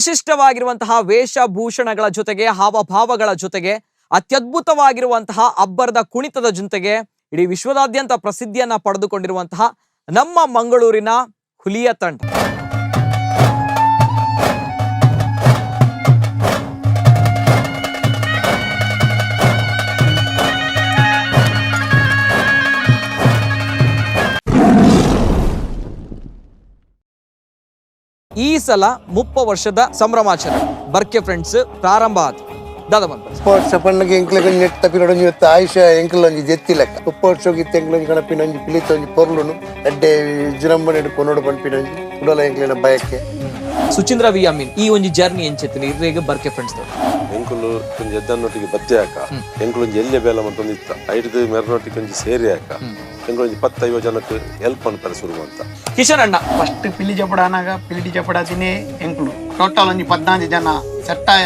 ವಿಶಿಷ್ಟವಾಗಿರುವಂತಹ ವೇಷಭೂಷಣಗಳ ಜೊತೆಗೆ, ಹಾವಭಾವಗಳ ಜೊತೆಗೆ, ಅತ್ಯದ್ಭುತವಾಗಿರುವಂತಹ ಅಬ್ಬರದ ಕುಣಿತದ ಜೊತೆಗೆ ಇಡೀ ವಿಶ್ವದಾದ್ಯಂತ ಪ್ರಸಿದ್ಧಿಯನ್ನ ಪಡೆದುಕೊಂಡಿರುವಂತಹ ನಮ್ಮ ಮಂಗಳೂರಿನ ಹುಲಿಯ ತಂಡ. ಈ ಸಲ 30 ವರ್ಷದ ಸಂಭ್ರಮಾಚರಣೆ ಬರ್ಕೆ ಫ್ರೆಂಡ್ಸ್ ಪ್ರಾರಂಭ ಆದ ದಾದ ಬಂತು. 30 ವರ್ಷ ಪಣ್ಣಗೆ ಎಂಕ್ಲೆಗ್ ಒಂಜಿ ನೆಟ್ಟ ಪಿರಡ್ ಒಂಜಿ ಇತ್ತೆ ಆಯುಷ್ಯ ಎಂಕ್ಲ ಒಂಜಿ ಜೆತ್ತಿ ಲೆಕ್ಕ. 30 ವರ್ಷ ಇತ್ತೆ ಎಂಕ್ಲ ಒಂಜಿ ಕಣಪಿನ ಒಂಜಿ ಪಿಲಿತ ಒಂಜಿ ಪೊರ್ಲುನು ಎಡ್ಡೆ ವಿಜೃಂಭಣೆ ಕೊನೊಡು ಪನ್ಪಿನ ಒಂಜಿ ಉಡಲ ಎಂಕ್ಲೆನ ಬಯಕೆ. ಸುಚೀಂದ್ರ ವಿ ಅಮೀನ್, ಈ ಒಂಜಿ ಜರ್ನಿ ಎಂಚೆತ್ತಿನ ಇರ್ರೇಗ್ ಬರ್ಕೆ ಫ್ರೆಂಡ್ಸ್? ಎಂಕುಲು ಒಂಜಿ ಎದ್ದನ್ನೊಟ್ಟಿಗೆ ಬತ್ತಿ ಹಾಕ, ಎಂಕುಲು ಒಂಜಿ ಎಲ್ಯ ಬೇಲ ಮಂತೊಂದು ಇತ್ತ. ಐಡ್ದು ಮೆರನೊಟ್ಟಿಗೆ ಒಂಜಿ ಸೇರಿ ಹಾಕ, ಎಂಕುಲು ಒಂಜಿ 10-50 ಜನಕ್ಕೆ ಹೆಲ್ಪ್ ಅನ್ಪರೆ ಶುರು ಅಂತ. ಕಿಶನ್ ಅಣ್ಣ. ಫಸ್ಟ್ ಪಿಲಿ ಜಪಡ ಆನಾಗ ಪಿಲಿಟಿ ಜಪಡ ತಿನೇ ಎಂಕ್ಲು ಟೋಟಲ್ ಒಂಜಿ 14 ಜನ ಸೆಟ್ಟಾಯ.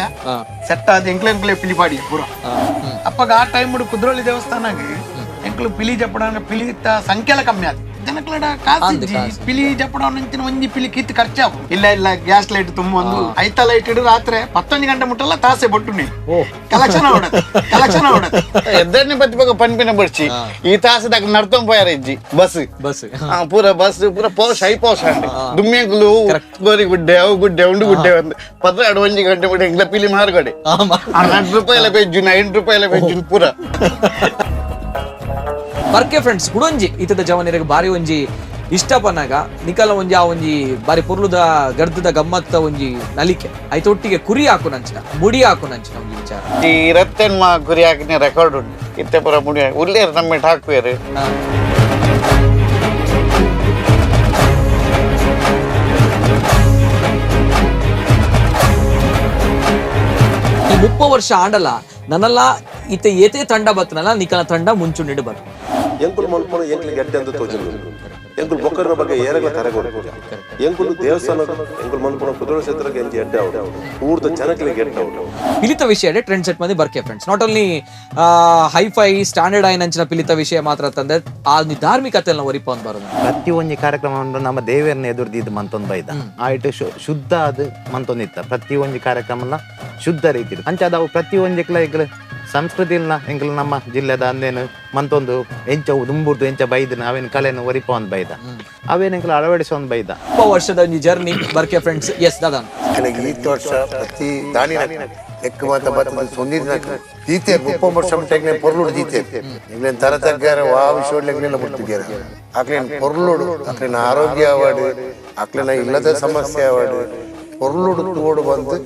ಸೆಟ್ ಆದ ಎಂಕ್ಲೆ ಎಂಕ್ಲೆ ಪಿಲಿ ಪಾಡಿ ಪೂರ. ಅಪ್ಪಗ ಆ ಟೈಮ್ ಕುದ್ರೋಳಿ ದೇವಸ್ಥಾನಗೆ ಎಂಕ್ಲು ಪಿಲಿ ಜಪಡ ಪಿಲಿತ ಸಂಖ್ಯೆಲ ಕಮ್ಮಿ ಆದ ಜನಕ್ಲಡ ಕಾಸು ಅಂದ್ ಇಜ್ಜಿ. ಕಾಸು. ಪಿಲಿ ಜಪಡ ಅಂಚಿನ ಒಂಜಿ ಪಿಲಿ ಕಿತ್ತು ಖರ್ಚಾವು ಇಲ್ಲ ಇಲ್ಲ ಗ್ಯಾಸ್ ಲೈಟ್ ತುಂಬ ಒಂದು ಐತ ಲೈಟ್ ಇಡು ರಾತ್ರಿ 11 ಗಂಟೆ ಮುಟ್ಟಲ್ಲ ತಾಸೆ ಬೊಟ್ಟುನಿ ಕಲೆಕ್ಷನ್ ಅವಡ ಕಲೆಕ್ಷನ್ ಅವಡ. ಎದ್ದನ್ನೇ ಬತ್ತಿ ಪನ್ಪಿನ ಬಡ್ಚಿ ಈ ತಾಸದಾಗ ನಡ್ತೊಂಡ್ ಪೋಯಾರ ಇಜ್ಜಿ ಬಸ್. ಬಸ್. ಆ, ಪೂರ ಬಸ್ ಪೂರ ಪೋಷ್ ಹೈ ಪೋಷ್ ಅಂಡ್ ದುಮ್ಮೆಂಕುಲು ಗೋರಿ ಗುಡ್ಡೆ ಅವು ಗುಡ್ಡೆ ಉಂಡು ಗುಡ್ಡೆ ಒಂದು 12 ಒಂಜಿ ಗಂಟೆ ಬಿಡಿ ಎಂಗ್ಲ ಪಿಲಿ ಮಾರ್ಗಡೆ. ಆಮ. 2 ರೂಪಾಯಿಲ ಪೆಜ್ಜುನ, 8 ರೂಪಾಯಿಲ ಪೆಜ್ಜುನ ಪೂರ. ಬರ್ಕೆ ಫ್ರೆಂಡ್ಸ್ ಕುಡೊಂಜಿ ಇತದ ಜವನಿರಿಗೆ ಬಾರಿ ಒಂಜಿ ಇಷ್ಟ ಪನ್ನಾಗ ನಿಕಲ ಒಂಜಿ ಆ ಒಂಜಿ ಬಾರಿ ಪೊರ್ಲುದ ಗರ್ದದ ಗಮ್ಮತ್ತ ಒಂಜಿ ನಲಿಕೆ ಐತ ಒಟ್ಟಿಗೆ ಕುರಿ ಹಾಕು ನಂಚಿನ ಮುಡಿ ಹಾಕು ನಂಚಿನ ಒಂಜಿ ವಿಚಾರ. ಈ ರತ್ತೆನ್ಮ ಗುರಿ ಹಾಕಿನ ರೆಕಾರ್ಡ್ ಉಂಟು. ಇತ್ತೆ ಪೂರ ಮುಡಿ ಉಲ್ಲೇರು ನಮ್ಮ ಹಾಕುವೇರು. ಈ 30 ವರ್ಷ ಆಂಡಲ ನನ್ನಲ್ಲ ಇತ್ತೆ ಏತೆ ತಂಡ ಬತ್ತನಲ್ಲ ನಿಕಲ ತಂಡ ಮುಂಚೂಣಿಡು ಬರ್. ಎಂಕುಲು ಮಲ್ಪನ ಎಂಕ್ಲಿಗೆ ಎಡ್ಡೆ ಅಂತ ತೋಜಿಲ್ಲ. ಎಂಕುಲು ಬೊಕ್ಕರ್ನ ಬಗ್ಗೆ ಏರಗಳ ತರೆ ಕೊಡ್ಬೋದು. ಎಂಕುಲು ದೇವಸ್ಥಾನ ಎಂಕುಲು ಮಲ್ಪನ ಕುದುರೆ ಕ್ಷೇತ್ರಕ್ಕೆ ಎಂಚಿ ಎಡ್ಡೆ ಅವಡು ಊರ್ದ ಜನಕ್ಲಿಗೆ ಎಡ್ಡೆ ಅವಡು. ಪಿಲಿತ ವಿಷಯ ಟ್ರೆಂಡ್ ಸೆಟ್ ಮಂದಿ ಬರ್ಕೆ friends not only hi fi standard ಆಯ್ನಂಚಿನ ಪಿಲಿತ ವಿಷಯ ಮಾತ್ರ ತಂದೆ ಆ ಒಂದು ಧಾರ್ಮಿಕತೆಲ್ಲ ಒರಿಪ ಅಂತ ಬರೋದು. ಪ್ರತಿ ಒಂಜಿ ಕಾರ್ಯಕ್ರಮ ನಮ್ಮ ದೇವೆರ್ನ ಎದುರ್ದಿದ್ದು ಮಂತೊಂದು ಬೈದ ಆಯ್ತು ಶುದ್ಧ ಅದು ಮಂತೊಂದಿತ್ತ. ಪ್ರತಿ ಒಂಜಿ ಕಾರ್ಯಕ್ರಮನ ಶುದ್ಧ ರೀತಿ ಅಂಚಾದ ಅವು ಪ್ರತಿ ಒಂಜಿಕ್ಲ ಎಂಕ್ಲ ಸಂಸ್ಕೃತಿ ಇಲ್ಲ ಎಂಕ್ಲ ನಮ್ಮ ಜಿಲ್ಲೆದ ಅಂದೇನು ಮಂತೊಂದು ಎಂಚ ದುಂಬುರ್ದು ಎಂಚ ಬೈದನ ಅವೇನು ಕಲೆನು ಒರಿಪ ಒಂದ್ ಬೈದ ಅವೇನು ಎಂಕ್ಲ ಅಳವಡಿಸೊಂದು ಬೈದ. 30 ವರ್ಷದ ಒಂಜಿ ಜರ್ನಿ ಬರ್ಕೆ ಫ್ರೆಂಡ್ಸ್. ಎಸ್ ದಾದಾ. ನನಗೆ ಈ ವರ್ಷ ಪ್ರತಿ ದಾನಿ ಎಕ್ಕ ಮಾತ ಬತ್ತದ ಸೊಂದಿನ ದೀತೆ 30 ವರ್ಷ ಮಟ್ಟ ಪೊರ್ಲುಡು ದೀತೆ ಎಂಗ್ಲೇನ್ ತರ ತಗ್ಗಾರ ವಾ ವಿಷಯ ಎಂಗ್ಲೆಲ್ಲ ಬಿಡ್ತಿದ್ದೀರ. ಆಕ್ಲೇನ್ ಪೊರ್ಲುಡು ಆಕ್ಲೇನ ಆರೋಗ್ಯ ಅವಾಡು ಆಕ್ಲೇನ ಇಲ್ಲದ ಸಮಸ್ಯೆ ಅವಾಡು ಪೊರ್ಲುಡು ತೋಡು ಬಂದು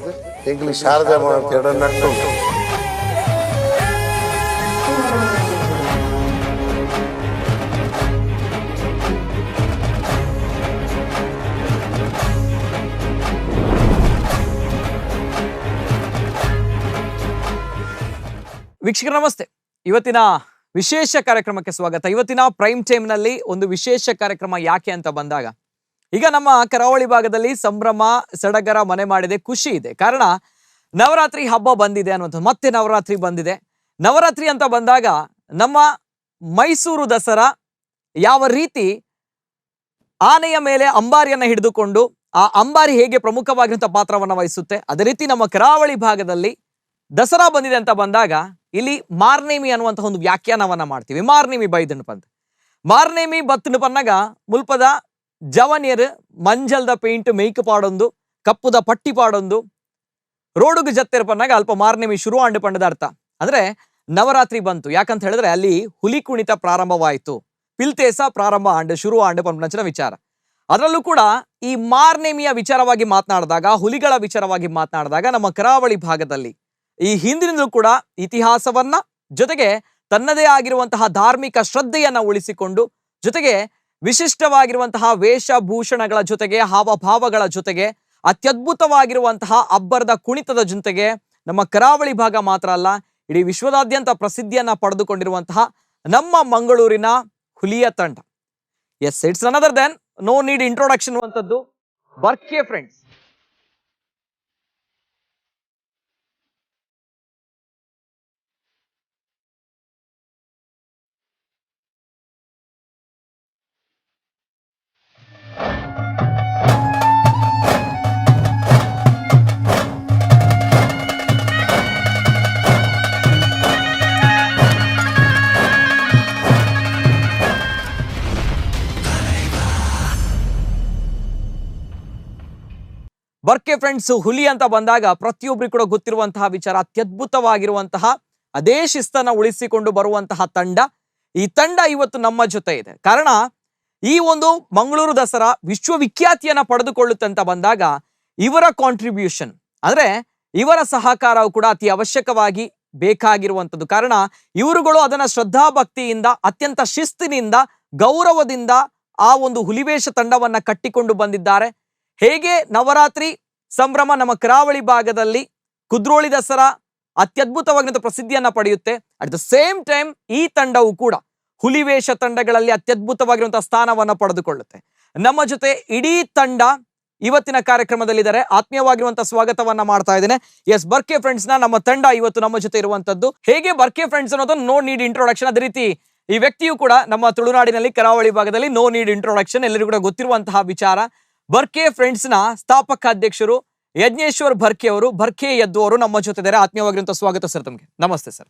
ಎಂಗ್ಲಿ ಶಾರದಾ ಮಾತೆ ಎಡ ನಟ್ಟು. ವೀಕ್ಷಕರ ನಮಸ್ತೆ. ಇವತ್ತಿನ ವಿಶೇಷ ಕಾರ್ಯಕ್ರಮಕ್ಕೆ ಸ್ವಾಗತ. ಇವತ್ತಿನ ಪ್ರೈಮ್ ಟೈಮ್ನಲ್ಲಿ ಒಂದು ವಿಶೇಷ ಕಾರ್ಯಕ್ರಮ ಯಾಕೆ ಅಂತ ಬಂದಾಗ, ಈಗ ನಮ್ಮ ಕರಾವಳಿ ಭಾಗದಲ್ಲಿ ಸಂಭ್ರಮ ಸಡಗರ ಮನೆ ಮಾಡಿದೆ, ಖುಷಿ ಇದೆ. ಕಾರಣ ನವರಾತ್ರಿ ಹಬ್ಬ ಬಂದಿದೆ ಅನ್ನುವಂಥದ್ದು. ಮತ್ತೆ ನವರಾತ್ರಿ ಬಂದಿದೆ. ನವರಾತ್ರಿ ಅಂತ ಬಂದಾಗ ನಮ್ಮ ಮೈಸೂರು ದಸರಾ ಯಾವ ರೀತಿ ಆನೆಯ ಮೇಲೆ ಅಂಬಾರಿಯನ್ನ ಹಿಡಿದುಕೊಂಡು ಆ ಅಂಬಾರಿ ಹೇಗೆ ಪ್ರಮುಖವಾಗಿರುವಂಥ ಪಾತ್ರವನ್ನು ವಹಿಸುತ್ತೆ, ಅದೇ ರೀತಿ ನಮ್ಮ ಕರಾವಳಿ ಭಾಗದಲ್ಲಿ ದಸರಾ ಬಂದಿದೆ ಅಂತ ಬಂದಾಗ ಇಲ್ಲಿ ಮಾರ್ನೇಮಿ ಅನ್ನುವಂತಹ ಒಂದು ವ್ಯಾಖ್ಯಾನವನ್ನ ಮಾಡ್ತೀವಿ. ಮಾರ್ನೇಮಿ ಬೈದಣ್ಣಪ್ಪ ಅಂತ ಮಾರ್ನೇಮಿ ಬತ್ತನ ಪನ್ನಗ ಮುಲ್ಪದ ಜವನಿಯರ್ ಮಂಜಲ್ದ ಪೇಂಟ್ ಮೇಯ್ಕ್ ಪಾಡೊಂದು ಕಪ್ಪುದ ಪಟ್ಟಿ ಪಾಡೊಂದು ರೋಡುಗು ಜತ್ತೆರ್ ಪನ್ನಾಗ ಅಲ್ಪ ಮಾರ್ನೇಮಿ ಶುರು ಆಂಡು ಪಂಡದ ಅರ್ಥ. ಅಂದ್ರೆ ನವರಾತ್ರಿ ಬಂತು. ಯಾಕಂತ ಹೇಳಿದ್ರೆ ಅಲ್ಲಿ ಹುಲಿ ಕುಣಿತ ಪ್ರಾರಂಭವಾಯಿತು, ಪಿಲ್ತೇಸ ಪ್ರಾರಂಭ ಆಂಡು ಶುರು ಆಂಡು ಪಂಪನಂಚಿನ ವಿಚಾರ. ಅದರಲ್ಲೂ ಕೂಡ ಈ ಮಾರ್ನೇಮಿಯ ವಿಚಾರವಾಗಿ ಮಾತನಾಡಿದಾಗ, ಹುಲಿಗಳ ವಿಚಾರವಾಗಿ ಮಾತನಾಡಿದಾಗ ನಮ್ಮ ಕರಾವಳಿ ಭಾಗದಲ್ಲಿ ಈ ಹಿಂದಿನಿಂದಲೂ ಕೂಡ ಇತಿಹಾಸವನ್ನ ಜೊತೆಗೆ ತನ್ನದೇ ಆಗಿರುವಂತಹ ಧಾರ್ಮಿಕ ಶ್ರದ್ಧೆಯನ್ನ ಉಳಿಸಿಕೊಂಡು ಜೊತೆಗೆ ವಿಶಿಷ್ಟವಾಗಿರುವಂತಹ ವೇಷಭೂಷಣಗಳ ಜೊತೆಗೆ ಹಾವಭಾವಗಳ ಜೊತೆಗೆ ಅತ್ಯದ್ಭುತವಾಗಿರುವಂತಹ ಅಬ್ಬರದ ಕುಣಿತದ ಜೊತೆಗೆ ನಮ್ಮ ಕರಾವಳಿ ಭಾಗ ಮಾತ್ರ ಅಲ್ಲ, ಇಡೀ ವಿಶ್ವದಾದ್ಯಂತ ಪ್ರಸಿದ್ಧಿಯನ್ನ ಪಡೆದುಕೊಂಡಿರುವಂತಹ ನಮ್ಮ ಮಂಗಳೂರಿನ ಹುಲಿಯ ತಂಡ. Yes, it's another than no need introduction ಅಂತದ್ದು ಬರ್ಕೆ ಫ್ರೆಂಡ್ಸ್. Barke friends ಹುಲಿ ಅಂತ ಬಂದಾಗ ಪ್ರತಿಯೊಬ್ಬರಿಗೂ ಕೂಡ ಗೊತ್ತಿರುವಂತಹ ವಿಚಾರ, ಅತ್ಯದ್ಭುತವಾಗಿರುವಂತಹ ಅದೇ ಶಿಸ್ತನ್ನ ಉಳಿಸಿಕೊಂಡು ಬರುವಂತಹ ತಂಡ. ಈ ತಂಡ ಇವತ್ತು ನಮ್ಮ ಜೊತೆ ಇದೆ. ಕಾರಣ, ಈ ಒಂದು ಮಂಗಳೂರು ದಸರಾ ವಿಶ್ವವಿಖ್ಯಾತಿಯನ್ನ ಪಡೆದುಕೊಳ್ಳುತ್ತಂತ ಬಂದಾಗ ಇವರ ಕಾಂಟ್ರಿಬ್ಯೂಷನ್ ಅಂದ್ರೆ ಇವರ ಸಹಕಾರವು ಕೂಡ ಅತಿ ಅವಶ್ಯಕವಾಗಿ ಬೇಕಾಗಿರುವಂಥದ್ದು. ಕಾರಣ, ಇವರುಗಳು ಅದನ್ನ ಶ್ರದ್ಧಾಭಕ್ತಿಯಿಂದ, ಅತ್ಯಂತ ಶಿಸ್ತಿನಿಂದ, ಗೌರವದಿಂದ ಆ ಒಂದು ಹುಲಿವೇಷ ತಂಡವನ್ನ ಕಟ್ಟಿಕೊಂಡು ಬಂದಿದ್ದಾರೆ. ಹೇಗೆ ನವರಾತ್ರಿ ಸಂಭ್ರಮ ನಮ್ಮ ಕರಾವಳಿ ಭಾಗದಲ್ಲಿ Kudroli Dasara ಅತ್ಯದ್ಭುತವಾಗಿರುವಂಥ ಪ್ರಸಿದ್ಧಿಯನ್ನ ಪಡೆಯುತ್ತೆ, at the same time ಈ ತಂಡವು ಕೂಡ ಹುಲಿವೇಷ ತಂಡಗಳಲ್ಲಿ ಅತ್ಯದ್ಭುತವಾಗಿರುವಂತಹ ಸ್ಥಾನವನ್ನ ಪಡೆದುಕೊಳ್ಳುತ್ತೆ. ನಮ್ಮ ಜೊತೆ ಇಡೀ ತಂಡ ಇವತ್ತಿನ ಕಾರ್ಯಕ್ರಮದಲ್ಲಿದ್ದಾರೆ. ಆತ್ಮೀಯವಾಗಿರುವಂತಹ ಸ್ವಾಗತವನ್ನ ಮಾಡ್ತಾ ಇದ್ದೇನೆ. ಎಸ್, ಬರ್ಕೆ ಫ್ರೆಂಡ್ಸ್ ನ ನಮ್ಮ ತಂಡ ಇವತ್ತು ನಮ್ಮ ಜೊತೆ ಇರುವಂತದ್ದು. ಹೇಗೆ ಬರ್ಕೆ ಫ್ರೆಂಡ್ಸ್ ಅನ್ನೋದು no need introduction. ಅದೇ ರೀತಿ ಈ ವ್ಯಕ್ತಿಯು ಕೂಡ ನಮ್ಮ ತುಳುನಾಡಿನಲ್ಲಿ ಕರಾವಳಿ ಭಾಗದಲ್ಲಿ no need introduction, ಎಲ್ಲರಿಗೂ ಕೂಡ ಗೊತ್ತಿರುವಂತಹ ವಿಚಾರ. ಬರ್ಕೆ ಫ್ರೆಂಡ್ಸ್ ನ ಸ್ಥಾಪಕ ಅಧ್ಯಕ್ಷರು ಯಜ್ಞೇಶ್ವರ್ ಬರ್ಕೆ ಅವರು, ಬರ್ಕೆ ಯದ್ದು ಅವರು ನಮ್ಮ ಜೊತೆ ಇದ್ದಾರೆ. ಆತ್ಮೀಯವಾಗಿರುವಂತಹ ಸ್ವಾಗತ ಸರ್ ತಮಗೆ. ನಮಸ್ತೆ ಸರ್.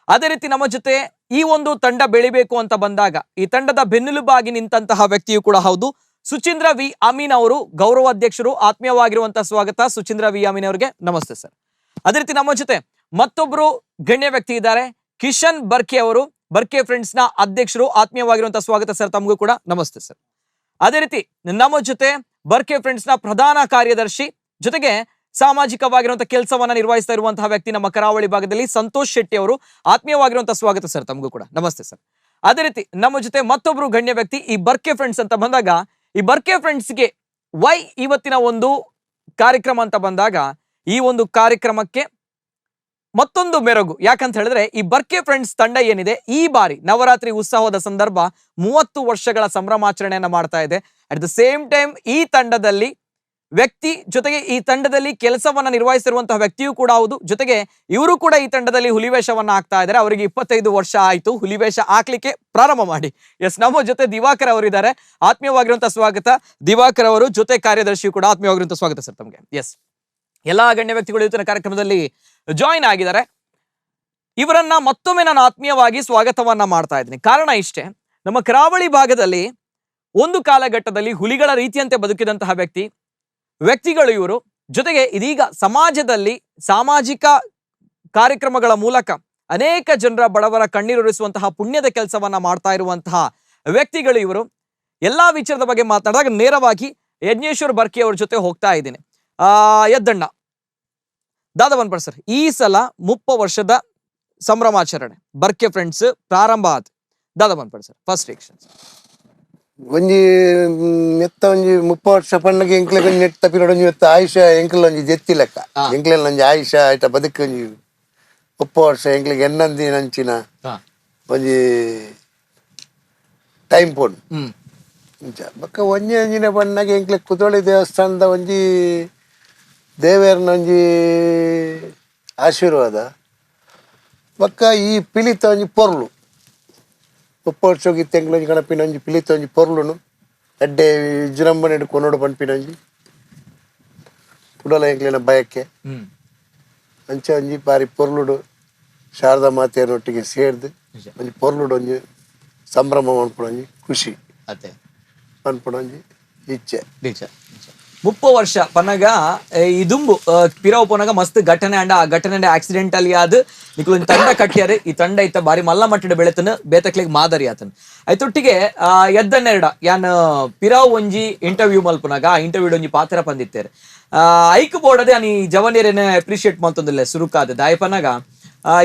ಅದೇ ರೀತಿ ನಮ್ಮ ಜೊತೆ ಈ ಒಂದು ತಂಡ ಬೆಳಿಬೇಕು ಅಂತ ಬಂದಾಗ ಈ ತಂಡದ ಬೆನ್ನೆಲುಬಾಗಿ ನಿಂತಹ ವ್ಯಕ್ತಿಯು ಕೂಡ ಹೌದು, ಸುಚೀಂದ್ರ ವಿ ಅಮೀನ್ ಅವರು, ಗೌರವಾಧ್ಯಕ್ಷರು. ಆತ್ಮೀಯವಾಗಿರುವಂತಹ ಸ್ವಾಗತ ಸುಚೀಂದ್ರ ವಿ ಅಮೀನ್ ಅವರಿಗೆ. ನಮಸ್ತೆ ಸರ್. ಅದೇ ರೀತಿ ನಮ್ಮ ಜೊತೆ ಮತ್ತೊಬ್ರು ಗಣ್ಯ ವ್ಯಕ್ತಿ ಇದ್ದಾರೆ, ಕಿಶನ್ ಬರ್ಕೆ ಅವರು, ಬರ್ಕೆ ಫ್ರೆಂಡ್ಸ್ ನ ಅಧ್ಯಕ್ಷರು. ಆತ್ಮೀಯವಾಗಿರುವಂತಹ ಸ್ವಾಗತ ಸರ್ ತಮಗೂ ಕೂಡ. ನಮಸ್ತೆ ಸರ್. ಅದೇ ರೀತಿ ನಮ್ಮ ಜೊತೆ ಬರ್ಕೆ ಫ್ರೆಂಡ್ಸ್ ನ ಪ್ರಧಾನ ಕಾರ್ಯದರ್ಶಿ, ಜೊತೆಗೆ ಸಾಮಾಜಿಕವಾಗಿರುವಂತಹ ಕೆಲಸವನ್ನ ನಿರ್ವಹಿಸ್ತಾ ಇರುವಂತಹ ವ್ಯಕ್ತಿ ನಮ್ಮ ಕರಾವಳಿ ಭಾಗದಲ್ಲಿ ಸಂತೋಷ್ ಶೆಟ್ಟಿ ಅವರು. ಆತ್ಮೀಯವಾಗಿರುವಂತಹ ಸ್ವಾಗತ ಸರ್ ತಮಗೂ ಕೂಡ. ನಮಸ್ತೆ ಸರ್. ಅದೇ ರೀತಿ ನಮ್ಮ ಜೊತೆ ಮತ್ತೊಬ್ರು ಗಣ್ಯ ವ್ಯಕ್ತಿ, ಈ ಬರ್ಕೆ ಫ್ರೆಂಡ್ಸ್ ಅಂತ ಬಂದಾಗ ಈ ಬರ್ಕೆ ಫ್ರೆಂಡ್ಸ್ಗೆ ವೈ ಇವತ್ತಿನ ಒಂದು ಕಾರ್ಯಕ್ರಮ ಅಂತ ಬಂದಾಗ ಈ ಒಂದು ಕಾರ್ಯಕ್ರಮಕ್ಕೆ ಮತ್ತೊಂದು ಮೆರುಗು. ಯಾಕಂತ ಹೇಳಿದ್ರೆ ಈ ಬರ್ಕೆ ಫ್ರೆಂಡ್ಸ್ ತಂಡ ಏನಿದೆ ಈ ಬಾರಿ ನವರಾತ್ರಿ ಉತ್ಸವದ ಸಂದರ್ಭ 30 ವರ್ಷಗಳ ಸಂಭ್ರಮಾಚರಣೆಯನ್ನ ಮಾಡ್ತಾ ಇದೆ. At the same time ಈ ತಂಡದಲ್ಲಿ ವ್ಯಕ್ತಿ ಜೊತೆಗೆ ಈ ತಂಡದಲ್ಲಿ ಕೆಲಸವನ್ನ ನಿರ್ವಹಿಸಿರುವಂತಹ ವ್ಯಕ್ತಿಯೂ ಕೂಡ ಹೌದು. ಜೊತೆಗೆ ಇವರು ಕೂಡ ಈ ತಂಡದಲ್ಲಿ ಹುಲಿವೇಷವನ್ನ ಹಾಕ್ತಾ ಇದ್ದಾರೆ. ಅವರಿಗೆ 25 ವರ್ಷ ಆಯ್ತು ಹುಲಿವೇಷ ಹಾಕ್ಲಿಕ್ಕೆ ಪ್ರಾರಂಭ ಮಾಡಿ. ಎಸ್, ನಮ್ಮ ಜೊತೆ ದಿವಾಕರ್ ಅವರಿದ್ದಾರೆ. ಆತ್ಮೀಯವಾಗಿರುವಂತಹ ಸ್ವಾಗತ ದಿವಾಕರ್ ಅವರು, ಜೊತೆ ಕಾರ್ಯದರ್ಶಿಯು ಕೂಡ. ಆತ್ಮೀಯವಾಗಿರುವಂತಹ ಸ್ವಾಗತ ಸರ್ ತಮಗೆ. ಎಸ್, ಎಲ್ಲಾ ಗಣ್ಯ ವ್ಯಕ್ತಿಗಳು ಇವತ್ತಿನ ಕಾರ್ಯಕ್ರಮದಲ್ಲಿ ಜಾಯಿನ್ ಆಗಿದ್ದಾರೆ. ಇವರನ್ನ ಮತ್ತೊಮ್ಮೆ ನಾನು ಆತ್ಮೀಯವಾಗಿ ಸ್ವಾಗತವನ್ನ ಮಾಡ್ತಾ ಇದ್ದೀನಿ. ಕಾರಣ ಇಷ್ಟೇ, ನಮ್ಮ ಕರಾವಳಿ ಭಾಗದಲ್ಲಿ ಒಂದು ಕಾಲಘಟ್ಟದಲ್ಲಿ ಹುಲಿಗಳ ರೀತಿಯಂತೆ ಬದುಕಿದಂತಹ ವ್ಯಕ್ತಿಗಳು ಇವರು. ಜೊತೆಗೆ ಇದೀಗ ಸಮಾಜದಲ್ಲಿ ಸಾಮಾಜಿಕ ಕಾರ್ಯಕ್ರಮಗಳ ಮೂಲಕ ಅನೇಕ ಜನರ ಬಡವರ ಕಣ್ಣೀರುರಿಸುವಂತಹ ಪುಣ್ಯದ ಕೆಲಸವನ್ನ ಮಾಡ್ತಾ ಇರುವಂತಹ ವ್ಯಕ್ತಿಗಳು ಇವರು. ಎಲ್ಲಾ ವಿಚಾರದ ಬಗ್ಗೆ ಮಾತನಾಡಿದಾಗ ನೇರವಾಗಿ ಯಜ್ಞೇಶ್ವರ್ ಬರ್ಕೆ ಅವ್ರ ಜೊತೆ ಹೋಗ್ತಾ ಇದ್ದೀನಿ. ಯದ್ದಣ್ಣ ದಾದವನ್ ಸರ್, ಈ ಸಲ 30 ವರ್ಷದ ಸಂಭ್ರಮಾಚರಣೆ ಬರ್ಕೆ ಫ್ರೆಂಡ್ಸ್ ಪ್ರಾರಂಭ ಆದ ದಾದವನ್ sir, first reaction. ಒಂಜಿ ಮೆತ್ತ ಒಂಜಿ 30 ವರ್ಷ ಪಣ್ಣಗೆ ಎಂಕ್ಲೆಗ್ ಒಂಜಿ ನೆಟ್ಟ ಪಿರಿಯಡ್ ಒಂಜಿ ಮೆತ್ತ ಆಯುಷ ಎಂಕ್ಲ ಒಂಜಿ ಜೆತ್ತಿ ಲೆಕ್ಕ. ಎಂಕ್ಲೆಲ್ಲ ಒಂಜಿ ಆಯುಷ ಆಯ್ತ ಬದುಕು ಒಂಜಿ 30 ವರ್ಷ ಎಂಕ್ಲೆಗ್ ಎನ್ನಂದಿ ನಂಚಿನ ಒಂಜಿ ಟೈಮ್ ಪೋನ್ ಇಂಚ. ಬೊಕ್ಕ ಒಂಜಿ ಒಂಜಿನ ಪಣ್ಣಗೆ ಎಂಕ್ಲೆ ಕುದ್ರೋಳಿ ದೇವಸ್ಥಾನದ ಒಂಜಿ ದೇವೇರ್ನ ಒಂಜಿ ಆಶೀರ್ವಾದ, ಬೊಕ್ಕ ಈ ಪಿಲಿತ ಒಂಜಿ ಪೊರ್ಲು 30 ವರ್ಷ ಹೋಗಿತ್ತು ಎಂಕ್ಲ ಒಂಜಿ ಗಣಪಿನ ಒಂಜಿ ಪಿಲಿತ ಒಂಜಿ ಪೊರ್ಲುನು ಎಡ್ಡೆ ವಿಜೃಂಭಣೆ ಕೊನೋಡು ಪನ್ಪಿನ ಒಂಜಿ ಕುಡಲ ಎಂಕ್ಲೆನ ಬಯಕೆ. ಅಂಚ ಒಂಜಿ ಬಾರಿ ಪೊರ್ಲುಡು ಶಾರದಾ ಮಾತೆಯರೊಟ್ಟಿಗೆ ಸೇರ್ದು ಒಂಜಿ ಪೊರ್ಲುಡು ಒಂಜಿ ಸಂಭ್ರಮ ಮನ್ಪುನ ಒಂಜಿ ಖುಷಿ ಅದೇ ಪನ್ಪುನ ಒಂಜಿ ಇಚ್ಛೆ. ನಿಜ. 30 ವರ್ಷ ಪನ್ನಗ ಈ ದುಂಬು ಪಿರವು ಪೋನಗ ಮಸ್ತ್ ಘಟನೆ ಅಂಡ ಆ ಘಟನೆ ಆಕ್ಸಿಡೆಂಟ್ ಅಲ್ಲಿ ಆದ್ ನಿಕುಲು ಒಂಜಿ ತಂಡ ಕಟ್ಟಿಯಾರೆ. ಈ ತಂಡ ಇತ್ತ ಬಾರಿ ಮಲ್ಲ ಮಟ್ಟದ ಬೆಳೆತನ ಬೇತಕ್ಲೆಗ್ ಮಾದರಿ ಆತನ. ಐತೊಟ್ಟಿಗೆ ಎದ್ದನ್ನೆರಡ ಯಾನ್ ಪಿರಾವ್ ಒಂಜಿ ಇಂಟರ್ವ್ಯೂ ಮಲ್ಪುನಾಗ ಆ ಇಂಟರ್ವ್ಯೂ ಒಂಜಿ ಪಾತ್ರ ಪಂದಿತ್ತೇರೆ. ಐಕ್ ಬೋಡದೆ ಈ ಜವನಿಯರೇನೆ ಅಪ್ರಿಶಿಯೇಟ್ ಮಲ್ತೊಂದಿಲ್ಲ ಸುರುಕಾದ ದಾಯ ಪನ್ನಗ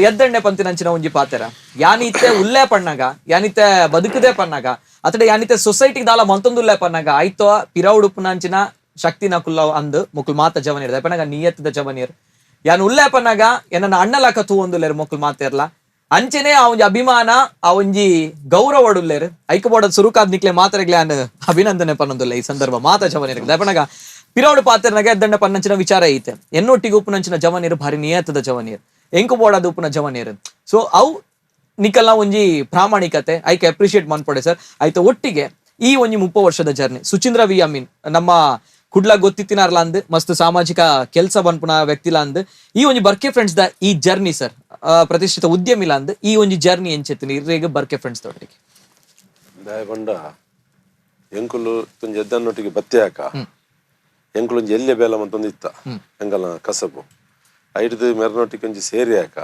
ಎದ್ದಣ್ಣೆ ಪಂತಿನಂಚಿನ ಒಂಜಿ ಪಾತೆರ ಯಾನಿತ್ತೆ ಉಲ್ಲೆ ಪಣ್ಣಗ ಯಾನಿತ್ತೆ ಬದುಕದೆ ಪನ್ನಾಗ ಅತಡೆ ಯಾನಿತ್ತೆ ಸೊಸೈಟಿ ದಾಲ ಮಲ್ತೊಂದುಲ್ಲೆ ಪನ್ನಾಗ ಆಯ್ತೋ ಪಿರವುಡುಪ್ಪುನಂಚಿನ ಶಕ್ತಿನ ಕುಲ್ಲ ಅಂದ್ ಮುಕುಲ್ ಮಾತ ಜವನಿಯರ್ ಪನ್ನಾಗ ನಿಯತ್ತದ ಜವನಿಯರ್ ಯಾನ್ ಉಲ್ಲೆ ಪನ್ನಾಗ ಎನ್ನ ಅಣ್ಣಲಕ ತೂ ಒಂದುಲ್ಲೇರು ಮೊಕುಲ್ ಮಾತೇರ್ಲ ಅಂಚೆನೆ ಆ ಒಂಜಿ ಅಭಿಮಾನ ಆ ಒಂಜಿ ಗೌರವ ಐಕ ಬೋಡದ್ ಸುರುಕಾದ್ ನಿಕ್ಲೆ ಮಾತ್ರೆಗ್ಲೆ ಅನ್ ಅಭಿನಂದನೆ ಪನ್ನೊಂದುಲ್ಲ ಈ ಸಂದರ್ಭ ಮಾತ ಜವನಿಯರ್ ದಯಪನಾಗ ಪಿರೌಡು ಪಾತ್ರನಾಗ ಎದ್ದಂಡ ಪನ್ನಂಚಿನ ವಿಚಾರ ಐತೆ ಎನ್ನೊಟ್ಟಿಗೆ ಉಪ್ಪುನಂಚಿನ ಜವನಿಯರು ಭಾರಿ ನಿಯತ್ತದ ಜವನಿಯರ್ ಎಂಕು ಬೋಡದ ಉಪ್ಪುನ ಜವನಿಯರ್. ಸೊ ಅವು ನಿಕಲ್ನ ಒಂಜಿ ಪ್ರಾಮಾಣಿಕತೆ ಐಕೆ ಅಪ್ರಿಶಿಯೇಟ್ ಮನ್ಪೊಡೆ ಸರ್. ಆಯ್ತು ಒಟ್ಟಿಗೆ ಈ ಒಂಜಿ 30 ವರ್ಷದ ಜರ್ನಿ ಸುಚೀಂದ್ರ ವಿ ಅಮೀನ್ ನಮ್ಮ ಕುಡ್ಲ ಗೊತ್ತಿತ್ತಿನಾರ್ಲ ಅಂದ್ ಮಸ್ತ್ ಸಾಮಾಜಿಕ ಕೆಲಸ ಬನ್ಪುನ ವ್ಯಕ್ತಿಲ ಅಂದ್ ಈ ಒಂಜಿ ಬರ್ಕೆ ಫ್ರೆಂಡ್ಸ್ the ಈ ಜರ್ನಿ ಸರ್, ಪ್ರತಿಷ್ಠಿತ ಉದ್ಯಮಿಲ ಅಂದ್ ಈ ಒಂಜಿ ಜರ್ನಿ ಎಂಚೆತ್ತಿನ ಇರ್ರೇಗ ಬರ್ಕೆ ಫ್ರೆಂಡ್ಸ್ ದೊಟ್ಟಿಗೆ. ದಾಯ ಬಂಡ ಎಂಕುಲು ತುಂಜ ಎದ್ದನ್ನೊಟ್ಟಿಗೆ ಬತ್ತಿ ಹಾಕ ಎಂಕುಲೊಂಜಿ ಎಲ್ಲೆ ಬೇಲ ಮಂತೊಂದು ಇತ್ತ ಎಂಕಲ್ನ ಕಸಬು ಐಡ್ದು ಮೆರನೊಟ್ಟಿಗೆ ಒಂಜಿ ಸೇರಿ ಹಾಕ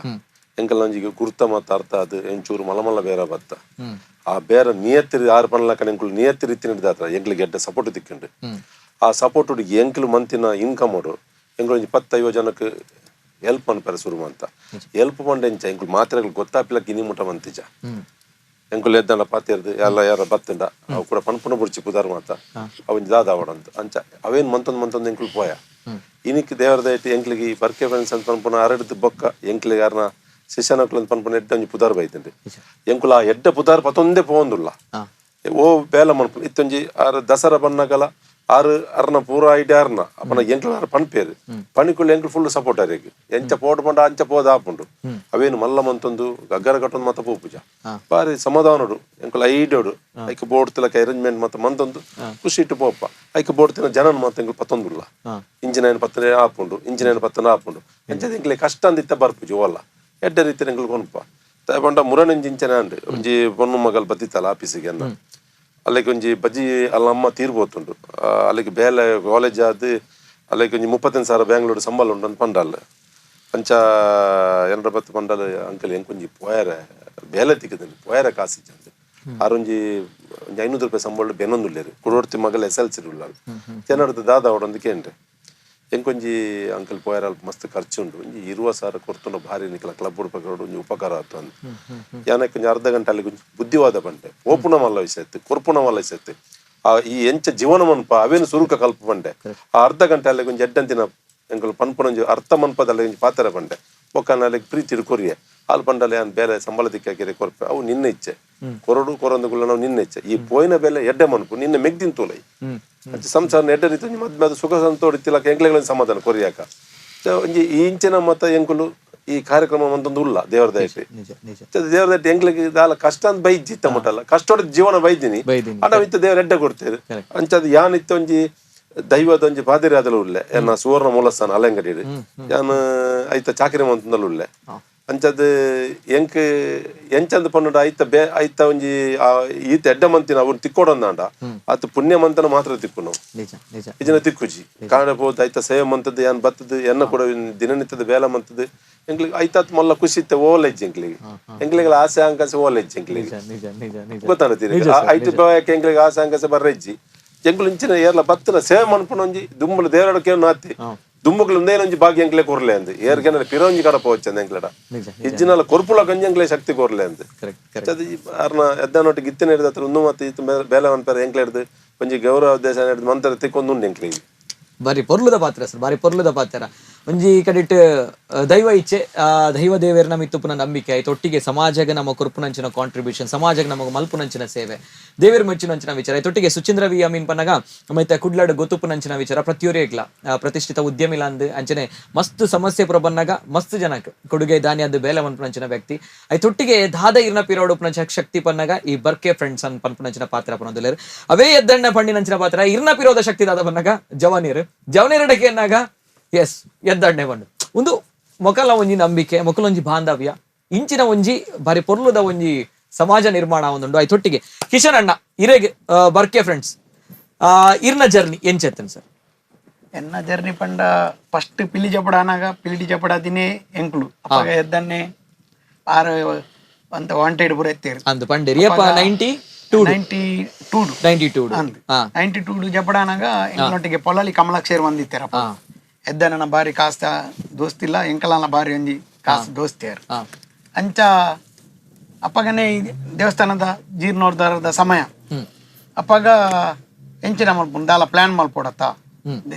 ಎಂಕಲ್ನ ಒಂಜಿ ಗುರ್ತ ಮತ್ತ ಅರ್ಥ ಅದು ಎಂಚೂರು ಮಲ ಮಲ್ಲ ಬೇರ ಬತ್ತ ಆ ಬೇರೆ ನಿಯತ್ತಿರಿ ಆರು ಪನ್ಲಕನ ಎಂಕುಲು ನಿಯತ್ತಿ ರೀತಿ ಹಿಡ್ದಾತ್ರ ಎಂಕ್ಲಿಗೆ ಎಡ್ಡ ಸಪೋರ್ಟ್ ತಿಕ್ಕಂಡು ಆ ಸಪೋರ್ಟ್ ಎಂಕ್ಲು ಮಂತಿನ ಇನ್ಕಮ್ ಉಡು ಎಂಕುಲು ಒಂಜಿ 10-50 ಜನಕ್ಕೆ ಹೆಲ್ಪ್ ಮನ್ಪೆರೆ ಶುರು ಮಂತ ಹೆಲ್ಪ್ ಮಂಡ ಎಂಚ ಎಂಕುಲು ಮಾತ್ರೆಗಳು ಗೊತ್ತಾಪಿಲಕ್ಕೆ ಇನಿ ಮುಟ ಮಂತಿಜ ಎಂಕುಲು ಎದ್ದಂಡ ಪಾತಿರ್ದು ಎಲ್ಲ ಯಾರ ಬತ್ತಂಡ ಅವು ಕೂಡ ಪನ್ಪುನ ಬುಡ್ಚಿ ಪುದಾರ್ ಮಾತ ಅವನ್ ದಾದ ಅವಡಂತ ಅಂಚ ಅವೇನ್ ಮಂತೊಂದು ಮಂತೊಂದು ಎಂಕುಲು ಪೋಯ ಇನಿಕ್ ದೇವರ ದಯಟ್ಟು ಎಂಕ್ಲಿಗೆ ಈ ಬರ್ಕೆ ಫ್ರೆಂಡ್ಸ್ ಅಂತ ಪನ್ಪುನ ಅರಡ್ದು ಬೊಕ್ಕ ಎಂಕ್ಲಿಗೆ ಯಾರನ ಶಿಷ್ಯನಕ್ಲು ಅಂತ ಪನ್ಪುನ ಎಡ್ಡ ಒಂಜಿ ಪುದಾರ್ ಬೈತಂడి ಎಂಕುಲು ಆ ಎಡ್ಡ ಪುದಾರ್ ಪತೊಂದೇ ಪೋವೊಂದುಲ್ಲ ಓ ಬೇಲ ಮನ್ಪು ಇತ್ತೊಂಜಿ ಆರ್ ದಸರಾ ಬನ್ನಗಲ ಆರು ಅರ್ನ ಪೂರ ಐಡಿ ಅರ್ನ ಅಪ್ಪನ ಎಂಕ್ಲು ಆರು ಪನ್ಪೇರು ಪಣಿಕುಲು ಎಂಕ್ಲು ಫುಲ್ ಸಪೋರ್ಟ್ ಆರೇಗ್ ಎಂಚ ಪೋಟ ಪಂಡ ಅಂಚ ಪೋದ ಆಪುಂಡು ಅವೇನು ಮಲ್ಲ ಮಂತೊಂದು ಗಗ್ಗರ ಕಟ್ಟೊಂದು ಮತ್ತ ಪೂಪುಜ ಬಾರಿ ಸಮಾಧಾನಡು ಎಂಕುಲು ಐಡೋಡು ಐಕ್ ಬೋರ್ಡ್ ತಿಲಕ ಅರೇಂಜ್ಮೆಂಟ್ ಮತ್ತ ಮಂತೊಂದು ಖುಷಿ ಇಟ್ಟು ಪೋಪ ಐಕ್ ಬೋರ್ಡ್ ತಿನ ಜನನ್ ಮತ್ತ ಎಂಕುಲು ಪತ್ತೊಂದುಲ್ಲ ಇಂಜಿನೇನ್ ಪತ್ತನೆ ಆಪುಂಡು ಇಂಜಿನೇನ್ ಪತ್ತನ ಆಪುಂಡು ಎಂಚ ಎಂಕ್ಲೆ ಕಷ್ಟ ಅಂದಿತ್ತ ಬರ್ಪುಜಿ ಓಲ್ಲ ಎಡ್ಡ ರೀತಿ ಎಂಕುಲು ಕೊನ್ಪ ಪಂಡ ಮುರನೆಂಜಿ ಇಂಚನೆ ಅಂಡ್ ಒಂಜಿ ಪೊಣ್ಣು ಮಗಲ್ ಬತ್ತಿತ್ತಲ್ಲ ಆಫೀಸಿಗೆ ಅನ್ನ ಅಲ್ಲಿಗೆ ಒಂಜಿ ಬಜ್ಜಿ ಅಲ್ಲ ಅಮ್ಮ ತೀರ್ಬೋತುಂಡು ಅಲ್ಲಿಗೆ ಬೇಲೆ ಕಾಲೇಜ್ ಆದ್ ಅಲ್ಲಿಗೆ ಒಂಜಿ 35,000 ಬ್ಯಾಂಗ್ಳೂರು ಸಂಬಳ ಉಂಡು ಅಂತ ಪಂಡಲ್ ಪಂಚ ಏನರ ಬತ್ತು ಪಂಡಲ್ ಅಂಕಲ್ ಎಂಕೊಂಜಿ ಪೋಯರೆ ಬೇಲೆ ತಿಕ್ಕದಂడి ಪೋಯರೆ ಕಾಸು ಇಜ್ಜಂತೆ ಆರೊಂಜಿ ಒಂಜಿ 500 ರೂಪಾಯಿ ಸಂಬಳ ಬೆನೊಂದುಲ್ಲೇರು ಕುಡೋರ್ತಿ ಮಗಲ್ SLC ಉಳ್ಳಾಲ್ ಜನರ್ದು ದಾದ ಅವಡೊಂದು ಕೇಂದ್ರ ಎಂಕೊಂಜಿ ಅಂಕಲ್ ಪೋಯರ ಅಲ್ಪ ಮಸ್ತ್ ಖರ್ಚು ಉಂಡು ಒಂಜಿ 20,000 ಕೊರ್ತುಂಡು ಭಾರಿ ನಿಕಲ ಕ್ಲಬ್ ಉಡುಪಕರೋಡು ಒಂಜಿ ಉಪಕಾರ ಆತು ಅಂದ್ ಯಾನಕ್ಕೆ ಒಂಜಿ ಅರ್ಧ ಗಂಟೆ ಅಲ್ಲಿ ಒಂಜಿ ಬುದ್ಧಿವಾದ ಬಂಡೆ ಓಪುಣ ಮಲ್ಲ ವಿಷಯ ಕೊರ್ಪುಣ ಮಲ್ಲ ವಿಷಯ ಆ ಈ ಎಂಚ ಜೀವನ ಮನ್ಪ ಅವೇನು ಸುರುಕ ಕಲ್ಪ ಬಂಡೆ ಆ ಅರ್ಧ ಗಂಟೆ ಅಲ್ಲಿ ಒಂಜಿ ಎಡ್ಡಂತಿನ ಎಂಕಲ್ ಪನ್ಪುನೊಂಜಿ ಅರ್ಥ ಮನ್ಪದಲ್ಲಿ ಒಂಜಿ ಪಾತ್ರ ಬಂಡೆ ಒಕ್ಕನ ಅಲ್ಲಿ ಪ್ರೀತಿ ಕೊರಿಯೆ ಹಾಲು ಪಂಡಲೆ ಅನ್ ಬೇಲೆ ಸಂಬಳ ದಿಕ್ಕಾಕಿರೆ ಕೊರ್ಪೆ ಅವು ನಿನ್ನ ಇಚ್ಛೆ ಕೊರಡು ಕೊರೊಂದುಗುಲ್ಲ ನಾವು ನಿನ್ನ ಇಚ್ಛೆ ಈ ಪೋಯಿನ ಬೆಲೆ ಎಡ್ಡೆ ಮನ್ಪು ನಿನ್ನ ಮೆಗ್ದಿನ್ ತೋಲೈ ಸಂಸಾರ ಎಡ್ಡೆ ರೀತಿ ಒಂಜಿ ಮದ್ಮೆ ಅದು ಸುಖ ಸಂತೋಡಿತಿಲ್ಲ ಎಂಕ್ಲೆಗಳ ಸಮಾಧಾನ ಕೊರಿಯಾಕ ಒಂಜಿ ಈ ಇಂಚಿನ ಮತ್ತ ಎಂಕುಲು ಈ ಕಾರ್ಯಕ್ರಮ ಅಂತಂದು ಉಲ್ಲ ದೇವರ ದಯಟೆ ದೇವರ ದಯಟೆ ಎಂಕ್ಲಿಗೆ ದಾಲ ಕಷ್ಟ ಅಂತ ಬೈಜ್ಜಿ ಇತ್ತ ಮುಟ್ಟಲ್ಲ ಕಷ್ಟೋಡ ಜೀವನ ಬೈದಿನಿ ಅಡ ಇತ್ತ ದೇವರ ಎಡ್ಡೆ ಕೊಡ್ತೇವೆ ಅಂಚದ ಯಾನ್ ಇತ್ತ ಒಂಜಿ ದೈವದ ಒಂಜಿ ಪಾದಿರಿ ಆದಲ ಉಲ್ಲೆ ಎನ್ನ ಸುವರ್ಣ ಮೂಲಸ್ಥಾನ ಅಲಂಗಡಿ ಯಾನ್ ಐತ ಚಾಕರಿ ಮಂತಂದಲ ಉಲ್ಲೆ ಅಂಚದ ಎಂಕ್ ಎಂಚಂದ ಪನ್ನುಡ ಐತ ಬೇ ಐತ ಒಂಜಿ ಈತ ಎಡ್ಡ ಮಂತಿನ ಅವ್ನು ತಿಕ್ಕೊಡೊಂದಾಂಡ ಆತ ಪುಣ್ಯ ಮಂತನ ಮಾತ್ರ ತಿಕ್ಕುನು ಇಜನ ತಿಕ್ಕುಜಿ ಕಾರಣ ಪೋದು ಐತ ಸೇವೆ ಮಂತದ್ದು ಏನ್ ಬತ್ತದು ಎನ್ನ ಕೂಡ ದಿನನಿತ್ಯದ ಬೇಲ ಮಂತದ್ದು ಎಂಕ್ಲಿಗೆ ಐತಾತ್ ಮೊಲ್ಲ ಖುಷಿ ಇತ್ತೆ ಓಲೆಜ್ಜಿ ಎಂಕ್ಲಿಗೆ ಎಂಕ್ಲಿಗೆ ಆಸೆ ಅಂಕಸೆ ಓಲೆಜ್ಜಿ ಎಂಕ್ಲಿಗೆ ಗೊತ್ತಾನತ್ತೀರಿ ಐತು ಬಾಯಕ್ಕೆ ಎಂಕ್ಲಿಗೆ ಆಸೆ ಅಂಕಸೆ ಬರ್ರೆಜ್ಜಿ ಎಂಕ್ಲು ಇಂಚಿನ ಏರ್ಲ ಬತ್ತನ ಸೇವೆ ಮನ್ಪುನೊಂಜಿ ದುಂಬುಲು ದೇವರಡಕ್ಕೆ ನಾತಿ ದುಂಬುಗಳು ಒಂದೇನೊಂಜಿ ಭಾಗ್ಯ ಎಂಕ್ಲೆ ಕೊರ್ಲೆ ಅಂದ್ ಏರ್ಗೆನ ಪಿರೋಂಜಿ ಕಡಪ ವಚ್ಚಂದ ಎಂಕ್ಲೆಡ ಇಜ್ಜಿನಲ್ಲ ಕೊರ್ಪುಲ ಗಂಜಿ ಎಂಕ್ಲೆ ಶಕ್ತಿ ಕೊರ್ಲೆ ಅಂದ್ ಅದು ಅರ್ನ ಎದ್ದನೊಟ್ಟಿಗೆ ಗಿತ್ತಿನ ಹಿಡಿದ ಹತ್ರ ಒಂದು ಮತ್ತೆ ಇತ್ತು ಬೇಲೆ ಮನ್ಪೆರ ಎಂಕ್ಲೆ ಹಿಡ್ದು ಒಂಜಿ ಗೌರವ ಉದ್ದೇಶ ಹಿಡ್ದು ಮಂತ್ರ ತಿಕ್ಕೊಂದು ಉಂಡು ಎಂಕ್ಲಿಗೆ ಬಾರಿ ಪೊರ್ಲುದ ಪಾತ್ರ ಸರ್, ಬಾರಿ ಪೊರ್ಲುದ ಪಾತ್ರ. ಒಂಜಿ ಕಡಿಟ್ ದೈವ ಇಚ್ಛೆ, ದೈವ ದೇವೇರ್ನ ಮಿತ್ತುಪುನ ನಂಬಿಕೆ ಆಯ್ತು, ಒಟ್ಟಿಗೆ ಸಮಾಜಕ್ಕೆ ನಮ್ಮ ಕೊರ್ಪುನಂಚಿನ ಕಾಂಟ್ರಿಬ್ಯೂಷನ್, ಸಮಾಜಕ್ಕೆ ನಮಗೆ ಮಲ್ಪುನಂಚಿನ ಸೇವೆ, ದೇವೇರ್ ಮೆಚ್ಚಿನಂಚಿನ ವಿಚಾರ ಆಯ್ತು. ಒಟ್ಟಿಗೆ ಸುಚೀಂದ್ರ ವಿ ಅಮೀನ್ ಪನ್ನಗ ಮೈತ ಕುಡ್ಲಾಡು ಗೊತ್ತುಪುನಂಚಿನ ವಿಚಾರ ಪ್ರತಿಯೊರಿಗ್ಲ ಪ್ರತಿಷ್ಠಿತ ಉದ್ಯಮಿಲ ಅಂದ್ ಅಂಚನೆ ಮಸ್ತ್ ಸಮಸ್ಯೆ ಪುರ ಬನ್ನಗ ಮಸ್ತ್ ಜನಕ್ಕೆ ಕೊಡುಗೆ ದಾನಿ ಅಂದ್ ಬೇಲೆ ಮನ್ಪುನಂಚಿನ ವ್ಯಕ್ತಿ ಆಯ್ತು. ಒಟ್ಟಿಗೆ ದಾದ ಇರ್ನ ಪಿರೋಡುಪುನಂಚ ಶಕ್ತಿ ಪನ್ನಗ ಈ ಬರ್ಕೆ ಫ್ರೆಂಡ್ಸ್ ಅನ್ ಪನ್ಪುನಂಚಿನ ಪಾತ್ರ ಪನೊಂದುಲ್ಲೆರ್. ಅವೇ ಎದ್ದಣ್ಣ ಪಂಡಿನಂಚಿನ ಪಾತ್ರ ಇರ್ನ ಪಿರೋದ ಶಕ್ತಿ ದಾದ ಬನ್ನಗ ಜವಾನೀರ್ ಜವನೀರಡಕ್ಕೆ ಎನ್ನಾಗ ಎಸ್ ಎದ್ದಣ್ಣೆ ಬಂಡು ಒಂದು ಮೊಕಲ ಒಂಜಿ ನಂಬಿಕೆ, ಮೊಕಲೊಂಜಿ ಬಾಂಧವ್ಯ, ಇಂಚಿನ ಒಂಜಿ ಬಾರಿ ಪೊರ್ಲುದ ಒಂಜಿ ಸಮಾಜ ನಿರ್ಮಾಣ ಒಂದುಂಡು. ಆಯ್ತೊಟ್ಟಿಗೆ ಕಿಶನ್ ಅಣ್ಣ ಇರೆಗ್ ಬರ್ಕೆ ಫ್ರೆಂಡ್ಸ್ ಇರ್ನ ಜರ್ನಿ ಎಂಚೆತ್ತನ್ ಸರ್? ಎನ್ನ ಜರ್ನಿ ಪಂಡ ಫಸ್ಟ್ ಪಿಲಿ ಜಪಡ ಅನಾಗ ಪಿಲಿ ಜಪಡ ದಿನೇ ಎಂಕ್ಲು ಅಪ್ಪಗ ಎದ್ದನ್ನೆ ಆರು ಅಂತ ವಾಂಟೆಡ್ ಪೂರ ಎತ್ತೇರು ಅಂದು ಪಂಡೇರಿ ಅಪ್ಪ 92 92 92 ಅಂದ್ 92 ಜಪಡ ಅನಾಗ ಎಂಕ್ಲೊಟ್ಟಿಗೆ ಪೊಲಲಿ ಕಮಲಾಕ್ಷೇರ್ ಬಂದಿತ್ತಾರಪ್ಪ. ಎದ್ದನ ಬಾರಿ ಕಾಸ್ತ ದೋಸ್ತಿಲ್ಲ, ಎಂಕಲನ ಬಾರಿ ಒಂಜಿ ಕಾಸು ದೋಸ್ತಿಯಾರು. ಅಂಚ ಅಪ್ಪಗನೇ ಈ ದೇವಸ್ಥಾನದ ಜೀರ್ಣೋದ್ಧಾರದ ಸಮಯ ಅಪ್ಪಗ ಎಂಚಿನ ಮಲ್ಪುಂಡು ದಾಲ ಪ್ಲಾನ್ ಮಲ್ಪೊಡತ್ತ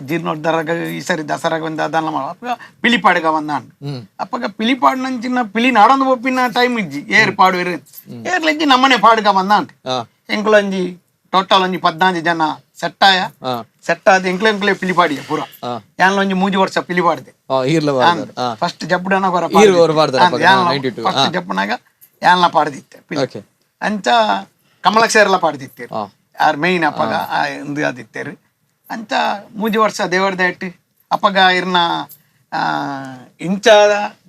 ಜೀರ್ಣೋದ್ಧಾರ ಈ ಸರಿ ದಸರಾಗ ಒಂದು ದಾಲ ಮಾಡ ಅಪ್ಪಗ ಪಿಲಿಪಾಡುಗ ಬಂದಾಂಡ್. ಅಪ್ಪಗ ಪಿಲಿಪಾಡು ನಂಚಿನ ಪಿಲಿ ನಾಡೊಂದು ಒಪ್ಪಿನ ಟೈಮ್ ಇಜ್ಜಿ ಏರ್ ಪಾಡುವೆರು ಏರ್ಲಂಚಿ ನಮ್ಮನೆ ಪಾಡುಗ ಬಂದಾಂಡ್. ಎಂಕುಲಂಜಿ ಟೋಟಲ್ ಒಂಜಿ 14 ಜನ ಸೆಟ್ಟಾಯ ಸೆಟ್ ಆದ ಎಂಕ್ಲೆ ಎಂಕ್ಲೆ ಪಿಲಿಪಾಡಿಯ ಪೂರ ಯಾನ್ಲ ಒಂಜಿ 3 ವರ್ಷ ಪಿಲಿಪಾಡಿದೆ. ಫಸ್ಟ್ ಜಪ್ಪುಡನ ಫಸ್ಟ್ ಜಪ್ಪುನಾಗ ಯಾನ್ಲ ಪಾಡ್ದಿತ್ತೆ ಪಿಲಿ. ಅಂಚ ಕಮಲಕ್ಷೇರ್ಲ ಪಾಡ್ದಿತ್ತೇರು ಆರ್ ಮೇಯ್ನ್ ಅಪ್ಪಗ ಇಂದು ಅದಿತ್ತೇರು. ಅಂಚ 3 ವರ್ಷ ದೇವರ ಇಟ್ಟು ಅಪ್ಪಗ ಇರ್ನ ಇಂಚ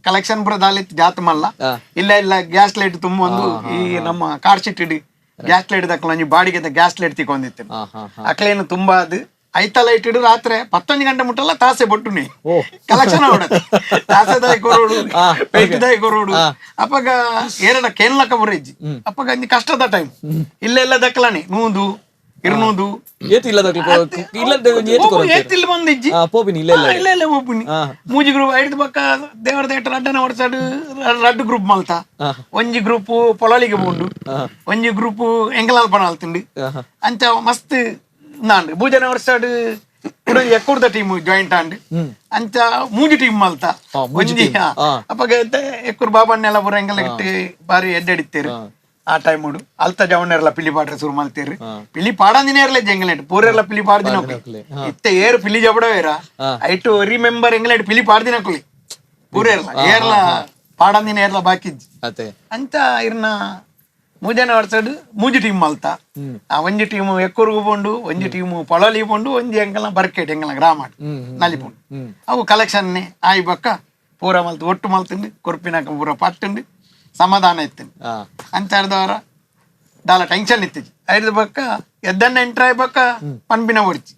ಕಲೆಕ್ಷನ್ ಪೂರ ದಾಲಿತ್ತು ಜಾತ್ ಮಲ್ಲ ಇಲ್ಲ ಇಲ್ಲ ಗ್ಯಾಸ್ ಲೈಟ್ ತುಂಬೊಂದು ಈ ನಮ್ಮ ಕಾರ್ ಶೀಟ್ ಇಡಿ ಗ್ಯಾಸ್ ಲೈಟ್ ದಕ್ಕಲ ಒಂಜಿ ಬಾಡಿಗೆ ಗ್ಯಾಸ್ ಲೈಟ್ ತಿಕ್ಕೊಂಡಿತ್ತು ಅಕ್ಲೇನು ತುಂಬಾ ಅದು ಐತಲ ಇಟ್ಟಿಡು ರಾತ್ರಿ 11 ಗಂಟೆ ಮುಟ್ಟಲ್ಲ ತಾಸೆ ಬೊಟ್ಟುನಿ ಕಲೆಕ್ಷನ್ ತಾಸೆದಾಯಿ ಕೊರೋಡು ಪೇಟಿದಾಯಿ ಕೊರೋಡು ಅಪ್ಪಗ ಏರಡ ಕೇನ್ಲಕ ಬುರೇಜಿ ಅಪ್ಪಗ ಅಂಜಿ ಕಷ್ಟದ ಟೈಮ್ ಇಲ್ಲೆಲ್ಲ ದಕ್ಕಲಾನಿ 100 200 ಏತು ಇಲ್ಲದಕ್ಲು ಇಲ್ಲದ ಏತು ಕೊರೋದು ಏತಿಲ್ ಬಂದಿಜ್ಜಿ ಪೋಪಿನಿ ಇಲ್ಲ ಇಲ್ಲ ಇಲ್ಲ ಇಲ್ಲ ಪೋಪಿನಿ ಮೂಜಿ ಗ್ರೂಪ್ ಐದು ಪಕ್ಕ ದೇವರ ದೇಟ ರಡ್ಡನ ವರ್ಷ ರಡ್ಡು ಗ್ರೂಪ್ ಮಲ್ತ ಒಂಜಿ ಗ್ರೂಪ್ ಪೊಳಲಿಗೆ ಪೋಂಡು ಒಂಜಿ ಗ್ರೂಪ್ ಎಂಗಲಾಲ್ ಪಣಾಲ್ತಿಂಡು ಅಂಚ ಮಸ್ತ್ ನಾಂಡು ಭೂಜನ ವರ್ಷ ಎಕ್ಕುರ್ದ ಟೀಮ್ ಜಾಯಿಂಟ್ ಆಂಡ್ ಅಂಚ ಮೂಜಿ ಟೀಮ್ ಮಲ್ತ ಒಂಜಿ ಅಪ್ಪಗ ಎಕ್ಕುರ್ ಬಾಬಣ್ಣೆಲ್ಲ ಪೂರ ಎಂಗಲ್ ಬಾರಿ ಎಡ್ಡೆಡಿತ್ತೇರು ಆ ಟೈಮ್ ಅಲ್ತ ಜವಣ್ಣೆರ್ಲ ಪಿಲಿ ಪಾಡ್ರೆ ಶುರು ಮಲ್ತೇರು ಪಿಲಿ ಪಾಡಂದಿನೇರ್ಲೆ ಜಂಗಲೇಟ್ ಪೂರೆರ್ಲ ಪಿಲಿ ಪಾಡ್ದಿನ ಇತ್ತೆ ಏರು ಪಿಲಿ ಜಬಡವೇರ ಐಟು ಒರಿ ಮೆಂಬರ್ ಎಂಗಲೇಟ್ ಪಿಲಿ ಪಾಡ್ದಿನ ಕುಲಿ ಪೂರೆರ್ಲ ಏರ್ಲ ಪಾಡಂದಿನ ಏರ್ಲ ಬಾಕಿ ಅಂಚ ಇರ್ನ ಮೂಜನ ವರ್ಷಡ್ ಮೂಜಿ ಟೀಮ್ ಮಲ್ತ ಆ ಒಂಜಿ ಟೀಮ್ ಎಕ್ಕೂರ್ಗು ಪೋಂಡು ಒಂಜಿ ಟೀಮ್ ಪೊಳಲಿ ಪೋಂಡು ಒಂಜಿ ಎಂಕಲ್ನ ಬರ್ಕೇಟ್ ಎಂಕಲ್ನ ಗ್ರಾಮ ನಲಿ ಪೋಂಡು ಅವು ಕಲೆಕ್ಷನ್ ಆಯಿ ಬಕ್ಕ ಪೂರ ಮಲ್ತು ಒಟ್ಟು ಮಲ್ತಿಂಡು ಕೊರ್ಪಿನಾಕ ಪೂರ ಪಟ್ಟುಂಡು ಸಮಾಧಾನ ಇತ್ತು ಅಂಚಾರ್ದವರ ದಾಲ ಟೆನ್ಷನ್ ಇತ್ತಿಜಿ ಐದು ಬಕ್ಕ ಎದ್ದನ್ನ ಎಂಟ್ರ್ ಆಯ್ ಬಕ್ಕ ಪನ್ಪಿನ ಒಡಿಚಿ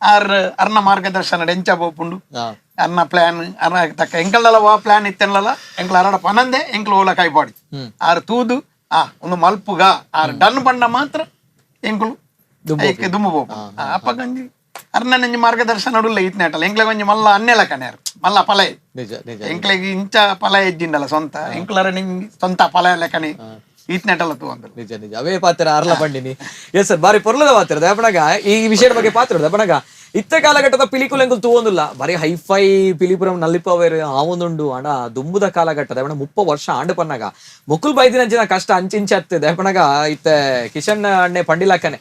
ಆರ್ ಅರ್ನ ಮಾರ್ಗದರ್ಶನ ಎಂಚ ಪೋಪುಂಡು ಅರ್ನ ಪ್ಲಾನ್ ಅರ್ನ ತಕ್ಕ ಎಂಕಲ್ದಲ್ಲ ವಾ ಪ್ಲಾನ್ ಇತ್ತನ್ಲಲ್ಲ ಎಂಕಲ್ ಅರಡ ಪನಂದೆ ಎಂಕಲ್ ಓಲ ಕೈಪಾಡಿ ಆರ್ ತೂದು ಆ ಒಂದು ಮಲ್ಪುಗ ಆರ್ ಡನ್ ಪಂಡ ಮಾತ್ರ ಎಂಕುಲು ದುಂಬು ಪೋಪು ಅಪ್ಪ ಗಂಜಿ ಅರ್ನ ನಂಜಿ ಮಾರ್ಗದರ್ಶನ ಉಲ್ಲ ಇತ್ನೇಟಲ್ಲ ಎಂಕ್ಲೆ ಒಂಜಿ ಮಲ್ಲ ಅನ್ನೆಲ ಕಣ್ಯಾರು ಮಲ್ಲ ಪಲೈ ಎಂಕ್ಲೆಗ್ ಇಂಚ ಪಲ ಎಜ್ಜಿಂಡಲ್ಲ ಸ್ವಂತ ಎಂಕ್ಲರ ನಿಂಗೆ ಸ್ವಂತ ಪಲ ಲೆಕ್ಕನೆ ಈತ್ನೆಟಲ್ಲ ತೂ ನಿಜ ನಿಜ ಅವೇ ಪಾತ್ರ ಅರ್ಲ ಪಂಡಿನಿ. ಎಸ್ ಸರ್, ಬಾರಿ ಪೊರ್ಲದ ಪಾತ್ರ ದಯಪಣಗ ಈ ವಿಷಯದ ಬಗ್ಗೆ ಪಾತ್ರ ದಯಪಣಗ ಇತ್ತ ಕಾಲಘಟ್ಟದ ಪಿಲಿಕುಲ ಎಂಕುಲು ತೂವೊಂದುಲ್ಲ ಬಾರಿ ಹೈಫೈ ಪಿಲಿಪುರಂ ನಲ್ಲಿಪವೇರು ಆವೊಂದುಂಡು ಅಣ ದುಂಬುದ ಕಾಲಘಟ್ಟ ದಯಪಣ 30 ವರ್ಷ ಆಂಡು ಪನ್ನಾಗ ಮುಕುಲ್ ಬೈದಿನಂಚಿನ ಕಷ್ಟ ಅಂಚಿಂಚ ಅತ್ತೆ ದಯಪಣಗ ಇತ್ತೆ ಕಿಶನ್ ಅಣ್ಣೆ ಪಂಡಿಲಕ್ಕನೆ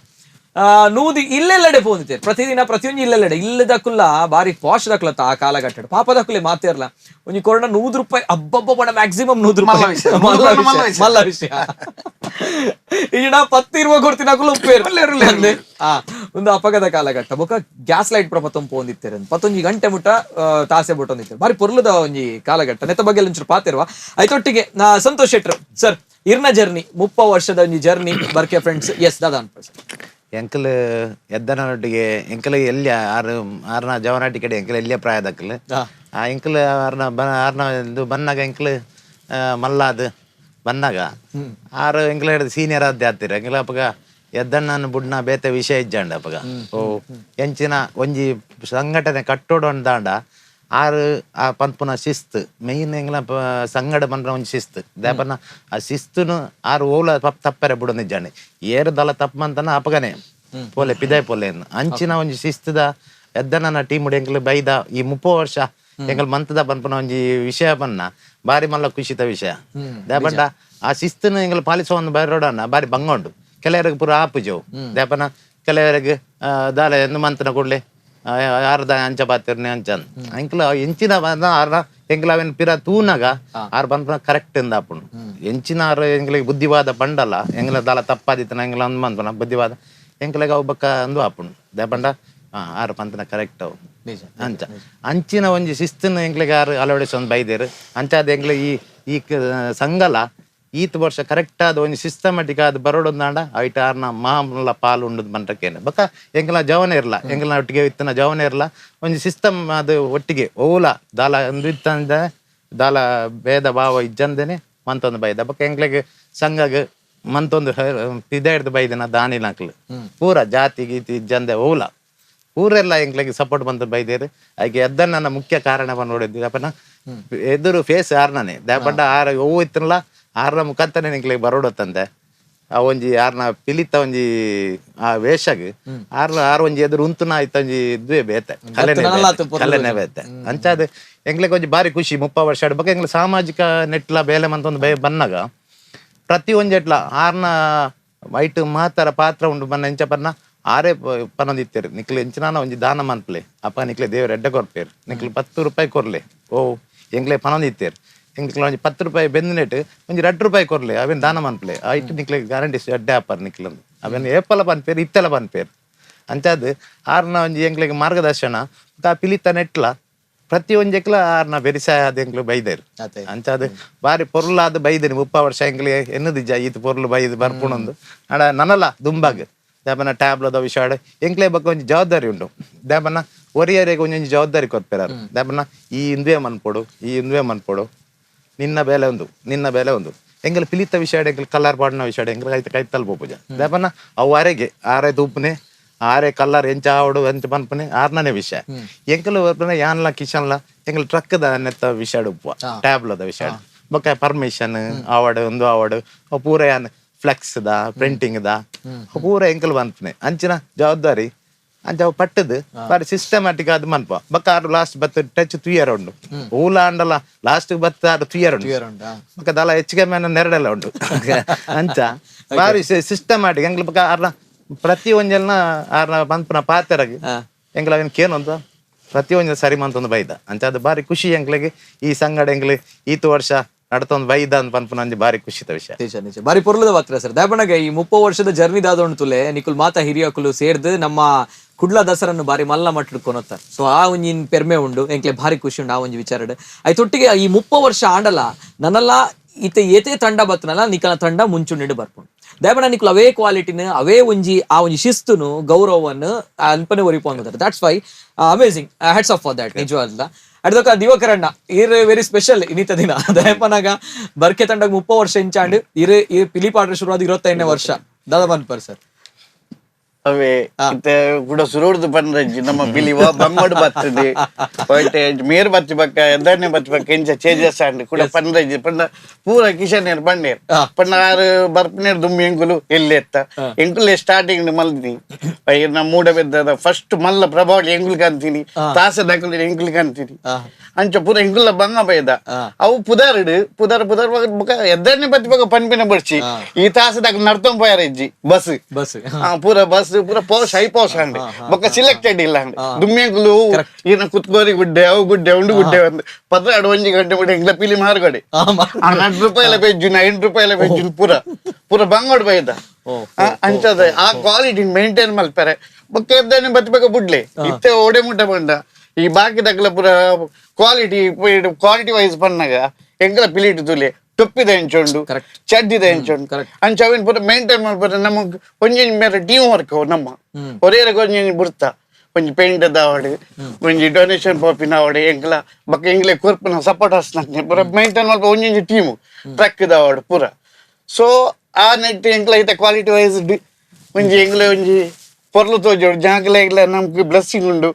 ನೂದಿ ಇಲ್ಲೆಲ್ಲೆಡೆ ಪೋಂದಿತ್ತೇರು ಪ್ರತಿದಿನ ಪ್ರತಿಯೊಂದು ಇಲ್ಲೆಲ್ಲೆಡೆ ಇಲ್ಲದಕ್ಕುಲ್ಲ ಬಾರಿ ಪಾಶ್ ದಕ್ಕಲತ್ತ ಆ ಕಾಲಘಟ್ಟ ಪಾಪದಕ್ಕುಲೆ ಮಾತೇರ್ಲ ಒಂಜಿ ಕೊರಣ 100 ರೂಪಾಯಿ ಅಬ್ಬಬ್ಬ ಬಣ ಮ್ಯಾಕ್ಸಿಮಮ್ 100 ರೂಪಾಯಿ ಮಲ್ಲ ವಿಷಯ ಈಗಿನ 10 ಇರುವ ಕೊಡ್ತೀನಿ ಅಕುಲು ಉಪ್ಪೇರು ಒಂದು ಅಪಗದ ಕಾಲಘಟ್ಟ ಬೊಕ ಗ್ಯಾಸ್ ಲೈಟ್ ಪ್ರಪತಂ ಪೋಂದಿತ್ತೇರು 11 ಗಂಟೆ ಮುಟ್ಟ ತಾಸೆ ಬೊಟ್ಟೊಂದಿತ್ತೇರು ಬಾರಿ ಪೊರ್ಲದ ಒಂಜಿ ಕಾಲಘಟ್ಟ ನೆತ್ತ ಬಗ್ಗೆ ಒಂಚೂರು ಪಾತಿರುವ ಐತೊಟ್ಟಿಗೆ ನಾ ಸಂತೋಷ್ ಶೆಟ್ರು ಸರ್ ಇರ್ನ ಜರ್ನಿ 30 ವರ್ಷದ ಒಂಜಿ ಜರ್ನಿ ಬರ್ಕೆ ಫ್ರೆಂಡ್ಸ್ ಎಸ್ ದಾದಾ ಅನ್ಪ ಎಂಕಲ್ ಎದ್ದನೊಟ್ಟಿಗೆ ಎಂಕಲ್ ಎಲ್ಲಿ ಆರು ಆರ್ನ ಜವನಾಟಿ ಕಡೆ ಎಂಕಲ್ ಎಲ್ಲಿಯ ಪ್ರಾಯದಕ್ಕಲ್ ಆ ಎಂಕಲ್ ಆರ್ನ ಆರ್ನ ಇದು ಬನ್ನಾಗ ಎಂಕಲ್ ಮಲ್ಲಾದ್ ಬನ್ನಾಗ ಆರು ಎಂಕಲ್ ಹಿಡಿದು ಸೀನಿಯರ್ ಆದ್ದೆ ಆತಿರ ಎಂಕಲ್ ಅಪ್ಪಗ ಎದ್ದಣ್ಣನ ಬುಡ್ನ ಬೇತೆ ವಿಷಯ ಇಜ್ಜಾಂಡ ಅಪ್ಪಗ ಓ ಎಂಚಿನ ಒಂಜಿ ಸಂಘಟನೆ ಕಟ್ಟೋಡು ಅಂದಾಂಡ ಆರು ಆ ಪನ್ಪುನ ಶಿಸ್ತು ಮೇಯ್ನ್ ಎಂಗ್ಲ ಸಂಗಡ ಪನ್ಪುನ ಒಂಜಿ ಶಿಸ್ತು ದೇಪನ ಆ ಶಿಸ್ತುನು ಆರು ಓಲ ತಪ್ಪರೆ ಬುಡ ನಿಜಾಣೆ ಏರು ದಲ ತಪ್ಪಂತನ ಅಪಗನೆ ಪೋಲೆ ಪಿದಾಯ್ ಪೋಲೆ ಅಂಚಿನ ಒಂಜಿ ಶಿಸ್ತುದ ಎದ್ದನ ಟೀಮ್ ಎಂಕ್ಲು ಬೈದ ಈ 30 ವರ್ಷ ಎಂಕಲ್ ಮಂತದ ಪನ್ಪುನ ಒಂಜಿ ವಿಷಯ ಪನ್ನ ಬಾರಿ ಮಲ್ಲ ಖುಷಿತ ವಿಷಯ ದೇಪಂಡ ಆ ಶಿಸ್ತುನು ಎಂಕಲ್ ಪಾಲಿಸುವ ಒಂದು ಬರೋಡನ್ನ ಬಾರಿ ಬಂಗ ಉಂಟು ಕೆಲವರಿಗೆ ಪೂರ ಆಪುಜವು ದೇಪನ ಕೆಲವರಿಗೆ ದಾಲ ಎಂದು ಮಂತನ ಕೂಡಲೇ ಆರ್ದ ಅಂಚ ಪಾತಿರ್ನೆ ಅಂಚನ್ ಎಂಕ್ಲ ಎಂಚಿನ ಆರ್ನ ಎಂಕ್ಲ ಅವೇನ್ ಪಿರ ತೂನಾಗ ಆರ್ ಪನ್ಪುನ ಕರೆಕ್ಟ್ ಇಂದ ಆಪುಂಡು ಎಂಚಿನ ಆರ್ ಎಂಕ್ಲಿಗೆ ಬುದ್ಧಿವಾದ ಪಂಡಲ್ಲ ಎಂಗ್ಲ ದಾಲ ತಪ್ಪಾದಿತ್ತನ ಎಂಗ್ಲ ಅಂದ್ ಮನ್ಪುನ ಬುದ್ಧಿವಾದ ಎಂಕ್ಲೆಗ್ ಅವು ಬಕ್ಕ ಅಂದು ಆಪುಂಡು ದೇಪಂಡ ಆರ್ ಪಂತನ ಕರೆಕ್ಟ್ ಅವು ಅಂಚ ಅಂಚಿನ ಒಂಜಿ ಶಿಸ್ತನ್ನು ಎಂಕ್ಲೆಗ್ ಆರ್ ಅಳವಡಿಸೊಂದು ಬೈದೇರು ಅಂಚಾದ ಎಂಕ್ಲೆ ಈ ಈ ಸಂಘಲ ಈತ್ ವರ್ಷ ಕರೆಕ್ಟ್ ಆದ ಒಂಜಿ ಸಿಸ್ಟಮೆಟಿಕ್ ಆದ ಬರೋಡೊಂದಾಂಡ ಐಟ ಆರ್ನ ಮಾಮೂಲ ಪಾಲು ಉಂಡು ಬಂಟಕ್ಕೇನೆ ಬಕ್ಕ ಎಂಕಲ ಜವನ ಇರಲ್ಲ ಎಂಕಲ್ನ ಒಟ್ಟಿಗೆ ಇತ್ತನ ಜವನ ಇರಲ್ಲ ಒಂಜಿ ಸಿಸ್ಟಮ್ ಅದು ಒಟ್ಟಿಗೆ ಓಲ ದಾಲ ಒಂದು ಇತ್ತಂದ ದಾಲ ಭೇದ ಭಾವ ಇಜ್ಜಂದೇನೆ ಮಂತೊಂದು ಬೈದ ಬಕ್ಕ ಎಂಕ್ಲೆಗ್ ಸಂಘಗ್ ಮಂತೊಂದು ಪಿದಾಡ್ದು ಬೈದಿನ ದಾನಿನಾಕ್ಲು ಪೂರ ಜಾತಿ ಗೀತಿ ಇಜ್ಜಂದೆ ಓಲ ಊರೆಲ್ಲ ಎಂಕ್ಲೆಗ್ ಸಪೋರ್ಟ್ ಬಂತು ಬೈದೇರು ಅದಕ್ಕೆ ಎದ್ದನ್ನ ನನ್ನ ಮುಖ್ಯ ಕಾರಣವನ್ನು ನೋಡಿದ್ವಿ ಅಪ್ಪನ ಎದುರು ಫೇಸ್ ಆರ್ನನೆ ದಾಪಂಡ ಆರ ಹೂವು ಇತ್ತನಲ್ಲ ಆರ್ನ ಮುಖಾಂತರನೇ ಎಂಕ್ಲೆಗ್ ಬರೋಡತ್ತಂತೆ ಆ ಒಂಜಿ ಆರ್ನ ಪಿಲಿತ ಒಂಜಿ ಆ ವೇಷಗ್ ಆರ್ನ ಆರ್ ಒಂಜಿ ಎದುರು ಉಂತುನ ಆಯ್ತ ಒಂಜಿ ಇದ್ವೇ ಬೇತೆ ಕಲೆನೆ ಕಲೆನೆ ಬೇತೆ ಅಂಚಾದ ಎಂಕ್ಲೆಗ್ ಒಂಜಿ ಬಾರಿ ಖುಷಿ 30 ವರ್ಷ ಆಡ್ಬೇಕು ಎಂಕ್ಲೆ ಸಾಮಾಜಿಕ ನೆಟ್ಲ ಬೇಲೆ ಮಂತ ಒಂದು ಬನ್ನಾಗ ಪ್ರತಿ ಒಂಜಿ ಎಟ್ಲ ಆರ್ನ ವೈಟ್ ಮಾತರ ಪಾತ್ರ ಉಂಡು ಬನ್ನ ಎಂಚ ಪನ್ನ ಆರೇ ಪನೊಂದಿತ್ತೇರು ನಿಕ್ಲೆ ಎಂಚಿನಾನ ಒಂಜಿ ದಾನ ಮನ್ಪ್ಲೆ ಅಪ್ಪ ನಿಕ್ಲೆ ದೇವ್ರ ಎಡ್ಡೆ ಕೊರ್ಪೇರು ನಿಕ್ಲೆ 10 ರೂಪಾಯಿ ಕೊರ್ಲೆ ಓ ಎಂಕ್ಲೆ ಪನೊಂದಿತ್ತೇರು ಎಂಕ್ಲೆ ಒಂಜಿ 10 ರೂಪಾಯಿ ಬೆಂದಿನೆಟ್ ಒಂಜಿ 2 ರೂಪಾಯಿ ಕೊರ್ಲೆ ಅವೇನು ದಾನ ಮನ್ಪ್ಲೆ ಐಟ್ ನಿಕ್ಲೆ ಗ್ಯಾರಂಟಿ ಎಡ್ಡೆ ಆಪರ್ ನಿಕ್ಲಂದು ಅವೇನು ಏಪಲ ಪನ್ಪೇರು ಇತ್ತೆಲ ಪನ್ಪೇರು ಅಂಚಾದ್ ಆರ್ನ ಒಂಜಿ ಎಂಕ್ಲೆಗ್ ಮಾರ್ಗದರ್ಶನ ಆ ಪಿಲಿತ ನೆಟ್ಲ ಪ್ರತಿ ಒಂಜೆಕ್ಲ ಆರ್ನ ಬೆರಿಸಾಯ ಆದ ಎಂಕ್ಲು ಬೈದೇರು ಅಂಚಾದ್ ಬಾರಿ ಪೊರ್ಲಾದ ಬೈದೇನಿ 30 ವರ್ಷ ಎಂಕ್ಲೆ ಎನ್ನದಿಜ್ಜ ಈತ ಪೊರ್ಲು ಬೈದು ಬರ್ಪುಣೊಂದು ಅಡ ನನಲ ದುಂಬಾಗ್ ದಾಪನ ಟ್ಯಾಬ್ಲದ ವಿಷಯ ಎಂಕ್ಲೆ ಬೊಕ್ಕ ಒಂಜಿ ಜವಾಬ್ದಾರಿ ಉಂಡು ದಾಪನ ಒರಿಯರಿಗೆ ಒಂಜೊಂಜಿ ಜವಾಬ್ದಾರಿ ಕೊರ್ಪೆರಾರು ದಾಪನ ಈ ಇಂದುವೆ ಮನ್ಪೊಡು ಈ ಇಂದುವೆ ಮನ್ಪೊಡು ನಿನ್ನ ಬೇಲೆ ಒಂದು ನಿನ್ನ ಬೇಲೆ ಒಂದು ಎಂಗಲ್ ಪಿಲಿತ ವಿಷಯ ಎಂಕಲ್ ಕಲರ್ ಪಾಡಿನ ವಿಷಯ ಎಂಕಲ್ ಕೈತ ಕೈತಲ್ ಪೋಪುಜ ದಾಪನ ಅವು ಅರೆಗೆ ಆರೆ ತೂಪುನೆ ಆರೆ ಕಲ್ಲರ್ ಎಂಚ ಆವಡು ಎಂಚ ಪನ್ಪುನೆ ಆರ್ನನೆ ವಿಷಯ ಎಂಕಲ್ ಬರ್ಪುನೆ ಯಾನ್ಲ ಕಿಶನ್ಲ ಎಂಕಲ್ ಟ್ರಕ್ ದ ನೆತ್ತ ವಿಷಯ ಉಪ್ಪುವ ಟ್ಯಾಬ್ಲದ ವಿಷಯ ಬೊಕ್ಕ ಪರ್ಮಿಷನ್ ಆವಡು ಒಂದು ಆವಡು ಅವು ಪೂರ ಯಾನ್ ಫ್ಲೆಕ್ಸ್ the printing the ಅವು ಪೂರ ಎಂಕಲ್ ಪನ್ಪುನೆ ಅಂಚಿನ ಜವಾಬ್ದಾರಿ ಅಂಚ ಅವು ಪಟ್ಟದು ಬಾರಿ ಸಿಸ್ಟಮ್ಯಾಟಿಕ್ ಅದು ಮನ್ಪ ಬೊಕ್ಕ ಆರು ಲಾಸ್ಟ್ ಬತ್ತ ಟಚ್ ತುಯ್ಯರ ಉಂಡು ಊಲ ಅಂಡಲ ಲಾಸ್ಟ್ ಬತ್ತ ಆರು ತುಯ್ಯರ ಉಂಡು ಬೊಕ್ಕ ದಲ ಹೆಚ್ಚಿಗೆ ಮೇನ ನೆರಡೆಲ್ಲ ಉಂಡು ಅಂಚ ಬಾರಿ ಸಿಸ್ಟಮ್ಯಾಟಿಕ್ ಎಂಗ್ಲ ಬೊಕ್ಕ ಆರ್ನ ಪ್ರತಿ ಒಂಜಲ್ನ ಆರ್ನ ಪನ್ಪುನ ಪಾತೆರಗ್ ಎಂಗ್ಲ ಅವೇನು ಕೇನೊಂದು ಪ್ರತಿ ಒಂಜಿ ಸರಿ ಮಂತೊಂದು ಬೈದ ಅಂಚ ಅದು ಬಾರಿ ಖುಷಿ ಎಂಕ್ಲೆಗ್ ಈ ಸಂಗಡ ಎಂಗ್ಲೆ ಈತು ವರ್ಷ ನಡತೊಂದು ಬೈದ ಅಂತ ಪನ್ಪುನ ಒಂಜಿ ಬಾರಿ ಖುಷಿತ ವಿಷಯ. ನಿಜ ನಿಜ ಬಾರಿ ಪೊರ್ಲದ ವಾಕ್ಯ ಸರ್. ದಾಪಣಗ ಈ 30 ವರ್ಷದ ಜರ್ನಿ ದಾದೋಣ್ ತುಲೆ ನಿಕುಲ್ ಮಾತಾ ಹಿರಿಯಕುಲು ಸೇರ್ದು ನಮ್ಮ ಕುಡ್ಲ ದಸರನ್ನು ಬಾರಿ ಮಲ್ಲ ಮಟ್ಟಡ್ ಕೊನೊತ್ತಾರೆ. ಸೊ ಆ ಒಂಜಿನ್ ಪೆರ್ಮೆ ಉಂಡು ಎಂಕ್ಲೆ ಭಾರಿ ಖುಷಿ ಉಂಡು ಆ ಒಂಜಿ ವಿಚಾರಡ್. ಐತೊಟ್ಟಿಗೆ ಈ 30 ವರ್ಷ ಆಂಡಲ ನನ್ನಲ್ಲ ಇತ್ತೆ ಏತೇ ತಂಡ ಬತ್ತನಲ್ಲ ನಿಕಲ ತಂಡ ಮುಂಚೂಣಿಡು ಬರ್ಪುಂಡು. ದಯಪಣ ನಿಕುಲು ಅವೇ ಕ್ವಾಲಿಟಿನ ಅವೇ ಒಂಜಿ ಆ ಒಂಜಿ ಶಿಸ್ತುನು ಗೌರವವನ್ನು ಅಲ್ಪನೆ ಒರಿಪೊಂದು. That's why amazing, hats off for that ನಿಜವಾದ. ಅಡ್ದೊಕ ದಿವಕರಣ್ಣ ಈರ್ ವೆರಿ ಸ್ಪೆಷಲ್ ಇನ್ನಿತ ದಿನ. ದಯಪನಾಗ ಬರ್ಕೆ ತಂಡಗ್ 30 ವರ್ಷ ಇಂಚಾಂಡ್ ಇರ್ ಈ ಪಿಲಿಪಾಡ್ರೆ ಶುರುವಾದ 25ನೇ ವರ್ಷ ದಾದಾ ಬನ್ಪರ್ ಸರ್. ಅವೇ ಇತ್ತೆ ಕೂಡ ಸುರುಡ್ದು ಪಂಡ್ರಜ್ಜಿ ನಮ್ಮ ಪಿಲಿ ಬಂಗೋಡು ಬರ್ತದೆ ಒಟ್ಟೆ ಮೇರ್ ಬತ್ತಿ ಬಕ್ಕ ಎದ್ದನ್ನೇ ಬತ್ತಿ ಬಕ್ಕ ಇಂಚ ಚೇಂಜಸ್ ಆಂಡ್ ಕೂಡ ಪಂಡ್ರಜ್ಜಿ ಪಂಡ ಪೂರ ಕಿಶನ್ ಪಂಡೇರ್ ಪಂಡ ಆರು ಬರ್ಪನೇರ್ ದುಮ್ಮಿ ಎಂಕುಲು ಎಲ್ಲಿ ಎತ್ತ ಎಂಕುಲೆ ಸ್ಟಾರ್ಟಿಂಗ್ ಮಲ್ದಿನಿ ನಮ್ಮ ಮೂಡ ಬೆದ್ದದ ಫಸ್ಟ್ ಮಲ್ಲ ಪ್ರಭಾವಳಿ ಎಂಕುಲು ಕಂತೀನಿ ತಾಸೆ ದಕ್ಕಲು ಎಂಕುಲು ಕಂತೀನಿ ಅಂಚ ಪೂರ ಎಂಕುಲ ಬಂಗ ಬೈದ ಅವು ಪುದಾರ್ಡ್ ಪುದಾರ್ ಪುದಾರ್ ಬೊಕ ಎದ್ದನ್ನೇ ಬತ್ತಿ ಬಕ್ಕ ಪನ್ಪಿನ ಬಡ್ಚಿ ಈ ತಾಸೆ ದಕ್ಕಲು ನಡ್ತೊಂದು ಪೋಯಾರ ಇಜ್ಜಿ ಬಸ್ ಬಸ್ ಪೂರ ಬಸ್ ಪೂರ ಪೋಸ್ ಹೈ ಪೋಸ್ ಅಂಡ್ ಬೊಕ್ಕ ಸಿಲೆಕ್ಟೆಡ್ ಇಲ್ಲ ಅಂಡ್ ದುಮ್ಮೆಂಕುಲು ಈನ ಕುತ್ಕೋರಿ ಗುಡ್ಡೆ ಅವು ಗುಡ್ಡೆ ಉಂಡು ಗುಡ್ಡೆ ಒಂದು 12 ಒಂಜಿ ಗಂಟೆ ಬಿಡಿ ಎಂಗ್ಲ ಪಿಲಿ ಮಾರ್ಗಡೆ 4 ರೂಪಾಯಿಲ ಪೆಜ್ಜುನ 8 ರೂಪಾಯಿಲ ಪೆಜ್ಜುನ ಪೂರ ಪೂರ ಬಂಗೋಡ್ ಬೈದ ಅಂಚದ ಆ ಕ್ವಾಲಿಟಿ ಮೇಂಟೈನ್ ಮಲ್ಪರೆ ಬೊಕ್ಕ ಎದ್ದಾನೆ ಬತ್ತಿ ಬುಡ್ಲೆ ಇತ್ತೆ ಓಡೆ ಮುಟ್ಟ ಬಂಡ ಈ ಬಾಕಿ ದಕ್ಕಲ ಪೂರ quality quality wise ಪನ್ನಾಗ ಎಂಗ್ಲ ಪಿಲಿಟ್ ತುಲೆ ಟೊಪ್ಪಿದ ಎಂಚುಂಡು ಚಡ್ಡಿದ ಎಂಚುಂಡು ಅಂಚ ಅವೇನು ಪೂರ ಮೇಂಟೈನ್ ಮಲ್ಪರೆ ನಮಗ್ ಒಂಜಿ ಮೇರೆ ಟೀಮ್ ವರ್ಕ್ ನಮ್ಮ ಒರೇ ಒಂಜಿ ಬುರ್ತ ಒಂಜಿ ಪೇಂಟ್ ದಾವಡು ಒಂಜಿ ಡೊನೇಷನ್ ಪೋಪಿನ ಆವಡು ಎಂಕ್ಲ ಬೊಕ್ಕ ಎಂಗ್ಲೆ ಕೊರ್ಪುನ ಸಪೋರ್ಟ್ ಹಸ್ನ ಪೂರ ಮೇಂಟೈನ್ ಮಲ್ಪ ಒಂಜೊಂಜಿ ಟೀಮು ಟ್ರಕ್ ದಾವಡು ಪೂರ. ಸೊ ಆ ನೆಟ್ ಎಂಕ್ಲ ಐತೆ ಕ್ವಾಲಿಟಿ ವೈಸ್ ಒಂಜಿ ಎಂಗ್ಲೆ ಒಂಜಿ ಪೊರ್ಲು ತೋಜೋಡು ಜನಕ್ಲೆ ಎಂಗ್ಲೆ ನಮ್ಗೆ ಬ್ಲೆಸ್ಸಿಂಗ್ ಉಂಡು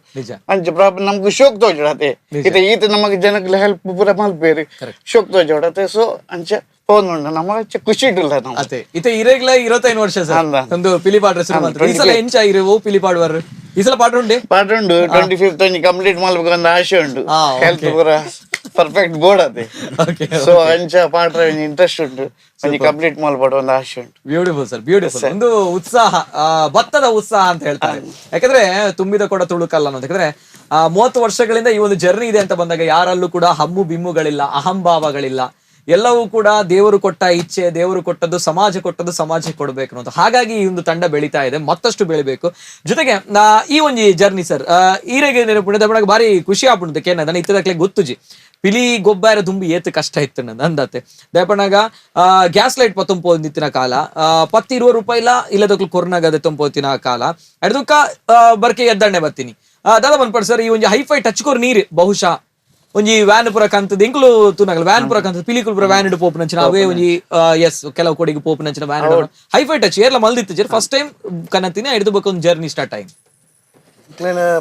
ಅಂಚ ಪ್ರಾಪರ್ ನಮ್ಗೆ ಶೋಕ್ ತೋಜೋಡು ಅದೇ ಇತ್ತೆ ಈತ ನಮಗೆ ಜನಕ್ಲೆ ಹೆಲ್ಪ್ ಪೂರ ಮಲ್ಪೇರು ಶೋಕ್ ತೋಜೋಡು ಅದೇ. ಸೊ ಅಂಚ ಪೋನುಂಡು ನಮ್ಮ ಖುಷಿ ಇಟ್ಟಿಲ್ಲ ನಾವು ಅದೇ ಇತ್ತೆ ಇರೇಗ್ಲ 25 ವರ್ಷ ಸರ್ ಒಂದು ಪಿಲಿ ಪಾಡ್ರೆ ಶುರು ಮಾಡ್ತಾರೆ. ಈ ಸಲ ಎಂಚ ಇರು ಓ ಪಿಲಿ ಪಾಡುವರು ಈ ಸಲ ಪಾಡ್ರೆ ಉಂಡೆ ಪಾಡ್ರೆ ಉಂಡು 25th ಒಂಜಿ ಕಂಪ್ಲೀಟ್ ಮಲ್ಬೇಕು ಅಂತ ಆಸೆ ಉಂಡು. ಹೆಲ್ತ್ ಪೂರ ಪರ್ಫೆಕ್ಟ್ ಬೋರ್ಡ್ ಅದೇ. ಸೊ ಅಂಚ ಪಾಡ್ರೆ ಒಂಜಿ ಇಂಟ್ರೆಸ್ಟ್ ಉಂಟು ಒಂಜಿ ಕಂಪ್ಲೀಟ್ ಮಲ್ಪಡು ಒಂದು ಆಸೆ ಉಂಟು. Beautiful sir, beautiful. ಒಂದು ಉತ್ಸಾಹ, ಭತ್ತದ ಉತ್ಸಾಹ ಅಂತ ಹೇಳ್ತಾರೆ. ಯಾಕಂದ್ರೆ ತುಂಬಿದ ಕೊಡ ತುಳುಕಲ್ಲ ಅನ್ನೋದು. ಯಾಕಂದ್ರೆ 30 ವರ್ಷಗಳಿಂದ ಈ ಒಂದು ಜರ್ನಿ ಇದೆ ಅಂತ ಬಂದಾಗ ಯಾರಲ್ಲೂ ಕೂಡ ಹಮ್ಮು ಬಿಮ್ಮುಗಳಿಲ್ಲ, ಅಹಂಭಾವಗಳಿಲ್ಲ. ಎಲ್ಲವೂ ಕೂಡ ದೇವರು ಕೊಟ್ಟ ಇಚ್ಛೆ, ದೇವರು ಕೊಟ್ಟದ್ದು ಸಮಾಜ ಕೊಟ್ಟದ್ದು ಸಮಾಜಕ್ಕೆ ಕೊಡ್ಬೇಕು ಅನ್ನೋದು. ಹಾಗಾಗಿ ಈ ಒಂದು ತಂಡ ಬೆಳೀತಾ ಇದೆ, ಮತ್ತಷ್ಟು ಬೆಳಿಬೇಕು. ಜೊತೆಗೆ ಈ ಒಂದು ಜರ್ನಿ ಸರ್ ಈರೆಗೆ ನೆನಪು ಭಾರಿ ಖುಷಿ ಆಗ್ಬಿಡುತ್ತೆ. ಕೇನ ನನ್ನ ಇತ್ತದಕ್ಲೆ ಗೊತ್ತುಜಿ ಪಿಲಿ ಗೊಬ್ಬರ ತುಂಬಿ ಏತು ಕಷ್ಟ ಇತ್ತು ನನ್ನ ಅಂದತೆ. ದಯಪಣಾಗ ಗ್ಯಾಸ್ ಲೈಟ್ ಪತ್ತೊಂಪೋದಿತ್ತಿನ ಕಾಲ, 10-20 ರೂಪಾಯಿಲ ಇಲ್ಲದಕ್ಲು ಕೊರ್ನಾಗ ಅದೇ ತೊಂಪೋತಿನ ಕಾಲ ಅಡ್ದುಕ್ಕ ಬರ್ಕೆ ಎದ್ದಣ್ಣೆ ಬರ್ತೀನಿ ದಾದಾ ಬನ್ಪಡ್ ಸರ್. ಈ ಒಂಜಿ hi fi touch core ನೀರು ಬಹುಶಃ ಒಂಜಿ ವ್ಯಾನ್ ಪುರ ಕಂತದ ಎಂಕುಲು ತೂನಗಲ ವ್ಯಾನ್ ಪುರ ಕಂತದ ಪಿಲಿಕುಲ್ ಪುರ ವ್ಯಾನ್ ಇಡು ಪೋಪುನಂಚಿನ ಅವೇ ಒಂಜಿ ಎಸ್ ಕೆಲವು ಕೊಡಿಗೆ ಪೋಪುನಂಚಿನ van hi fi touch ಏರ್ಲ ಮಲ್ದಿತ್ತು first time ಕನ್ನತೀನಿ ಹಿಡಿದು ಬೊಕ್ಕ ಒಂದು ಜರ್ನಿ ಸ್ಟಾರ್ಟ್ ಆಯ್ತು.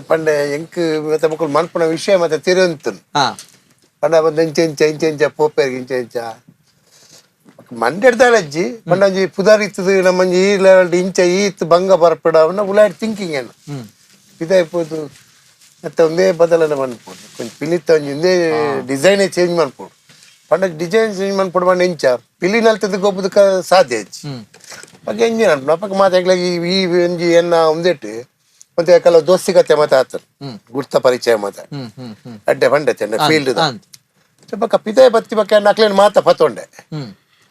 ಪಂಡೆ ಎಂಕ್ ಮತ್ತೆ ಮಕ್ಕಳು ಮನ್ಪುನ ವಿಷಯ ಮತ್ತೆ ತಿರುವಂತು ಪಂಡ ಬಂದು ಇಂಚ ಇಂಚ ಇಂಚ ಇಂಚ ಪೋಪೇರ್ ಇಂಚ ಇಂಚ ಮಂಡೆಡ್ದಾಳ ಅಜ್ಜಿ ಪಂಡ ಒಂಜಿ ಪುದಾರ್ ಇತ್ತದು ನಮ್ಮಂಜಿ ಈ ಲೆವೆಲ್ ಇಂಚ ಈತ್ ಬಂಗ ಬರ್ಪಡ ಅವನ್ನ ಉಲಾಡ್ ಥಿಂಕಿಂಗ್ ಏನು ಇದಾಯ್ಬೋದು ಮತ್ತೆ ಒಂದೇ ಬದಲನೆ ಮನ್ಪೋಡು ಕೊಂಚ ಪಿಲಿತ್ತ ಒಂಜಿ ಒಂದೇ ಡಿಸೈನೇ ಚೇಂಜ್ ಮನ್ಪೋಡು ಪಂಡ ಡಿಸೈನ್ ಚೇಂಜ್ ಮನ್ಪೋಡು ಪಂಡ ಇಂಚ ಪಿಲಿ ನಲ್ತದ ಗೊಬ್ಬದಕ್ಕ ಸಾಧ್ಯ ಅಜ್ಜಿ ಬಗ್ಗೆ ಎಂಜಿನ್ ಅನ್ಪು ಅಪ್ಪಕ್ಕೆ ಮಾತಾಡ್ಲ ಈ ಒಂಜಿ ಎನ್ನ ಒಂದೆಟ್ಟು ಮತ್ತೆ ಕೆಲವು ದೋಸ್ತಿ ಕತೆ ಮತ್ತೆ ಆತರು ಗುರ್ತ ಪರಿಚಯ ಮಾತ ಅಡ್ಡೆ ಪಂಡೆ ಚೆನ್ನ ಫೀಲ್ಡ್ ಬೊಕ್ಕ ಪಿದಾಯಿ ಬತ್ತಿ ಬೊಕ್ಕ ಅಕ್ಲೇನು ಮಾತ ಪತ್ತೊಂಡೆ.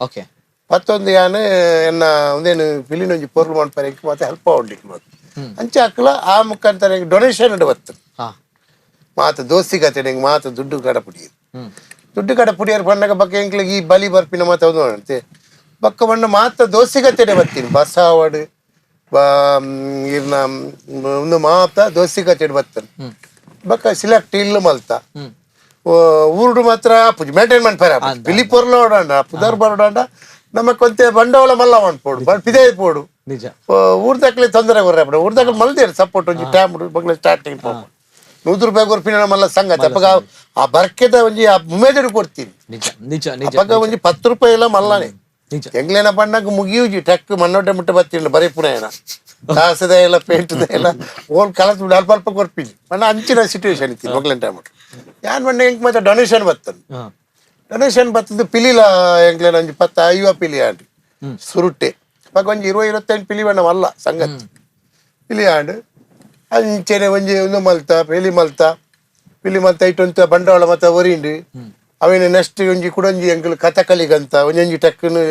ಓಕೆ ಪತ್ತೊಂದು ಯಾನ್ ಎನ್ನ ಒಂದೇನು ಪಿಲಿನ ಒಂಜಿ ಪೊರ್ಲು ಮನ್ಪರೆ ಮಾತ ಹೆಲ್ಪ್ ಆವಡ್ಲಿಕ್ಕೆ ಮಾತ ಅಂಚ ಅಕ್ಲ ಆ ಮುಖಾಂತರ ಡೊನೇಷನ್ ಬತ್ತು ಮಾತ ದೋಸ್ತಿ ಕತೆ ನಿಂಗೆ ಮಾತ ದುಡ್ಡು ಕಡ ಪುಡಿಯರು ದುಡ್ಡು ಕಡ ಪುಡಿಯರು ಪಣ್ಣಗ ಬಕ್ಕ ಎಂಕ್ಲಿಗೆ ಈ ಬಲಿ ಬರ್ಪಿನ ಮಾತ ಅಂತೆ ಬಕ್ಕ ಬಣ್ಣ ಮಾತ ದೋಸ್ತಿ ಕತೆಡೆ ಬರ್ತೀನಿ ಬಸ್ ಆವಡು ಇರ್ನ ಒಂದು ಮಾತ ದೋಸ್ತಿ ಕಚೇರಿ ಬರ್ತದೆ ಬಕ್ಕ ಸಿಲೆಕ್ಟ್ ಇಲ್ಲ ಮಲ್ತ ಊರುಡು ಮಾತ್ರ ಪೂಜೆ ಮೇಂಟೈನ್ ಮಾಡ್ತಾರೆ ಪಿಲಿ ಪೊರ್ಲೋಡಂಡ ಪುದರ್ ಬರೋಡಂಡ ನಮ್ಮ ಕೊಂತೆ ಬಂಡವಾಳ ಮಲ್ಲ ಮಾಡ್ಪೋಡು ಪಿದೇ ಪೋಡು ನಿಜ ಊರ್ದಕ್ಲೆ ತೊಂದರೆ ಕೊರ್ರೆ ಊರ್ದಕ್ಲೆ ಮಲ್ದೇರು ಸಪೋರ್ಟ್ ಒಂಜಿ ಟೈಮ್ ಬಗ್ಲೆ ಸ್ಟಾರ್ಟಿಂಗ್ ಪೋಪ 100 ರೂಪಾಯಿ ಕೊರ್ಪಿನ ಮಲ್ಲ ಸಂಗತಿ ಅಪ್ಪಗ ಆ ಬರ್ಕೆದ ಒಂಜಿ ಆ ಉಮೇದಡು ಕೊಡ್ತೀನಿ. ನಿಜ ನಿಜ ನಿಜ. ಅಪ್ಪಗ ಒಂಜಿ 10 ರೂಪಾಯಿ ಎಲ್ಲ ಮಲ್ಲನೆ. ನಿಜ. ಎಂಗ್ಲೇನ ಬಣ್ಣಕ್ಕೆ ಮುಗಿಯುಜಿ ಟಕ್ ಮಣ್ಣೊಟ್ಟೆ ಮುಟ್ಟೆ ಬತ್ತಿಲ್ಲ ಬರೀ ಪುನಃ ಕಾಸದ ಎಲ್ಲ ಪೇಂಟ್ದ ಎಲ್ಲ ಓಲ್ ಕಲಸ್ ಬಿಡು ಅಲ್ಪ ಅಲ್ಪ ಕೊರ್ಪಿನಿ ಮಣ್ಣ ಅಂಚಿನ ಸಿಟುವೇಶನ್ ಇತ್ತು ಮೊಗ್ಲಿನ ಟೈಮ್. ಯಾನ್ ಮಣ್ಣ ಎಂಕ್ ಮತ್ತೆ ಡೊನೇಷನ್ ಬರ್ತದೆ. ಡೊನೇಷನ್ ಬರ್ತದೆ ಪಿಲಿಲ ಎಂಗ್ಲೇನ ಒಂಜಿ 10 50 ಪಿಲಿ ಆಂಡ್ ಸುರುಟೆ ಅಪ್ಪ ಒಂಜಿ 20 25 ಪಿಲಿ ಬಣ್ಣ ಮಲ್ಲ ಸಂಗತಿ ಪಿಲಿ ಆಂಡ್ ಅಂಚೆನೆ ಒಂಜಿ ಒಂದು ಮಲ್ತ ಪಿಲಿ ಮಲ್ತ ಪಿಲಿ ಮಲ್ತ ಇಟ್ಟೊಂತ ಬಂಡವಾಳ ಮತ್ತೆ ಒರಿಂಡು ಅವೇನು ನೆಕ್ಸ್ಟ್ ಒಂಜಿ ಕುಡೊಂಜಿ ಎಂಕುಲು ಕಥಕಳಿಗಂತ ಒಂಜೊಂಜಿ ಟಕ್ಕನು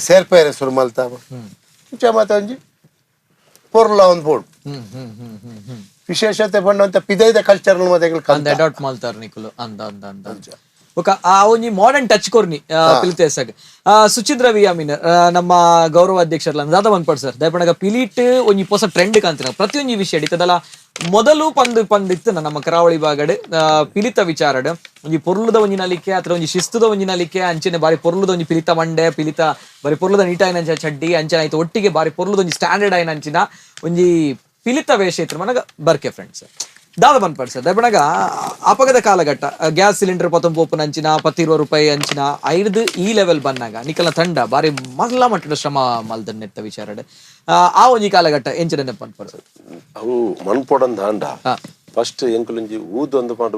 ಸೇರ್ಪೇರೆ ಸುರು ಮಲ್ತ ಇಂಚ ಮತ್ತೆ ಒಂಜಿ ಪೊರ್ಲ ಒಂದು ಬೋರ್ಡ್ ಹ್ಮ್ ಹ್ಮ್ ಹ್ಮ್ ಹ್ಮ್ ಹ್ಮ್ ವಿಶೇಷತೆ ಪಂಡಂತ ಪಿದೈದ ಕಲ್ಚರ್ ಮತ್ತೆ ಎಂಕುಲು ಅಂದ ಕಂತ ಅಡಾಪ್ಟ್ ಮಲ್ತಾರ ನಿಕುಲು ಅಂದ ಅಂದ ಅಂದ ಬೊಕ ಆ ಒಂಜಿ ಮಾಡರ್ನ್ ಟಚ್ ಕೊರ್ನಿ ಪಿಲಿತೇಸಗ್. ಸುಚಿದ್ರ ವಿ ಅಮೀನ್ ನಮ್ಮ ಗೌರವ ಅಧ್ಯಕ್ಷರ್ಲ ದಾದ ಮನ್ಪಡ್ ಸರ್ ದಯಪಣಗ ಪಿಲಿಟ್ ಒಂಜಿ ಪೊಸ ಟ್ರೆಂಡ್ ಕಾಂತಿನ ಪ್ರತಿಯೊಂಜಿ ವಿಷಯ ಇತ್ತದಲ್ಲ ಮೊದಲು ಪಂದ್ ಪಂದ್ ಇತ್ತು ನಮ್ಮ ಕರಾವಳಿ ಭಾಗಡ್ ಪಿಲಿತ ವಿಚಾರಡ್ ಒಂಜಿ ಪೊರ್ಲುದ ಒಂಜಿ ನಲಿಕೆ ಅಥವಾ ಒಂಜಿ ಶಿಸ್ತುದ ಒಂಜಿ ನಲಿಕೆ ಅಂಚನೆ ಬಾರಿ ಪೊರ್ಲುದ ಒಂಜಿ ಪಿಲಿತ ಮಂಡೆ ಪಿಲಿತ ಬಾರಿ ಪೊರ್ಲುದ ನೀಟಾಯಿನ ಅಂಚ ಚಡ್ಡಿ ಅಂಚನೆ ಆಯ್ತು ಒಟ್ಟಿಗೆ ಬಾರಿ ಪೊರ್ಲುದ ಒಂಜಿ ಸ್ಟ್ಯಾಂಡರ್ಡ್ ಆಯಿನ ಅಂಚಿನ ಒಂಜಿ ಪಿಲಿತ ವೇಷ ಇತ್ತು ಮನಗ ಬರ್ಕೆ ಫ್ರೆಂಡ್ಸ್ ದಾದ ಮನ್ಪಡ್ ಸರ್. ದಯಪಣಗ ಅಪಗದ ಕಾಲಘಟ್ಟ ಗ್ಯಾಸ್ ಸಿಲಿಂಡರ್ ಪತ್ತೊಂಬತ್ತು ಅಂಚಿನ 10 ರೂಪಾಯಿ ಅಂಚಿನ ಐದು ಈ ಲೆವೆಲ್ ಬಂದಾಗ ನಿಕಲ ತಂಡ ಬಾರಿ ಮಲ್ಲ ಮಟ್ಟದ ಶ್ರಮ ಮಲ್ದನ್ನೆತ್ತ ವಿಚಾರಡ್ ಆ ಒಂಜಿ ಕಾಲಘಟ್ಟ ಎಂಚಿನ ನೆನಪು ಸರ್? ಅವು ಮನ್ಪೊಡಂದ ಆಂಡ ಫಸ್ಟ್ ಎಂಕುಲೊಂಜಿ ಊದು ಒಂದು ಪಾಡು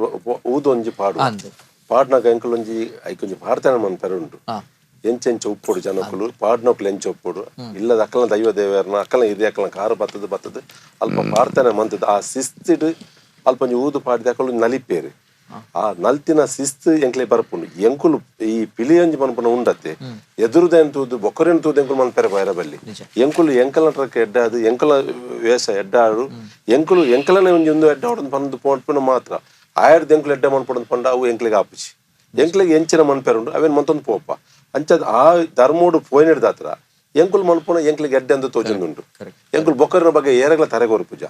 ಊದು ಒಂಜಿ ಪಾಡು ಅಂದ್. ಪಾಡ್ನಾಗ ಎಂಕುಲೊಂಜಿ ಐಕೊಂಜಿ ಪಾಡ್ತಾನೆ ಮನ್ಪೆರೆ ಉಂಟು. ಎಂಚೆಂಚ ಉಪ್ಪೊಡು ಜನಕ್ಕುಲು ಪಾಡ್ನೋಕ್ಲು ಎಂಚ ಉಪ್ಪೊಡು ಇಲ್ಲದ ಅಕ್ಕಲ ದೈವ ದೇವರನ ಅಕ್ಕಲ ಹಿರಿಯ ಅಕ್ಕಲ ಕಾರು ಬತ್ತದ ಬತ್ತದ ಅಲ್ಪ ಪಾಡ್ತಾನೆ ಮಂತದ ಆ ಶಿಸ್ತಿಡ್ ಅಲ್ಪ ಒಂಜಿ ಊದು ಪಾಡಿದ ಅಕ್ಕಲು ನಲಿಪೇರು ಆ ನಲ್ತಿನ ಶಿಸ್ತು ಎಂಕ್ಲೆ ಬರ್ಪುಂಡು. ಎಂಕುಲು ಈ ಪಿಲಿಯಂಜಿ ಮನ್ಪುನ ಉಂಡತ್ತೆ ಎದುರುದೇನ್ ತೂದು ಬೊಕ್ಕರೇನ್ ತೂದು ಎಂಕುಲು ಮನ್ಪೆರೆ ಬೈರ ಬಲ್ಲಿ ಎಂಕುಲು ಎಂಕಲ ಟ್ರಕ್ ಎಡ್ಡಾದು ಎಂಕಲ ವೇಷ ಎಡ್ಡಾಡು ಎಂಕುಲು ಎಂಕಲನೆ ಒಂಜಿ ಒಂದು ಎಡ್ಡಾಡು ಪಂದು ಪೋಣ್ಪುನ ಮಾತ್ರ ಆಯರ್ದ ಎಂಕುಲು ಎಡ್ಡ ಮನ್ಪುನ ಪಂಡ ಅವು ಎಂಕ್ಲಿಗೆ ಆಪುಜಿ. ಎಂಕ್ಲಿಗೆ ಎಂಚಿನ ಮನ್ಪೆರೆ ಉಂಡು ಅವೇನ್ ಮಂತೊಂದು ಪೋಪ ಅಂಚದ ಆ ಧರ್ಮೋಡು ಪೋಯಿನದಾತ್ರ ಎಂಕುಲು ಮನ್ಪುನ ಎಂಕ್ಲಿಗೆ ಎಡ್ಡೆ ಅಂದು ತೋಜೊಂದುಂಡು. ಎಂಕುಲು ಬೊಕ್ಕರಿನ ಬಗ್ಗೆ ಏರಗ್ಲ ತರೆಗೋರು ಪೂಜಾ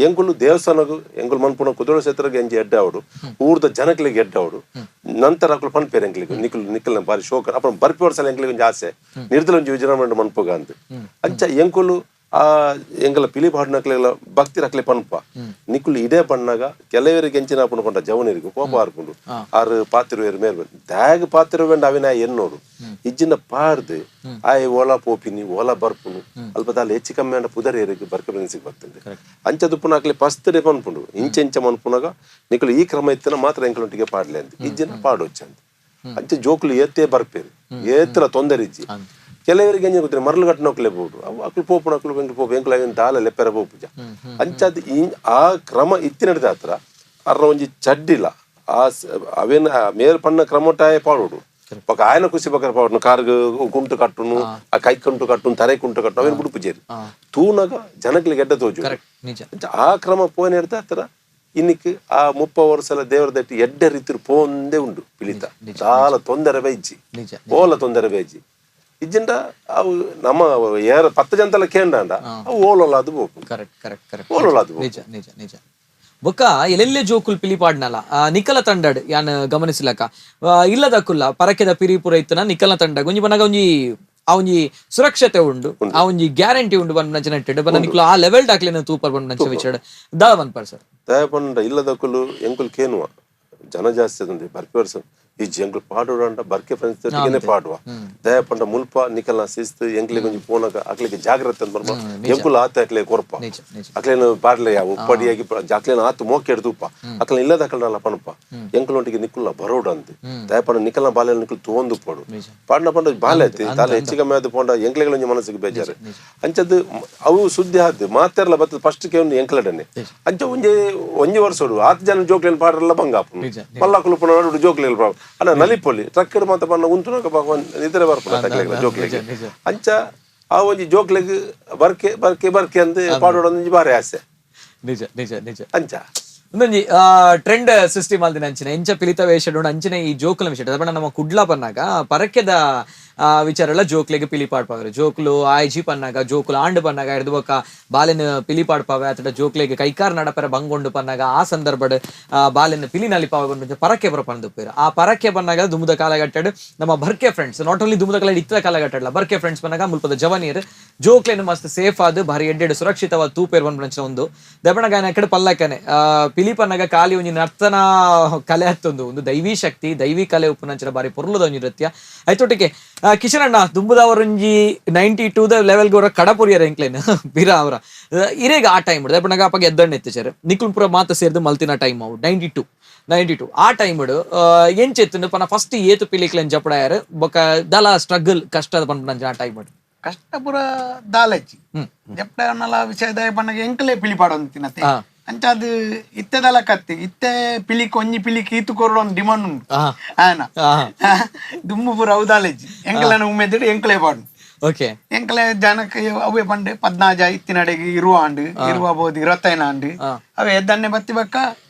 ಎಂಕುಲು ದೇವಸ್ಥಾನಗು ಎಂಕುಲು ಮನ್ಪುನ ಕುದುರೆ ಕ್ಷೇತ್ರಗೆ ಎಂಜಿ ಎಡ್ಡಾವಡು ಊರ್ದ ಜನಕ್ಲಿಗೆ ಎಡ್ಡಾವಡು ನಂತರ ಅಕುಲು ಪನ್ಪೇರು ಎಂಕ್ಲಿಗೆ ನಿಕುಲು ನಿಕ್ಕಲ್ನ ಬಾರಿ ಶೋಕರ್ ಅಪ್ಪ ಬರ್ಪಿ ವರ್ಷ ಎಂಕ್ಲಿಗೆ ಒಂಜಿ ಆಸೆ ನಿರ್ದಲ ಒಂಜಿ ವಿಜೃಂಭಣೆ ಮನ್ಪುಗ ಅಂತ ಅಂಚ ಎಂಕುಲು ಆ ಎಂಕಲ ಪಿಲಿ ಪಾಡ್ನಕ್ಲೆಲ್ಲ ಭಕ್ತಿ ರಕ್ಲೆ ಪನ್ಪ ನಿಕುಲು ಇದೇ ಪಣ್ಣಾಗ ಕೆಲವರಿಗೆ ಎಂಚಿನ ಪುಣ ಪಂಡ ಜವನರಿಗೆ ಕೋಪ ಆರ್ಪುಂಡು ಆರು ಪಾತಿರುವೇರು ಮೇಲ್ ದ್ಯಾಗ್ ಪಾತಿರುವೆಂಡ ಅವಿನ ಎನ್ನೋಡು ಇಜ್ಜಿನ ಪಾಡ್ದು ಆಯ್ ಓಲಾ ಪೋಪಿನಿ ಓಲಾ ಬರ್ಪುನು ಅಲ್ಪ ದಾಲ ಹೆಚ್ಚು ಕಮ್ಮಿ ಅಂಡ ಪುದರ್ ಏರಿಗೆ ಬರ್ಕ ಬೆನ್ಸಿಗೆ ಬರ್ತದೆ ಅಂಚ ದುಪ್ಪುನ ಅಕ್ಲೆ ಪಸ್ತಡೆ ಪನ್ಪುಂಡು ಇಂಚ ಇಂಚ ಮನ್ಪುನಾಗ ನಿಕುಲು ಈ ಕ್ರಮ ಇತ್ತನ ಮಾತ್ರ ಎಂಕಲೊಟ್ಟಿಗೆ ಪಾಡ್ಲೆ ಅಂತ ಇಜ್ಜಿನ ಪಾಡೊಚ್ಚ ಅಂತ ಅಂಚ ಜೋಕುಲು ಏತೇ ಬರ್ಪೇರು ಏತ್ರ ತೊಂದರೆ ಇಜ್ಜಿ. ಕೆಲವರಿಗೆ ಎಂಜ ಗೊತ್ತಿಲ್ಲ ಮರಳು ಕಟ್ಟನೋಕ್ಲೆ ಬೋಡು ಅವು ಅಕ್ಲು ಪೋಪುನ ಅಕ್ಲು ಬೆಂಕ್ಲು ಪೋಪು ಎಂಕ್ಲು ಐನ್ ದಾಲ ಲೆಪ್ಪೆರ ಪೋಪುಜ ಅಂಚಾದ್ ಆ ಕ್ರಮ ಇತ್ತಿನಡ್ದ ಹತ್ರ ಅರ್ನ ಒಂಜಿ ಚಡ್ಡಿಲ್ಲ ಆ ಅವೇನ ಮೇಲ್ ಪಣ್ಣ ಕ್ರಮಟಾಯ ಪಾಡೋಡು ಬೊಕ ಆಯನ ಖುಷಿ ಬಕರ ಪಾಡುನು ಕಾರ್ಗ್ ಕುಂಟು ಕಟ್ಟುನು ಆ ಕೈ ಕುಂಟು ಕಟ್ಟುನು ತರೆ ಕುಂಟು ಕಟ್ಟುನು ಅವೇನು ಬುಡುಪು ಜೇರಿ ತೂನಗ ಜನಕ್ಲಿಗೆ ಎಡ್ಡ ತೋಜು ನಿಜ. ಅಂಚ ಆ ಕ್ರಮ ಪೋಯಿನ ಹಿಡ್ದ ಹತ್ರ ಇನ್ನಿಕ್ ಆ 30 ವರ್ಷಲ ದೇವರ ದಟ್ಟಿ ಎಡ್ಡೆ ರೀತಿ ಪೋಂದೇ ಉಂಡು ಪಿಲಿತ ದಾಲ ತೊಂದರೆ ಬೈಜಿ ನಿಜ. ಓಲ ತೊಂದರೆ ಬೈಜಿ ಇಜ್ಜಿಂಡ ಅವು ನಮ್ಮ ಏರ 10 ಜನತಲ ಕೇಂಡಾಂಡ ಅವು ಓಲೋಲ ಅದು ಬೋಪು correct correct correct ಓಲೋಲ ಅದು ಬೋಪು. ನಿಜ ನಿಜ ನಿಜ. ಬೊಕ್ಕ ಎಲ್ಲೆಲ್ಲೆ ಜೋಕುಲ್ ಪಿಲಿ ಪಾಡ್ನಲ ನಿಕಲ ತಂಡಡ್ ಯಾನ್ ಗಮನಿಸ್ಲಕ ಇಲ್ಲದಕ್ಕುಲ್ಲ ಪರಕೆದ ಪಿರಿಪುರ ಇತ್ತನ ನಿಕಲ ತಂಡ ಒಂಜಿ ಬನಗ ಒಂಜಿ ಆ ಒಂಜಿ ಸುರಕ್ಷತೆ ಉಂಡು ಆ ಒಂಜಿ ಗ್ಯಾರಂಟಿ ಉಂಡು ಬಂದ್ ನಂಚ ಬನ್ನ ನಿಕುಲು ಆ ಲೆವೆಲ್ ಡಾಕ್ಲಿನ ತೂಪರ್ ಬಂದ್ ನಂಚ ವಿಚಾರ ದಾ ಪರ್ ಸರ್. ದಯಪಂಡ ಇಲ್ಲದಕ್ಕುಲು ಎಂಕುಲು ಕೇನುವ ಜನ ಜಾಸ್ತಿ ಅದಂದೆ ಬರ್ಪೆ ವರ್ಷ ಈ ಎಂಕುಲು ಪಾಡೋಡ ಬರ್ಕೆ ಫ್ರೆಂಡ್ಸ್ ಜೊತೆಗೇನೆ ಪಾಡುವ ದಯಪಂಡ ಮುಲ್ಪ ನಿಕಲ್ನ ಶಿಸ್ತು ಎಂಕ್ಲಿಗೆ ಒಂಜಿ ಪೋನಗ ಅಕ್ಲಿಗೆ ಜಾಗ್ರತೆ ಅಂತ ಬರ್ಪ ಎಂಕುಲು ಆತ ಅಕ್ಲೆ ಕೊರ್ಪ ನಿಜ ನಿಜ. ಅಕ್ಲೇನು ಪಾಡ್ಲೆ ಯಾವ ಉಪ್ಪಡಿಯಾಗಿ ಅಕ್ಲೇನು ಆತು ಮೋಕೆ ಹಿಡ್ದು ಉಪ್ಪ ಅಕ್ಲ ಇಲ್ಲದ ಅಕ್ಲಲ್ಲ ಪಣಪ ಎಂಕುಲೊಟ್ಟಿಗೆ ನಿಕ್ಕುಲ್ಲ ಬರೋಡು ಅಂತ ದಯಪಂಡ ನಿಕಲ್ನ ಬಾಲೆ ನಿಕ್ಕುಲು ತೋಂದು ಪೋಡು ಪಾಡ್ನ ಪಂಡ ಬಾಲೆ ಐತಿ ತಾಲೆ ಹೆಚ್ಚು ಕಮ್ಮಿ ಆದ್ ಪೋಂಡ ಎಂಕ್ಲೆಗಳ ಒಂಜಿ ಮನಸ್ಸಿಗೆ ಬೇಜಾರು ಅಂಚದ್ದು ಅವು ಸುದ್ದಿ ಆದ್ದು ಮಾತೆರ್ಲ ಬತ್ತದ ಫಸ್ಟ್ ಕೇವನ್ ಎಂಕ್ಲಡನೆ ಅಂಚ ಒಂಜಿ ಒಂಜಿ ವರ್ಷಡು ಆತ್ ಜನ ಜೋಕ್ಲೇನು ಪಾಡ್ರಲ್ಲ ಬಂಗಾಪುನು ಮಲ್ಲ ಕುಲುಪುನ ನಡುಡು ಜೋಕ್ಲೇನು ಪಾಡು ಅಣ್ಣ ನಲಿಪೊಲಿ ಟ್ರಕ್ ಮಾತ ಪನ್ನ ಉಂತುನಕ ಭಗವಾನ್ ನಿದ್ರೆ ಬರ್ಪುನ ತಕ್ಲೆಗ್ಲ ಜೋಕ್ಲೆಗ್ ಅಂಚ ಆ ಒಂಜಿ ಜೋಕ್ಲೆಗ್ ಬರ್ಕೆ ಬರ್ಕೆ ಬರ್ಕೆ ಅಂದ್ ಪಾಡೋಡು ಒಂಜಿ ಬಾರಿ ಆಸೆ. ನಿಜ ನಿಜ ನಿಜ. ಅಂಚ ಒಂದೊಂಜಿ ಟ್ರೆಂಡ್ ಸೃಷ್ಟಿ ಮಾಲ್ದಿನ ಅಂಚಿನ ಎಂಚ ಪಿಲಿತ ವೇಷ ಅಂಚಿನ ಈ ಜೋಕುಲ ವಿಷಯ ಅದನ್ನ ನಮ್ಮ ಕುಡ್ಲ ಬನ್ನಾಗ ಪರಕೆದ ವಿಚಾರ ಎಲ್ಲ ಜೋಕ್ಲೆಗ್ ಪಿಲಿ ಪಾಡ್ಪಾವೆರ್. ಜೋಕ್ಲು ಆಯ್ಜಿ ಪನ್ನಾಗ, ಜೋಕುಲು ಆಂಡ್ ಪನ್ನಾಗ, ಎಡ್ದು ಬೊಕ್ಕ ಬಾಲೆನ್ ಪಿಲಿ ಪಾಡ್ಪಾವೆ ಅತಡ ಜೋಕ್ಲೆಗ್ ಕೈಕಾರ್ ನಡಪರೆ ಬಂಗೊಂಡು ಪನ್ನಾಗ ಆ ಸಂದರ್ಭಡ್ ಬಾಲೆನ್ ಪಿಲಿ ನಲಿಪಾವೆ ಪರಕೆ ಬರ ಪಂದುಪ್ಪೇರು. ಆ ಪರಕೆ ಪನ್ನಾಗ ದುಮುದ ಕಾಲಘಟ್ಟಡ್ ನಮ್ಮ ಬರ್ಕೆ friends, not only ದುಮುದ ಕಾಲ ಇತ್ತ ಕಾಲಘಟ್ಟಡ್ಲ ಬರ್ಕೆ ಫ್ರೆಂಡ್ಸ್ ಪನ್ನಾಗ ಮುಲ್ಪದ ಜವನೀರ್ ಜೋಕ್ಲೆನ್ ಮಸ್ತ್ ಸೇಫ್ ಆದ್ ಭಾರಿ ಎಡ್ಡೆಡ್ ಸುರಕ್ಷಿತವಾದ ತೂಪೇರ್ ಪನ್ಪುನಂಚಿನ ಒಂದು ದೆಬಣಗಾಯನ ಕಡೆ ಪಲ್ಲಕ್ಕನೆ ಪಿಲಿ ಪನ್ನಾಗ ಖಾಲಿ ಒಂಜಿ ನರ್ತನ ಕಲೆ ಹತ್ತೊಂದು ಒಂದು ದೈವಿ ಶಕ್ತಿ ದೈವಿ ಕಲೆ ಉಪ್ಪುನಂಚಿನ ಬಾರಿ ಪೊರ್ಲುದ ಒಂಜಿ ನೃತ್ಯ. ಐತೊಟ್ಟಿಗೆ ಕಿಶನ್ ಅಣ್ಣ ದುಂಬುದವರೊಂಜಿ 92 ದ ಲೆವೆಲ್ ಗೋರ ಕಡಪುರಿಯರ ಎಂಕ್ಲೇನ್ ಬಿರಾ ಅವರ ಇರೇಗ ಆ ಟೈಮ್ ದೆಬಣಗ ಅಪ್ಪಗೆ ಎದ್ದಣ್ಣ ಎತ್ತಿಚಾರೆ ನಿಕುಲ್ ಪುರ ಮಾತ ಸೇರ್ದು ಮಲ್ತಿನ ಟೈಮ್ ಅವು 92 ಆ ಟೈಮ್ ಎಂಚೆತ್ತು ಪನ ಫಸ್ಟ್ ಏತು ಪಿಲಿಕ್ಲೆನ್ ಜಪಡಾಯರ್ ಬೊಕ ದಲ ಸ್ಟ್ರಗಲ್ ಕಷ್ಟ ಪನ್ಪುನಂಚಿನ ಆ ಟೈಮ್ ಕಷ್ಟ ಪುರ ದಾಲಚ್ಚಿ ಜಪಡಾಯನಲ ವಿಷಯದ ಪನ್ನಗ ಎಂಕಲೇ ಪಿಲಿ ಪಾಡೊಂದು ಅಂಚ ಅದು ಇತ್ತೆದಲ ಕತ್ತಿ ಇತ್ತೆ ಪಿಲಿಕ್ ಒಂಜಿ ಪಿಲಿಕ್ ಈತು ಕೊರಡು ಒಂದು ಡಿಮಾಂಡ್ ಉಂಟು ಆನ ದುಮ್ಮು ಪೂರ ಅವು ದಾಲೆಜ್ಜಿ ಎಂಕಲನ ಉಮ್ಮೆದಿಡು ಎಂಕಲೇ ಪಾಡು. ಓಕೆ ಎಂಕಲೆ ಜನಕ್ಕೆ ಅವೇ ಪಂಡೆ ಪದ್ನಾಜ ಇತ್ತಿನಡೆಗೆ ಇರುವ ಆಂಡು ಇರುವ ಬೋದು ಇರತ್ತೈನ ಆಂಡು ಅವೇ ಎದ್ದನ್ನೆ ಬತ್ತಿ ಬಕ್ಕ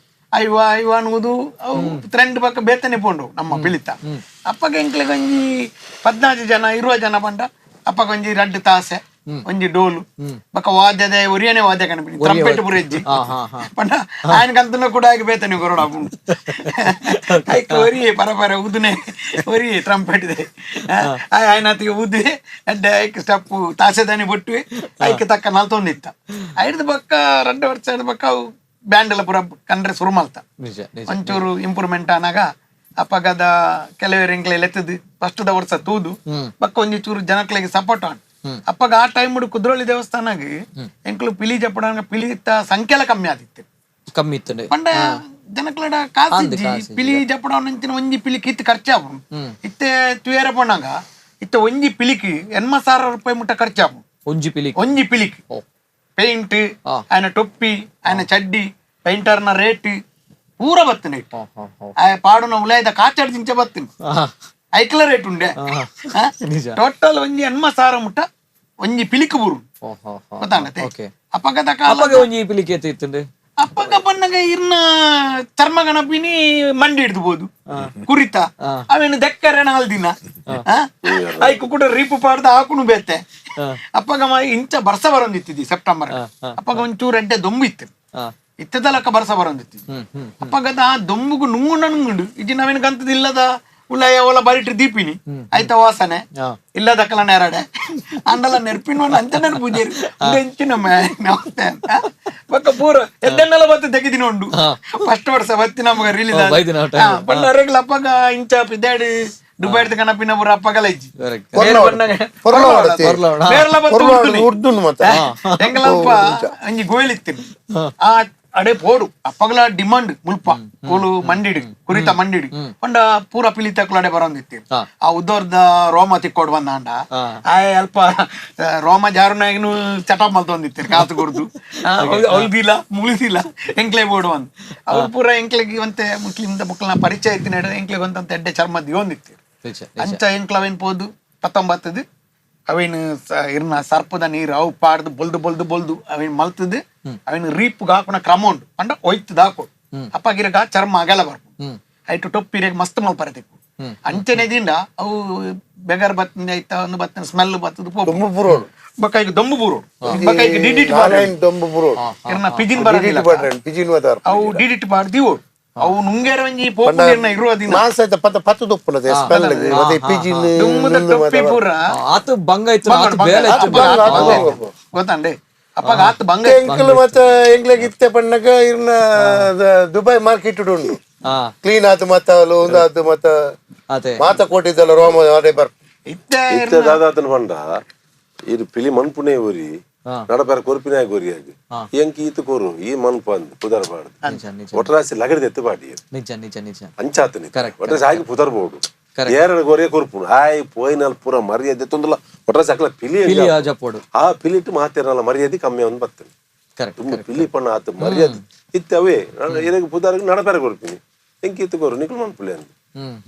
ಐವ ಐವ ಅನ್ನುವುದು ಅವು ಟ್ರೆಂಡ್ ಬಕ್ಕ ಬೇತನೆ ಪೋಂಡು ನಮ್ಮ ಪಿಲಿತ. ಅಪ್ಪಗೆ ಎಂಕ್ಲೆಗ್ ಒಂಜಿ 14 ಜನ ಇರುವ ಜನ ಪಂಡ ಅಪ್ಪಗೆ ಒಂಜಿ ರಡ್ಡು ತಾಸೆ ಒಂಜಿ ಡೋಲು ಬಕ್ಕ ವಾದ್ಯದ ಒರಿಯನೆ ವಾದ್ಯ ಕಣಪಿನಿ ಟ್ರಂಪೆಟ್ ಪುರೆಜ್ಜಿ ಪಂಡ ఆయనకంತನ ಕೂಡ ಆಗಿ ಬೇತನೆ ಕೊರಡ ಐಕ್ ಒರಿಯೆ ಪರ ಪರ ಉದುನೆ ಒರಿಯೆ ಟ್ರಂಪೆಟ್ ಇದೆ ఆయన ಊದುವೆ ಅಡ್ಡ ಐಕ್ ಸ್ಟೆಪ್ ತಾಸೆದಾನಿ ಬೊಟ್ಟುವೆ ಐಕ್ ತಕ್ಕ ನಲ್ತೊಂದಿತ್ತ ಐಡ್ದು ಬಕ್ಕ ರಡ್ಡು ವರ್ಷ ಐದು ಬಕ್ಕ ಅವು ಬ್ಯಾಂಡ್ ಎಲ್ಲ ಪೂರ ಕಂಡ್ರೆ ಶುರು ಮಲ್ತ ಒಂಚೂರು ಇಂಪ್ರೂವ್ಮೆಂಟ್ ಆನಾಗ ಅಪ್ಪಗದ ಕೆಲವರು ಎಂಕ್ಲೆ ಲೆತ್ತದು ಫಸ್ಟ್ the ವರ್ಷ ತೂದು ಬಕ್ಕ ಒಂಜಿ ಚೂರು ಜನಕ್ಲೆಗೆ ಸಪೋರ್ಟ್ ಆನ್. ಅಪ್ಪಗ ಆ ಟೈಮ್ ಕುದ್ರೋಳಿ ದೇವಸ್ಥಾನಗ್ ಎಂಕ್ಲು ಪಿಲಿ ಜಪ್ಪಡ ಪಿಲಿತ ಸಂಖ್ಯೆಲ ಕಮ್ಮಿ ಆದಿತ್ತು ಕಮ್ಮಿ ಇತ್ತು ಪಂಡ ಜನಕ್ಲೆಡ ಕಾಸು ಪಿಲಿ ಜಪ್ಪಡ ಅಂಚಿನ ಒಂಜಿ ಪಿಲಿಕ್ ಇತ್ತು ಖರ್ಚಾಪು ಇತ್ತೆ ತುಯರ ಪೋನಾಗ ಇತ್ತೆ ಒಂಜಿ ಪಿಲಿಕ್ 80,000 ರೂಪಾಯಿ ಮುಟ್ಟ ಖರ್ಚಾಪು ಒಂಜಿ ಪಿಲಿಕ್ ಒಂಜಿ ಪಿಲಿಕ್ ಪೇಂಟ್ ఆయన ಟೊಪ್ಪಿ ఆయన ಚಡ್ಡಿ ಪೇಂಟರ್ನ ರೇಟ್ ಪೂರ ಬತ್ತನೆ ಆಯ ಪಾಡುನ ಉಲಾಯದ ಕಾಚಾಡ್ ದಿಂಚ ಬತ್ತನೆ ಐಕ್ಲ ರೇಟ್ ಉಂಡೆ ಟೋಟಲ್ ಒಂಜಿ 80,000 ಮುಟ್ಟ ಒಂಜಿ ಪಿಲಿಕ್ ಬೂರು ಗೊತ್ತಾಗತ್ತೆ ಅಪ್ಪಗದ ಕಾಲ ಒಂಜಿ ಪಿಲಿಕ್ ಇತ್ತುಂಡು ಅಪ್ಪಗ ಪನ್ನಗ ಇರ್ನ ಚರ್ಮ ಗಣಪಿನಿ ಮಂಡಿ ಹಿಡ್ದು ಬೋದು ಕುರಿತ ಅವೇನು ದೆಕ್ಕರೆ ನಾಲ್ ದಿನ ಐಕು ಕೂಡ ರೀಪು ಪಾಡ್ದ ಹಾಕುನು ಬೇತೆ. ಅಪ್ಪಗ ಇಂಚ ಬರ್ಸ ಬರೊಂದಿತ್ತಿದ್ದಿ ಸೆಪ್ಟೆಂಬರ್ ಅಪ್ಪಗ ಒಂಚೂರು ಎಡ್ಡೆ ದೊಂಬು ಇತ್ತು ಇತ್ತದಲಕ್ಕ ಬರ್ಸ ಬರೊಂದಿತ್ತಿದ್ದಿ ಅಪ್ಪಗದ ಆ ದೊಂಬುಗು ನುಂಗು ನುಂಗುಂಡು ಇಜ್ಜಿ ನಾವೇನು ಗಂತದಿಲ್ಲದ ಉಲ್ಲಯ ಓಲ ಬರಿಟ್ರಿ ದೀಪಿನಿ ಆಯ್ತ ವಾಸನೆ ಇಲ್ಲದಕ್ಕಲ ನೆರಡೆ ಅಂಡಲ ನೆರ್ಪಿನ ಅಂಚ ನೆನಪು ಎಂಚಿನ ಬಕ್ಕ ಪೂರ ಎದ್ದನ್ನೆಲ್ಲ ಬತ್ತು ತೆಗೆದಿನ ಉಂಡು ಫಸ್ಟ್ ವರ್ಷ ಬತ್ತಿ ನಮಗ ರಿಲೀಸ್ ಪಂಡ ಅರೆಗ್ಲ ಅಪ್ಪಗ ಇಂಚ ಪಿದಾಡಿ ದುಬೈಡ್ದ ಕಣಪಿನ ಪೂರ ಅಪ್ಪಗಲ ಇಜ್ಜಿ ಎಂಕಲಲ್ಪ ಅಂಜಿ ಗೋಯಲ್ ಇತ್ತಿನ ಆ ಅಡೆ ಪೋಡು ಅಪ್ಪಗಲ ಡಿಮಾಂಡ್ ಮುಲ್ಪ ಕೋಲು ಮಂಡಿಡು ಕುರಿತ ಮಂಡಿಡು ಪಂಡ ಪೂರ ಪಿಲಿತಕ್ಲು ಅಡೆ ಬರೋಂದಿತ್ತು ಆ ಉದ್ದೋರ್ದ ರೋಮ ತಿಕ್ಕೋಡ್ ಬಂದಾಂಡ ಆ ಅಲ್ಪ ರೋಮ ಜಾರುನಾಗನು ಚಟ ಮಲ್ತೊಂದಿತ್ತು ಕಾಸು ಕೊಡ್ದು ಅವಲ್ದಿಲ್ಲ ಮುಳಿಸಿಲ್ಲ ಎಂಕ್ಲೆ ಬೋಡು ಅಂದ್ ಅವ್ರು ಪೂರ ಎಂಕ್ಲೆಗೆ ಒಂತೆ ಮುಸ್ಲಿಂದ ಬುಕ್ಲನ ಪರಿಚಯ ಇತ್ತಿನ ಎಂಕ್ಲೆಗೆ ಒಂತಂತ ಎಡ್ಡೆ ಚರ್ಮ ದಿಯೊಂದಿತ್ತು ಅಂಚ ಎಂಕ್ಲ ಅವೇನ್ ಪೋದು ಪತ್ತೊಂಬತ್ತದು ಅವೇನು ಇರ್ನ ಸರ್ಪದ ನೀರು ಅವು ಪಾಡ್ದು ಬೊಲ್ದು ಬೊಲ್ದು ಬೊಲ್ದು ಅವೇನು ಮಲ್ತದು ಅವೇನು ರೀಪುಗೆ ಹಾಕುನ ಕ್ರಮ ಉಂಡು ಪಂಡ ಒಯ್ತದ ಹಾಕು ಅಪ್ಪಗಿರಗ ಚರ್ಮ ಅಗಲ ಬರ್ಪು ಐಟು ಟೊಪ್ಪಿರೇಗ ಮಸ್ತ್ ಮಲ್ಪರೆ ತಿಕ್ಕು ಅಂಚನೆ ದಿಂದ ಅವು ಬೆಗರ್ ಬತ್ತಂದೆ ಐತ ಒಂದು ಬತ್ತನ ಸ್ಮೆಲ್ ಬತ್ತದ ದೊಂಬು ಪುರೋಡು ಬಕ್ಕ ಈಗ ದೊಂಬು ಬೂರೋಡು ಬಕ್ಕ ಈಗ ಡಿಡಿಟ್ ದೊಂಬು ಪುರೋಡು ಇರ್ನ ಪಿಜಿನ್ ಬರದಿಲ್ಲ ಪಿಜಿನ್ ಬತ್ತಾರ ಅವು ಡಿಡಿಟ್ ಪಾಡ್ ದಿವೋಡು ಅವು ನುಂಗೇರ ಒಂಜಿ ಪೋಪುನೀರ್ನ ಇರುವ ದಿನ ಮಾಂಸ ಐತ ಪತ್ತ ಪತ್ತು ತುಪ್ಪುನದೆ ಸ್ಮೆಲ್ ಅದೇ ಪಿಜಿನ್ ದುಮ್ಮದ ಟೊಪ್ಪಿ ಪೂರ ಆತು ಬಂಗ ಇತ್ತು ಆತು ಬೇಲೆ ಇತ್ತು ಗೊತ್ತಂಡೆ ಅಪ್ಪಗ ಆತು ಬಂಗ ಎಂಕಲ್ ಮತ್ತೆ ಎಂಕ್ಲೆಗ್ ಇತ್ತೆ ಪಣ್ಣಗ ಇರ್ನ ದುಬೈ ಮಾರ್ಕೆಟ್ ಉಂಡು ಕ್ಲೀನ್ ಆತು ಮತ್ತ ಒಂದು ಆತು ಮತ್ತ ಮಾತ ಕೊಟ್ಟಿದ್ದಲ್ಲ ರೋಮ ಅದೇ ಬರ್ ಇತ್ತೆ ಇತ್ತೆ ದಾದಾತನ ಪಂಡ ಇದು ಪಿಲಿ ಮನ್ಪುನೇ ಊರಿ ನಡಪರ ಕೊರ್ಪಿನ ಗೋರಿಯಾಗಿ ಎಂಕ್ ಈತ ಕೊರು ಈ ಮನ್ಪು ಅಂದ್ ಪುದರ್ ಬಾಡ್ದು ಒಟ್ರಾಸಿ ಲಗಡಿದ ಎತ್ತು ಬಾಡಿ ನಿಜ ನಿಜ ನಿಜ ಅಂಚಾತನಿ ಒಟ್ರಾಸಿ ಆಗಿ ಪುದರ್ ಬೋಡು ಏರ ಗೋರಿಯ ಕೊರ್ಪುನು ಆಯ್ ಪೋಯಿನಲ್ ಪೂರ ಮರ್ಯಾದೆ ತೊಂದಲ ಒಟ್ರಾಸಿ ಅಕ್ಲ ಪಿಲಿ ಜಪೋಡು ಆ ಪಿಲಿಟ್ಟು ಮಾತಿರಲ್ಲ ಮರ್ಯಾದೆ ಕಮ್ಮಿ ಒಂದು ಬರ್ತದೆ ತುಂಬ ಪಿಲಿ ಪಣ್ಣ ಆತು ಮರ್ಯಾದೆ ಇತ್ತೆ ಅವೇ ಇರಗ ಪುದರ್ಗೆ ನಡಪರ ಕೊರ್ಪಿನಿ ಎಂಕ್ ಈತ ಕೊರು ನಿಕ್ಲು ಮನ್ಪುಲೆ ಅಂದ್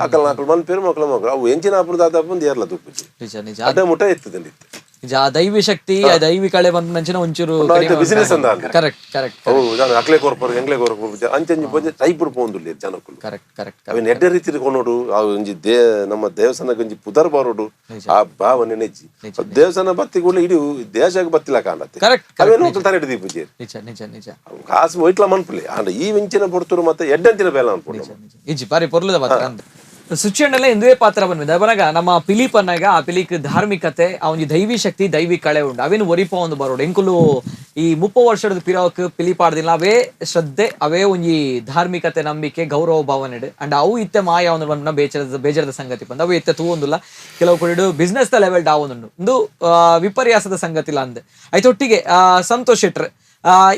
ಅಕಲ್ ನಾಕಲ್ ಮನ್ಪೇರು ಮಕ್ಕಳ ಮಕ್ಕಳು ಅವು ಎಂಚಿನ ಆಪುನ ದಾದಾಪು ಏರ್ಲ ತುಪ್ಪುಜಿ ನಿಜ ನಿಜ ಅಡ್ಡ ಮುಟ್ಟ ಎತ್ತದಂడి ಇತ್ತೆ. ಆ ದೈವಿ ಶಕ್ತಿ, ಆ ದೈವಿ ಕಳೆ ಬಂದ ಒಂಚೂರು ಬಿಸಿನೆಸ್ ಅಂದ. Correct correct. ಅವು ಜನ ಅಕ್ಲೆ ಕೊರ್ಪರು, ಎಂಗ್ಲೆ ಕೊರ್ಪರು ಅಂಚಂಜಿ ಒಂಜಿ ಟೈಪ್ ಪೋಂದುಲ್ಲೆ ಜನಕ್ಕುಲು. Correct correct. ಅವಿನ ಎಡ್ಡೆ ರೀತಿ ಕೊನೋಡು, ಆ ಒಂಜಿ they ನಮ್ಮ ದೇವಸ್ಥಾನಕ್ಕೆ ಒಂಜಿ ಪುದರ್ ಬರೋಡು, ಆ ಭಾವನೆ ನೆಜ್ಜಿ ದೇವಸ್ಥಾನ ಬತ್ತಿ ಕೂಡ ಇಡೀ ದೇಶಕ್ಕೆ ಬತ್ತಿಲ್ಲ ಕಾಣತ್ತೆ. ಕರೆಕ್ಟ್. ಅವೇನು ತಾರೆ ಹಿಡಿದಿ ಪೂಜೆ ನಿಜ ನಿಜ ನಿಜ. ಕಾಸು ಒಯ್ಟ್ಲ ಮನ್ಪುಲೆ ಆಂಡ ಈ ವಂಚಿನ ಪೊರ್ತುರು ಮತ್ತೆ ಎಡ್ಡಂತಿನ ಬೇಲ ಅನ್ಪುಂಡು. ಇಜ್ಜಿ ಬಾರಿ ಪೊರ್ಲುದ ಪಾತ್ರ ಅಂದ್ ಸುಚ್ಚಣ್ಣಲ್ಲೇ ಇಂದುವೇ ಪಾತ್ರ ಬಂದ್ಬಿದೆ. ಬನಾಗ ನಮ್ಮ ಪಿಲಿ ಪನ್ನಾಗ ಆ ಪಿಲಿಕ್ ಧಾರ್ಮಿಕತೆ, ಆ ಒಂಜಿ ದೈವಿ ಶಕ್ತಿ, ದೈವಿ ಕಳೆ ಉಂಡು. ಅವೇನು ಒರಿಪ ಒಂದು ಬರೋಡು. ಎಂಕುಲು ಈ 30 ವರ್ಷದ ಪಿರಾಕ್ ಪಿಲಿ ಪಾಡ್ದಿಲ್ಲ, ಅವೇ ಶ್ರದ್ಧೆ, ಅವೇ ಒಂಜಿ ಧಾರ್ಮಿಕತೆ, ನಂಬಿಕೆ, ಗೌರವ ಭಾವನೆ. ಅಂಡ್ ಅವು ಇತ್ತೆ ಮಾಯ ಒಂದು ಬಂದ ಬೇಜಾರದ ಸಂಗತಿ ಬಂದ ಅವು ಇತ್ತೆ ತೂವೊಂದುಲ್ಲ. ಕೆಲವು ಕಡೆ business the level ಡಾವೊಂದುಂಡು. ಒಂದು ವಿಪರ್ಯಾಸದ ಸಂಗತಿ ಇಲ್ಲ ಅಂದೆ. ಐತೊಟ್ಟಿಗೆ ಸಂತೋಷ್ ಶೆಟ್ರ್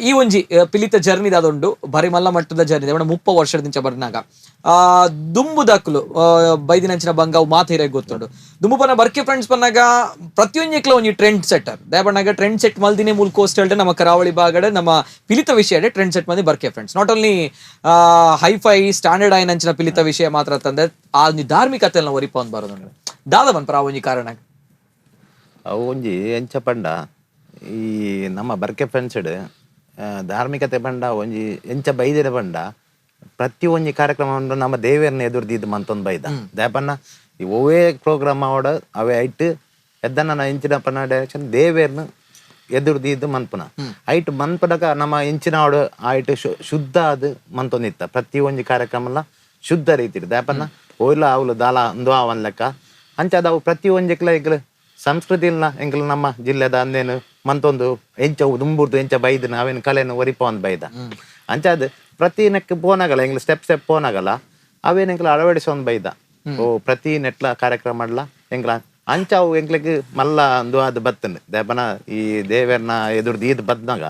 ಈ ಒಂಜಿ ಪಿಲಿತ ಜರ್ನಿ ದಾದುಂಡು, ಬಾರಿ ಮಲ್ಲ ಮಟ್ಟದ ಜರ್ನಿ ಇದೆ. 30 ವರ್ಷದ ಬರ್ನಾಗ ದುಂಬು ದಾಖಲು ಬೈದಿನಂಚಿನ ಬಂಗಾವು ಮಾತು ಹಿರಿಯ ಗೊತ್ತುಂಡು. ದುಂಬು ಪನ್ನ ಬರ್ಕೆ ಫ್ರೆಂಡ್ಸ್ ಪನ್ನಾಗ ಪ್ರತಿಯೊಂಜಿಕ್ಲ ಒಂಜಿ ಟ್ರೆಂಡ್ ಸೆಟ್ಟರ್ ದಯಪಣ್ಣಾಗ ಟ್ರೆಂಡ್ ಸೆಟ್ ಮಲ್ದಿನೇ ಮೂಲ ಕೋಸ್ಟಲ್ ನಮ್ಮ ಕರಾವಳಿ ಭಾಗಡೆ ನಮ್ಮ ಪಿಲಿತ ವಿಷಯ ಟ್ರೆಂಡ್ ಸೆಟ್ ಮಂದಿ Barke friends. Not only hi fi standard ಆಯ್ನಂಚಿನ ಪಿಲಿತ ವಿಷಯ ಮಾತ್ರ ತಂದೆ ಆ ಒಂಜಿ ಧಾರ್ಮಿಕತೆ ಒರಿಪ ಒಂದು ಬರೋದು ದಾದ ಪನ್ಪರ ಆ ಒಂಜಿ ಕಾರಣ. ಅವು ಒಂಜಿ ಎಂಚ ಪಂಡ ಈ ನಮ್ಮ ಬರ್ಕೆ ಫ್ರೆಂಡ್ಸ್ ಧಾರ್ಮಿಕತೆ ಪಂಡ ಒಂಜಿ ಎಂಚ ಬೈದಿರ ಪಂಡ ಪ್ರತಿ ಒಂಜಿ ಕಾರ್ಯಕ್ರಮ ನಮ್ಮ ದೇವೇರ್ನ ಎದುರ್ದಿದ್ದು ಮಂತೊಂದು ಬೈದ ದಾಪನ್ನ ಈ ಒವ್ವೇ ಪ್ರೋಗ್ರಾಮ್ ಆವಡ ಅವೇ ಐಟ್ ಎದ್ದನ್ನ ಎಂಚಿನ ಪನ್ನ ಡೈರೆಕ್ಷನ್ ದೇವೇರ್ನ ಎದುರ್ದಿದ್ದು ಮನ್ಪುನ ಐಟ್ ಮನ್ಪನಕ ನಮ್ಮ ಎಂಚಿನ ಆವಡ ಐಟ್ ಶುದ್ಧ ಅದು ಮಂತೊಂದಿತ್ತ ಪ್ರತಿ ಒಂಜಿ ಕಾರ್ಯಕ್ರಮ ಶುದ್ಧ ರೀತಿ ದಾಪನ್ನ ಓಯ್ಲ ಅವಲು ದಾಲ ಅಂದು ಅವನ್ ಲೆಕ್ಕ ಅಂಚಾದ ಅವು ಪ್ರತಿ ಒಂಜಿಕ್ಲ ಎಂಕ್ಲು ಸಂಸ್ಕೃತಿ ಇಲ್ಲ ಎಂಕ್ಲು ನಮ್ಮ ಜಿಲ್ಲೆದ ಅಂದೇನು ಮಂತೊಂದು ಎಂಚ ದುಂಬುರ್ದು ಎಂಚ ಬೈದನ ಅವೇನು ಕಲೆನು ಒರಿಪ ಒಂದು ಬೈದ ಅಂಚಾದ ಪ್ರತಿ ನೆಕ್ ಪೋನಾಗಲ್ಲ ಎಂಗ್ಲು ಸ್ಟೆಪ್ ಸ್ಟೆಪ್ ಪೋನಾಗಲ್ಲ ಅವೇನು ಎಂಕ್ಲು ಅಳವಡಿಸ ಒಂದು ಬೈದ ಓ ಪ್ರತಿ ನೆಟ್ಲ ಕಾರ್ಯಕ್ರಮ ಮಾಡ್ಲ ಎಂಕ್ಲ ಅಂಚ ಅವು ಎಂಕ್ಲಿಗ್ ಮಲ್ಲ ಅಂದು ಅದು ಬತ್ತಂಡು ದೇಪನ ಈ ದೇವರ್ನ ಎದುರ್ದು ಈದ್ ಬದ್ನಾಗ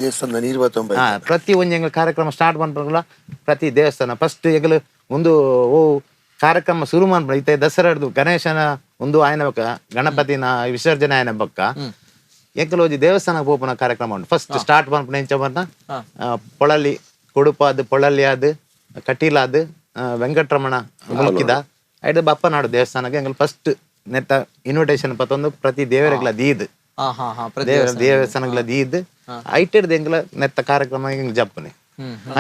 ದೇವಸ್ಥಾನ ನೀರು ಬತ್ತೊಂಬ ಪ್ರತಿ ಒಂಜಿ ಎಂಗ್ಲ ಕಾರ್ಯಕ್ರಮ ಸ್ಟಾರ್ಟ್ ಮಾಡ್ಬಲ್ಲ ಪ್ರತಿ ದೇವಸ್ಥಾನ ಫಸ್ಟ್ ಎಂಗ್ಲು ಒಂದು ಓ ಕಾರ್ಯಕ್ರಮ ಶುರು ಮಾಡ್ಬಿಡ ಇತ್ತೆ ದಸರಾಡ್ದು ಗಣೇಶನ ಒಂದು ಆಯನ ಬಕ್ಕ ಗಣಪತಿನ ವಿಸರ್ಜನೆ ಆಯನ ಬಕ್ಕ ಎಂಕಲ್ ಒಂಜಿ ದೇವಸ್ಥಾನ ಪೋಪುನ ಕಾರ್ಯಕ್ರಮ ಉಂಟು. ಫಸ್ಟ್ ಸ್ಟಾರ್ಟ್ ಮನ್ಪುನ ಎಂಚ ಪನ್ನ ಪೊಳಲಿ ಕೊಡುಪಾದ್ ಪೊಳಲಿ ಆದ್ ಕಟೀಲಾದ್ ವೆಂಕಟರಮಣ ಮುಲ್ಕಿದ ಐದು ಬಪ್ಪನಾಡು ದೇವಸ್ಥಾನಕ್ಕೆ ಎಂಕಲ್ ಫಸ್ಟ್ ನೆತ್ತ ಇನ್ವಿಟೇಷನ್ ಪತ್ತೊಂದು ಪ್ರತಿ ದೇವರೆಗ್ಲ ದೀದ್ ದೇವಸ್ಥಾನಗಳ ದೀದ್ ಐಟೆಡ್ ಎಂಕಲ ನೆತ್ತ ಕಾರ್ಯಕ್ರಮ ಎಂಕ್ ಜಪ್ಪನೆ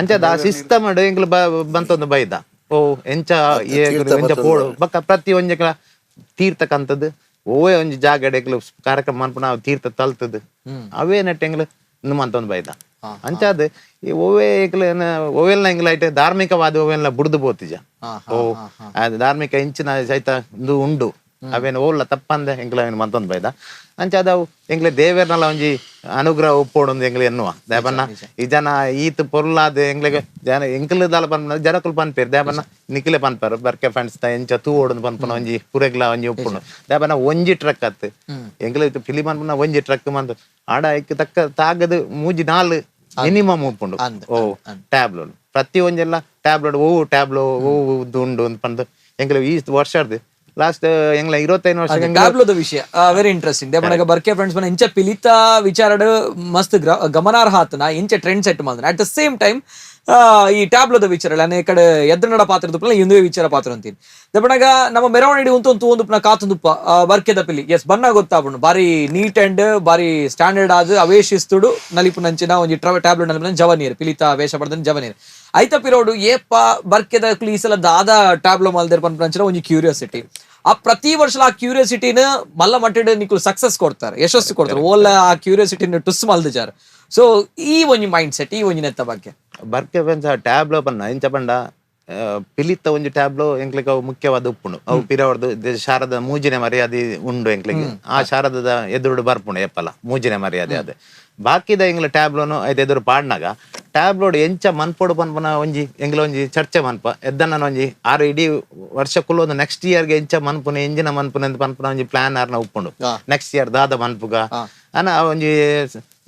ಅಂಚದ ಆ ಸಿಸ್ಟಮ್ ಎಂಕಲ್ ಬಂತೊಂದು ಬೈದ ಓ ಎಂಚ ಎಂಚ ಪೋಡು ಬಕ್ಕ ಪ್ರತಿ ಒಂಜೆಕ್ಲ ತೀರ್ಥಕ್ಕಂತದ್ದು ಓವೇ ಒಂಜಿ ಜಾಗ ಎಂಕ್ಲು ಕಾರ್ಯಕ್ರಮ ಮನ್ಪುನ ತೀರ್ಥ ತಲ್ತದ್ದು ಅವೇ ನೆಟ್ ಎಂಕ್ಲು ಮಂತೊಂದು ಬೈದ ಅಂಚಾದ ಈ ಓವೇ ಎಂಕ್ಲು ಓವೆಲ್ನ ಎಂಕ್ಲ ಐಟ್ ಧಾರ್ಮಿಕವಾದ ಓವೆಲ್ಲ ಬುಡ್ದು ಪೋತಿಜ ಓ ಅದು ಧಾರ್ಮಿಕ ಇಂಚಿನ ಸಹಿತ ಒಂದು ಉಂಡು ಅವೇನು ಓಲ್ಲ ತಪ್ಪಂದೆ ಎಂಕ್ಲ ಅವೇನು ಮಂತೊಂದು ಬೈದ ಅಂಚಾದ ಅವು ಎಂಕ್ಲೆ ದೇವೇರ್ನಲ್ಲ ಒಂಜಿ ಅನುಗ್ರಹ ಉಪ್ಪೋಡೊಂದು ಎಂಕ್ಲೆ ಎನ್ನುವ ದೇಪನ್ನ ಈ ಜನ ಈತ್ ಪೊರ್ಲಾದ ಎಂಕ್ಲೆಗ್ ಜನ ಎಂಕ್ಲು ದಾಲ ಪನ್ಪುನ ಜನಕುಲು ಪನ್ಪೇರು ದೇಪನ್ನ ನಿಕ್ಲೆ ಪನ್ಪರು ಬರ್ಕೆ ಫ್ರೆಂಡ್ಸ್ ಎಂಚ ತೂ ಓಡೊಂದು ಪನ್ಪುನ ಒಂಜಿ ಪುರೆಗ್ಲ ಒಂಜಿ ಉಪ್ಪುಂಡು ದೇಪನ್ನ ಒಂಜಿ ಟ್ರಕ್ ಅತ್ತು ಎಂಕ್ಲೆ ಫಿಲಿಮ್ ಪನ್ಪುನ ಒಂಜಿ ಟ್ರಕ್ ಮಂತು ಆಡ ಐಕ್ ತಕ್ಕ ತಾಗದು ಮೂಜಿ ನಾಲ್ ಮಿನಿಮಮ್ ಉಪ್ಪುಂಡು ಓ ಟ್ಯಾಬ್ಲೋ ಪ್ರತಿ ಒಂಜೆಲ್ಲ ಟ್ಯಾಬ್ಲೋ ಓ ಟ್ಯಾಬ್ಲೋ ಓ ಉಂಡು ಅಂತ ಪಂದು ಎಂಕ್ಲೆ ಈ ವರ್ಷರ್ದು ಲಾಸ್ಟ್ ಎಂಗ್ಲ 25 ವರ್ಷ ಟ್ಯಾಬ್ಲೋದ ವಿಷಯ ವೆರಿ ಇಂಟ್ರೆಸ್ಟಿಂಗ್. ದೇಪನಗ ಬರ್ಕೆ ಫ್ರೆಂಡ್ಸ್ ಮನ ಇಂಚ ಪಿಲಿತ ವಿಚಾರಡ್ ಮಸ್ತ್ ಗಮನಾರ್ಹ ಆತನ ಇಂಚ ಟ್ರೆಂಡ್ ಸೆಟ್ ಮಾಡಿದ. At the same time ಈ ಟ್ಯಾಬ್ಲೋದ ವಿಚಾರ ಅನೇಕ ಕಡೆ ಎದ್ರನಡ ಪಾತ್ರ ದುಪ್ಪಲ ಇಂದುವೆ ವಿಚಾರ ಪಾತ್ರ ಅಂತೀನಿ. ದೇಪನಗ ನಮ್ಮ ಮೆರವಣಿಗೆ ಉಂತು ಒಂದು ಕಾತುಂದುಪ್ಪ ಬರ್ಕೆದ ಪಿಲಿ ಎಸ್ ಬಣ್ಣ ಗೊತ್ತಾಪುಂಡು ಬಾರಿ ನೀಟ್ ಅಂಡ್ ಬಾರಿ ಸ್ಟ್ಯಾಂಡರ್ಡ್ ಆದ್ ಅವೇ ಶಿಸ್ತುಡು ನಲಿಪುನಂಚಿನ ಒಂಜಿ ಟ್ಯಾಬ್ಲೋ ನಲಿಪುನ ಜವನೀರ್ ಪಿಲಿತ ವೇಷ ಪಡೆದ ಜವನೀರ್ ಐತ ಪಿರೋಡು ಏಪ ಬರ್ಕೆದ ಈ ಸಲ ದಾದ ಟ್ಯಾಬ್ಲೋ ಮಲ್ದೇರ್ ಪನ್ಪುನಂಚಿನ ಒಂಜಿ ಕ್ಯೂರಿಯಾಸಿಟಿ. ಆ ಪ್ರತಿ ವರ್ಷ ಆ ಕ್ಯೂರಿಯಾಸಿಟಿನ ಮಲ್ಲ ಮಟ್ಟಡ್ ನಿಕ್ಲು ಸಕ್ಸಸ್ ಕೊಡ್ತಾರೆ, ಯಶಸ್ಸು ಕೊಡ್ತಾರೆ. ಓಲ ಆ ಕ್ಯೂರಿಯಾಸಿಟಿನ ಟುಸ್ ಮಲ್ದಿಜಾರ್. ಸೊ ಈ ಒಂಜಿ ಮೈಂಡ್ ಸೆಟ್ ಈ ಒಂಜಿ ನೆತ್ತ ಬಗ್ಗೆ ಬರ್ಕೆ ಪಂಚ ಟ್ಯಾಬ್ಲೋ ಪನ್ನ ಇಂಚ ಪಂಡ ಪಿಲಿತ್ತ ಒಂಜಿ ಟ್ಯಾಬ್ಲೋ ಎಂಕ್ಲಿಗ್ ಅವು ಮುಖ್ಯವಾದ ಉಪ್ಪುಂಡು ಅವು ಪಿರವರ್ದು ಶಾರದ ಮೂಜಿನ ಮರ್ಯಾದೆ ಉಂಡು ಎಂಕ್ಲಿಗ್ ಆ ಶಾರದದ ಎದುರುಡು ಬರ್ಪುಂಡು ಎಪ್ಪಲ ಮೂಜಿನ ಮರ್ಯಾದೆ ಅದು ಬಾಕಿದ ಎಂಗ್ಲ ಟ್ಯಾಬ್ಲೋನು ಐದು ಎದುರು ಪಾಡ್ನಾಗ ಟ್ಯಾಬ್ಲೋಡ್ ಎಂಚ ಮನ್ಪೊಡು ಪನ್ಪುನ ಒಂಜಿ ಎಂಗ್ಲ ಒಂಜಿ ಚರ್ಚೆ ಮನ್ಪ ಎದ್ದನ್ನ ಒಂಜಿ ಆರು ಇಡೀ ವರ್ಷ ಕುಲ್ಲೊಂದು ನೆಕ್ಸ್ಟ್ ಇಯರ್ಗೆ ಎಂಚ ಮನ್ಪುನ ಎಂಜಿನ ಮನ್ಪುನ ಅಂತ ಪನ್ಪುನ ಒಂಜಿ ಪ್ಲಾನ್ ಆರ್ನ ಉಪ್ಪುಂಡು ನೆಕ್ಸ್ಟ್ ಇಯರ್ ದಾದ ಮನ್ಪುಗ ಅನ ಒಂಜಿ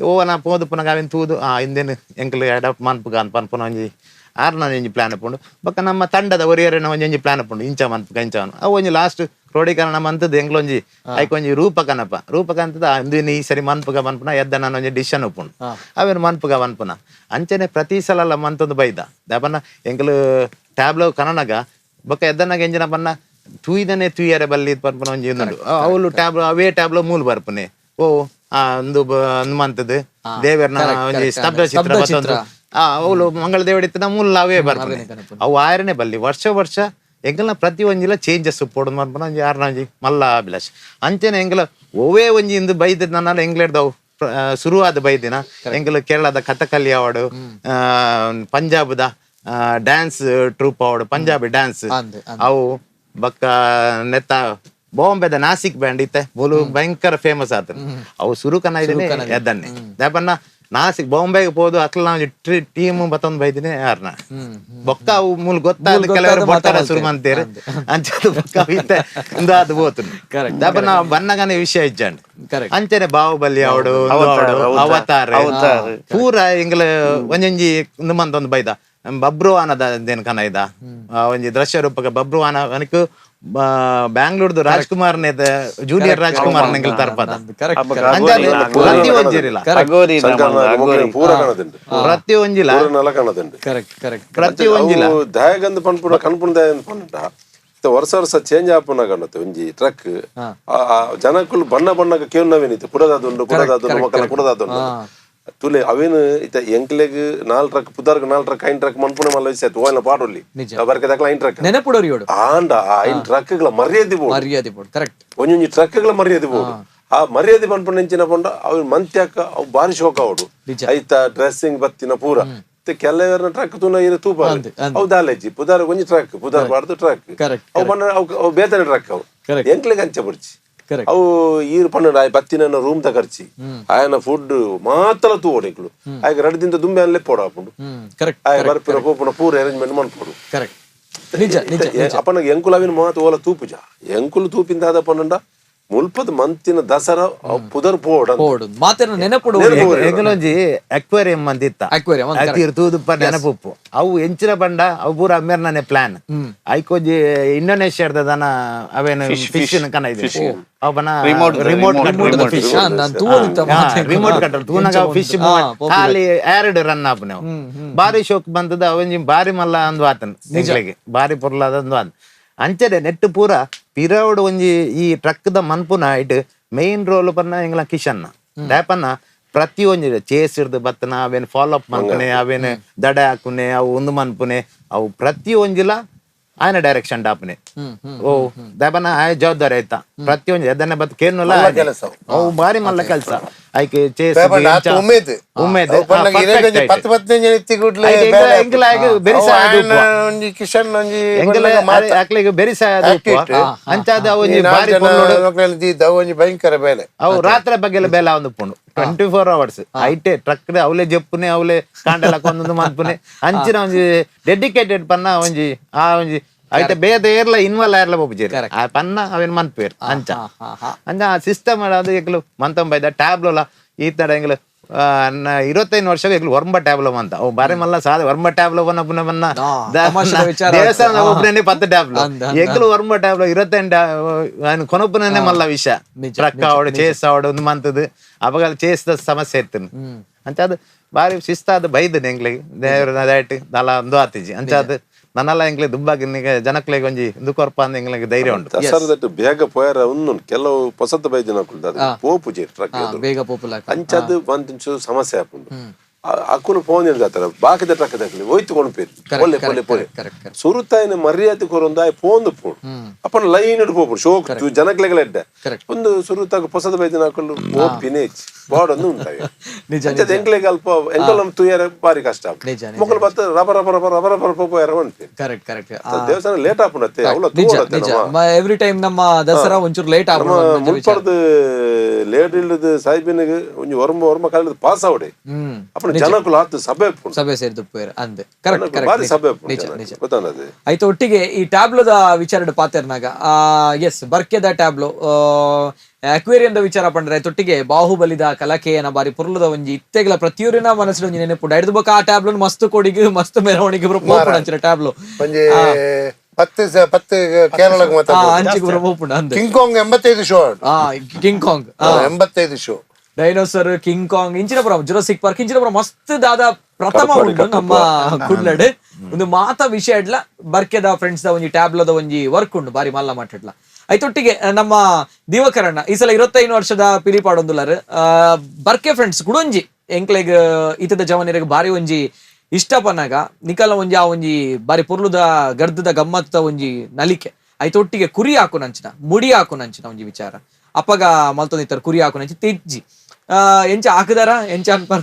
ಓವನ ಪೋದು ಪುನಗ ಅವೇನು ತೂದು ಆ ಇಂದೇನು ಎಂಕ್ಲು ಅಡಾಪ್ಟ್ ಮನ್ಪುಗ ಅಂತ ಪನ್ಪುನ ಒಂಜಿ ಆರ್ನ ಒಂಜಿ ಪ್ಲಾನ್ ಉಪ್ಪುಂಡು ಬೊಕ್ಕ ನಮ್ಮ ತಂಡದ ಒರಿಯರನ ಒಂಜಿ ಒಂಜಿ ಪ್ಲಾನ್ ಉಪ್ಪುಂಡು ಇಂಚ ಮನ್ಪುಗ ಇಂಚ ಅವು ಒಂಜಿ ಲಾಸ್ಟ್ ಕ್ರೋಢೀಕರಣ ಮಂತದ್ದು ಎಂಕ್ಲೊಂಜಿ ಐಕೊಂಜಿ ರೂಪಕನಪ ರೂಪಕ ಅಂತದ ಅಂದಿನ ಈ ಸರಿ ಮನ್ಪುಗ ಮನ್ಪುನ ಎದ್ದ ಒಂಜಿ ಡಿಶನ್ ಉಪ್ಪುಂಡು ಅವೇನು ಮನ್ಪುಗ ಮನ್ಪುನ ಅಂಚನೆ ಪ್ರತಿ ಸಲ ಮಂತೊಂದು ಬೈದ ದಾಪನ್ನ ಎಂಕ್ಲು ಟ್ಯಾಬ್ಲೋ ಕನನಗ ಬೊಕ್ಕ ಎದ್ದನಾಗ ಎಂಜಿನ ಪನ್ನ ತೂಯ್ದನೆ ತೂಯರೆ ಬಲ್ಲಿ ಪನ್ಪುನ ಒಂಜಿ ಉಂಡು. ಅವ್ಲು ಟ್ಯಾಬ್ಲೋ ಅವೇ ಟ್ಯಾಬ್ಲೋ ಮೂಲು ಬರ್ಪುನೆ. ಓ ಒಂದು ಹನುಮಂತದ್ದು ದೇವರ್ನ ಒಂಜಿ ಸ್ತಬ್ಧ ಚಿತ್ರ ಬತ್ತೊಂದು ಅವ್ಲು ಮಂಗಳ ದೇವಡಿತ್ತಿನ ಮೂಲ ಅವೇ ಬರ್ಪುನೆ. ಅವು ಆಯರನೆ ಬಲ್ಲಿ ವರ್ಷ ವರ್ಷ ಎಂಕಲ್ನ ಪ್ರತಿ ಒಂಜಿಲ ಚೇಂಜಸ್ ಪೋಡು ಮನ್ಪುನ ಒಂಜಿ ಆರ್ನ ಒಂಜಿ ಮಲ್ಲ ಅಭಿಲಾಷ್. ಅಂಚನೆ ಎಂಕಲ ಒವೇ ಒಂಜಿ ಇಂದು ಬೈದ ನನ್ನ ಎಂಗ್ಲೆಡ್ದವು ಶುರುವಾದ ಬೈದಿನ ಎಂಕಲು ಕೇರಳದ ಕಥಕಲಿ ಅವಾಡು, ಪಂಜಾಬ್ದ ಡ್ಯಾನ್ಸ್ ಟ್ರೂಪ್ ಅವಾಡು, ಪಂಜಾಬಿ ಡ್ಯಾನ್ಸ್ ಅವು ಬಕ್ಕ ನೆತ್ತ ಬಾಂಬೆದ ನಾಸಿಕ್ ಬ್ಯಾಂಡ್ ಇತ್ತೆ ಬೋಲು ಭಯಂಕರ ಫೇಮಸ್ ಆತ. ಅವು ಸುರುಕನ ಇದನ್ನೇ ಎದ್ದನ್ನೇ ದಾಪನ್ನ ನಾಸಿಕ್ ಬಾಂಬೆಗೆ ಪೋದು ಅಕ್ಲ ಟೀಮ್ ಬತ್ತೊಂದು ಬೈದಿನಿ ಯಾರನ್ನ ಬೊಕ್ಕ ಅವು ಮೂಲ ಗೊತ್ತಾದ ಕೆಲವರು ಬೊಟ್ಟಾರ ಶುರು ಮಂತೇರು ಅಂಚದು ಬೊಕ್ಕ ಇತ್ತೆ ಇಂದು ಅದು ಬೋತು ದಾಪನ್ನ ಬನ್ನಗನೆ ವಿಷಯ ಇಜ್ಜಂಡ್. ಅಂಚನೆ ಬಾಹುಬಲಿ ಅವಡು ಅವತಾರ ಪೂರ ಎಂಗ್ಲ ಒಂಜೊಂಜಿ ಮಂತೊಂದು ಬೈದ ಬಬ್ರುವಾನದ ದೇನ್ ಕನ ಇದ ಒಂಜಿ ದೃಶ್ಯ ರೂಪಕ ಬಬ್ರುವಾನ ಅನಕ್ ಬ್ಯಾಂಗ್ಳೂರ್ದು ರಾಜ್ಕುಮಾರ್ ಜೂನಿಯರ್ ರಾಜ್ಕುಮಾರ್ ತರ್ಪದ ಪ್ರತಿ ಒಂಜಿರಿಲ್ಲ ಪ್ರತಿ ಒಂಜಿಲ ಪ್ರತಿ ಒಂಜಿಲ ದಾಯಗಂದು ಪನ್ಪುನ ಕಣ್ಪುನ ದಾಯಂದ್ ಪನ್ನುಂಡ ವರ್ಷ ವರ್ಷ ಚೇಂಜ್ ಆಪುನ ಕಾಣುತ್ತೆ ಒಂಜಿ ಟ್ರಕ್ ಜನಕ್ಕುಲು ಬಣ್ಣ ಬಣ್ಣ ಕೇಳುನವೇನಿತ್ತು ಕುಡದಾದುಂಡು ಕುಡದಾದುಂಡು ಮಕ್ಕಳ ಕುಡದಾದುಂಡು ತುಲೆ ಅವೇನು ಇತ್ತ ಎಂಕ್ಲೆಗ್ 4 ಟ್ರಕ್ ಪುದಾರ್ಗ್ 4 ಟ್ರಕ್ 5 ಟ್ರಕ್ ಮನ್ಪುನ ಮಲ್ಲ ವಿಷಯ ಓಯ್ನ ಪಾಡೊಲ್ಲಿ ಬರ್ಕೆ ದಕ್ಲ 5 ಟ್ರಕ್ ನೆನಪುಡೋರಿಯೋಡು ಆಂಡ ಆ 5 ಟ್ರಕ್ಗಳ ಮರ್ಯಾದೆ ಬೋಡು ಮರ್ಯಾದೆ ಬೋಡು ಕರೆಕ್ಟ್ ಒಂಜೊಂಜಿ ಟ್ರಕ್ಗಳ ಮರ್ಯಾದೆ ಬೋಡು. ಆ ಮರ್ಯಾದೆ ಪನ್ಪುನ ಎಂಚಿನ ಪಂಡ ಅವ್ ಮಂತ್ಯಾಕ ಅವು ಬಾರಿ ಶೋಕ ಅವಡು ಐತ ಡ್ರೆಸ್ಸಿಂಗ್ ಬತ್ತಿನ ಪೂರ ಕೆಲವರ ಟ್ರಕ್ ತೂನ ಇರು ತೂಪ ಅವು ದಾಲೇಜಿ ಪುದಾರ್ ಒಂಜಿ ಟ್ರಕ್ ಪುದಾರ್ ಬಾರ್ದು ಟ್ರಕ್ ಅವು ಬಣ್ಣ ಅವು ಬೇತನೆ ಟ್ರಕ್ ಅವು ಎಂಕ್ಲೆಗ್ ಅಂಚೆ ಬುಡ್ಚಿ ಅವು ಈರು ಪನ್ನಡ ಆಯ್ ಬತ್ತಿನ ರೂಮ್ ತ ಖರ್ಚಿ ಆಯನ ಫುಡ್ ಮಾತ್ರ ತೂವಡೆಕ್ಲು ಆಯ್ಕೆ 2 ದಿನ ದುಂಬೆ ಅಲ್ಲೇ ಪೋಡ ಹಾಪುಂಡು ಆಯ್ ಬರ್ಪಿನ ಪೋಪುನ ಪೂರ ಅರೇಂಜ್ಮೆಂಟ್ ಮನ್ಪೋಡು. ಅಪ್ಪನ ಎಂಕುಲು ಅವಿನ ಮಾತು ಓಲ ತೂಪುಜ ಎಂಕುಲು ತೂಪಿಂದ ಆದ ಪನ್ನಂಡ ಮುಲ್ಪದ ಮಂತಿನ ದಸರಾ ಪುದರ್ ಪೋಡ ನೆನಪುಡು ಎಂಕಲೊಂಜಿ ಅಕ್ವೇರಿಯಂ ಅಂತ ಇತ್ತ ತೂದುಪ್ಪ ನೆನಪುಪ್ಪು ಅವು ಎಂಚಿನ ಬಂಡ ಅವು ಪೂರ ಅಮ್ಮೇರ್ನೇ ಪ್ಲಾನ್ ಐಕೊಂಜಿ ಇಂಡೋನೇಷ್ಯಾದ ದನ ಅವೇನು ಫಿಶ್ ಕನ ಇದೆ ಅವನ remote control fish remote control ತೂನಗ fish ಖಾಲಿ ಎರಡು ರನ್ ಆಪುನೆ ಬಾರಿ ಶೋಕ್ ಬಂದದ ಅವಂಜಿ ಬಾರಿ ಮಲ್ಲ ಅಂದು ಆತನ ಎಂಕ್ಲೆಗ್ ಬಾರಿ ಪೊರ್ಲಾದ ಅಂದು ಆತ. ಅಂಚನೆ ನೆಟ್ಟು ಪೂರ ಪಿರವಡು ಒಂಜಿ ಈ ಟ್ರಕ್ದ ಮನ್ಪುನ it main role ಪನ್ನ ಎಂಗ್ಲ ಕಿಶನ್ನ ಡ್ಯಾಪನ್ನ ಪ್ರತಿ ಒಂಜಿ ಚೇಸ್ ಹಿಡ್ದು ಬತ್ತನ ಅವೇನು ಫಾಲೋ ಅಪ್ ಮನ್ಪುನೆ ಅವೇನು ದಡೆ ಹಾಕುನೆ ಅವು ಒಂದು ಮನ್ಪುನೆ ಅವು ಪ್ರತಿ ಒಂಜಿಲ ಆಯನ ಡೈರೆಕ್ಷನ್ ಡಾಪನೆ. ಓ ದಾಪನ ಆಯ ಜವಾಬ್ದಾರಿ ಆಯ್ತಾ ಪ್ರತಿ ಒಂಜಿ ಅದನ್ನೇ ಬತ್ ಕೇನುಲ್ಲ ಅವು ಬಾರಿ ಮಲ್ಲ ಕೆಲಸ ಐಕೆ ಚೇಸ್ ಉಮೇದ್ ಉಮೇದ್ ಕಿಶನ್ ಅಂಚಾದ ಒಂಜಿ ಬಾರಿ ಒಂಜಿ ಭಯಂಕರ ಬೇಲೆ ಅವು ರಾತ್ರಿ ಬಗ್ಗೆ ಬೇಲೆ ಒಂದು ಪುಂಡು 24 ಅವರ್ಸ್ ಐಟೆ ಟ್ರಕ್ ಅವಲೆ ಜಪ್ಪುನೆ ಅವಲೆ ಕಾಂಡಲ ಕೊಂದೊಂದು ಮನ್ಪುನೆ ಅಂಚಿನ ಒಂಜಿ ಡೆಡಿಕೇಟೆಡ್ ಪನ್ನ ಒಂಜಿ ಆ ಒಂಜಿ ಐತೆ ಬೇದ ಏರ್ಲ ಇನ್ವಾಲ್ವ್ ಆರ್ಲ ಪೋಪುಜೆರ್ ಆ ಪನ್ನ ಅವೇನು ಮನ್ಪೇರ್ ಅಂಚ ಅಂಚ ಆ ಸಿಸ್ಟಮ್ ಅದು ಎಂಕ್ಲು ಮಂತಂಬೈದ ಟ್ಯಾಬ್ಲೋಲ ಈ ತರ ಎಂಕ್ಲು 25 ವರ್ಷ ಎಂಕ್ಲು ವರ್ಮ ಟ್ಯಾಬ್ಲೋ ಅಂತ ಅವು ಬಾರಿ ಮಲ್ಲ ಸಾದ ವರ್ಮ ಟ್ಯಾಬ್ಲೋ ಬನ್ನ ಪುನಃ ಬನ್ನ ದೇವಸ್ಥಾನ ಒಬ್ಬನೇ 10 ಟ್ಯಾಬ್ಲೋ ಎಂಕ್ಲು ವರ್ಮ ಟ್ಯಾಬ್ಲೋ 28 ಕೊನೊಪ್ಪನೇ ಮಲ್ಲ ವಿಷಯ ಟ್ರಕ್ ಆವಡು ಚೇಸ್ ಆವಡು ಒಂದು ಮಂತದ್ದು ಅವಾಗ ಚೇಸ್ದ ಸಮಸ್ಯೆ ಇತ್ತು ಅಂಚ ಅದು ಬಾರಿ ಶಿಸ್ತಾದ ಬೈದನೆ ಎಂಕ್ಲಿಗೆ ದೇವ್ರ ದಯಟ್ ದಲ ಒಂದು ಆತಿಜಿ ಅಂಚ ಅದು ನನ್ನಲ್ಲ ಎಂಗ್ಲೆ ದುಬ್ಬಾಗಿ ಜನಕ್ಲೆಗ್ ಒಂಜಿ ಇಂದು ಕೊರ್ಪ ಅಂದ್ ಎಂಗ್ಲೆಗ್ ಧೈರ್ಯ ಉಂಟು. ದಸರಾದಟ್ಟು ಬೇಗ ಪೋಯರ ಉಂದು ಕೆಲವು ಪೊಸತ್ ಬೈದಿನ ಪೋಪುಜಿ ಟ್ರಕ್ ಬೇಗ ಪೋಪುಲ ಅಂಚದು ಒಂದಿಂಚು ಸಮಸ್ಯೆ ಆಪುಂಡು. ಅಕುಲು ಫೋನ್ ಇರ್ದಾತರ ಬಾಕಿದ ಟ್ರಕ್ ದಕ್ಲಿ ಹೋಯ್ತು ಕೊಂಡ್ಪೇರು ಪೊಲೆ ಪೊಲೆ ಪೊಲೆ ಸುರುತಾಯಿನ ಮರ್ಯಾದೆ ಕೊರೊಂದು ಆಯ್ ಪೋಂದು ಪೋಡು ಅಪ್ಪನ ಲೈನ್ ಇಡು ಪೋಪುಡು ಶೋಕ್ ಜನಕ್ಲೆಗಳ ಎಡ್ಡೆ ಒಂದು ಸುರುತಾಗ ಪೊಸದ ಬೈದಿನ ಅಕುಲು ಪೋಪಿನೇ ಬಾಡೊಂದು ಉಂಟಾವೆ ಅಂಚದ ಎಂಕ್ಲೆಗ್ ಅಲ್ಪ ಎಂಕಲ್ ತೂಯರ ಬಾರಿ ಕಷ್ಟ ಮೊಕಲು ಬತ್ತ ರಬ ರಬ ರಬ ರಬ ರಬ ಪೋಯರ ಉಂಟು. ಕರೆಕ್ಟ್ ಕರೆಕ್ಟ್ ದೇವಸ್ಥಾನ ಲೇಟ್ ಆಪುಂಡತ್ತೆ ಅವಳ ಎವ್ರಿ ಟೈಮ್ ನಮ್ಮ ದಸರಾ ಒಂಚೂರು ಲೇಟ್ ಆಪುಂಡು. ಮುಲ್ಪರ್ದು ಲೇಟ್ ಇಲ್ಲದ ಸಾಹಿಬಿನಿಗೆ ಒಂಜಿ ಒರ್ಮ ಒರ್ಮ ಕಾಲದ ಪಾಸ್ ಆವಡೆ ಅಪ್ಪನ ಜನಕುಲು ಆತು ಸಭೆ ಸಭೆ ಸೇರಿದು ಪೋಯರ್ ಅಂದೆ ಕರೆಕ್ಟ್ ಕರೆಕ್ಟ್ ಸಭೆ ನಿಜ ನಿಜ ಆಯ್ತು. ಒಟ್ಟಿಗೆ ಈ ಟ್ಯಾಬ್ಲೋದ ವಿಚಾರ ಪಾತೆರ್ನಾಗ ಎಸ್ ಬರ್ಕೆದ ಟ್ಯಾಬ್ಲೋ ಅಕ್ವೇರಿಯಂದ ವಿಚಾರ ಪಂಡ್ರೆ ತೊಟ್ಟಿಗೆ ಬಾಹುಬಲಿದ ಕಲಕೆಯನ ಬಾರಿ ಪುರ್ಲದ ಒಂಜಿ ಇತ್ತೆಗಲ ಪ್ರತಿಯೊರಿನ ಮನಸ್ಸಿನ ಒಂಜಿ ನೆನಪು ಹಿಡಿದು ಬೊಕ ಆ ಟ್ಯಾಬ್ಲೋ ಮಸ್ತ್ ಕೊಡಿಗೆ ಮಸ್ತ್ ಮೆರವಣಿಗೆ ಪೋಪುಂಡು ಟ್ಯಾಬ್ಲೋ ಒಂಜಿ 10 ಕೇರಳಕ್ಕೆ ಅಂಚಿಗೆ ಪೋಪುಂಡು ಅಂದೆ. King Kong 85 show, king Kong 85 show. Dinosaur, king Kong ಇಂಚಿನ ಪುರ, ಜುರಾಸಿಕ್ ಪಾರ್ಕ್ ಇಂಚಿನ ಪುರ ಮಸ್ತ್ ದಾದ ಪ್ರಥಮ ಉಂಡು ನಮ್ಮ ಕುಡ್ಲಡ್. ಒಂದು ಮಾತ ವಿಷಯ ಇಡ್ಲ ಬರ್ಕೆದ ಫ್ರೆಂಡ್ಸ್ the ಒಂಜಿ ಟ್ಯಾಬ್ಲದ ಒಂಜಿ ವರ್ಕ್ ಉಂಡು ಬಾರಿ ಮಲ್ಲ ಮಾತಾಡ್ಲ. ಐತೊಟ್ಟಿಗೆ ನಮ್ಮ ದಿವಕರಣ್ಣ ಈ ಸಲ 25 ವರ್ಷದ ಪಿಲಿಪಾಡೊಂದುಲ್ಲರ್. ಬರ್ಕೆ ಫ್ರೆಂಡ್ಸ್ ಕುಡೊಂಜಿ ಎಂಕ್ಲೆಗ್ ಇತದ ಜವನಿರಿಗೆ ಬಾರಿ ಒಂಜಿ ಇಷ್ಟ ಪನ್ನಾಗ ನಿಕಲ ಒಂಜಿ ಆ ಒಂಜಿ ಬಾರಿ ಪೊರ್ಲುದ ಗರ್ದದ ಗಮ್ಮತ್ತ ಒಂಜಿ ನಲಿಕೆ. ಐತೊಟ್ಟಿಗೆ ಕುರಿ ಹಾಕುನಂಚಿನ ಮುಡಿ ಹಾಕುನಂಚಿನ ಒಂಜಿ ವಿಚಾರ ಅಪ್ಪಗ ಮಲ್ತೊಂದಿತ್ತಾರೆ. ಕುರಿ ಹಾಕುನಂಚಿ ತೆಜ್ಜಿ ಎಂಚ ಹಾಕುದಾರ ಎಂಚ ಅನ್ಪರ್?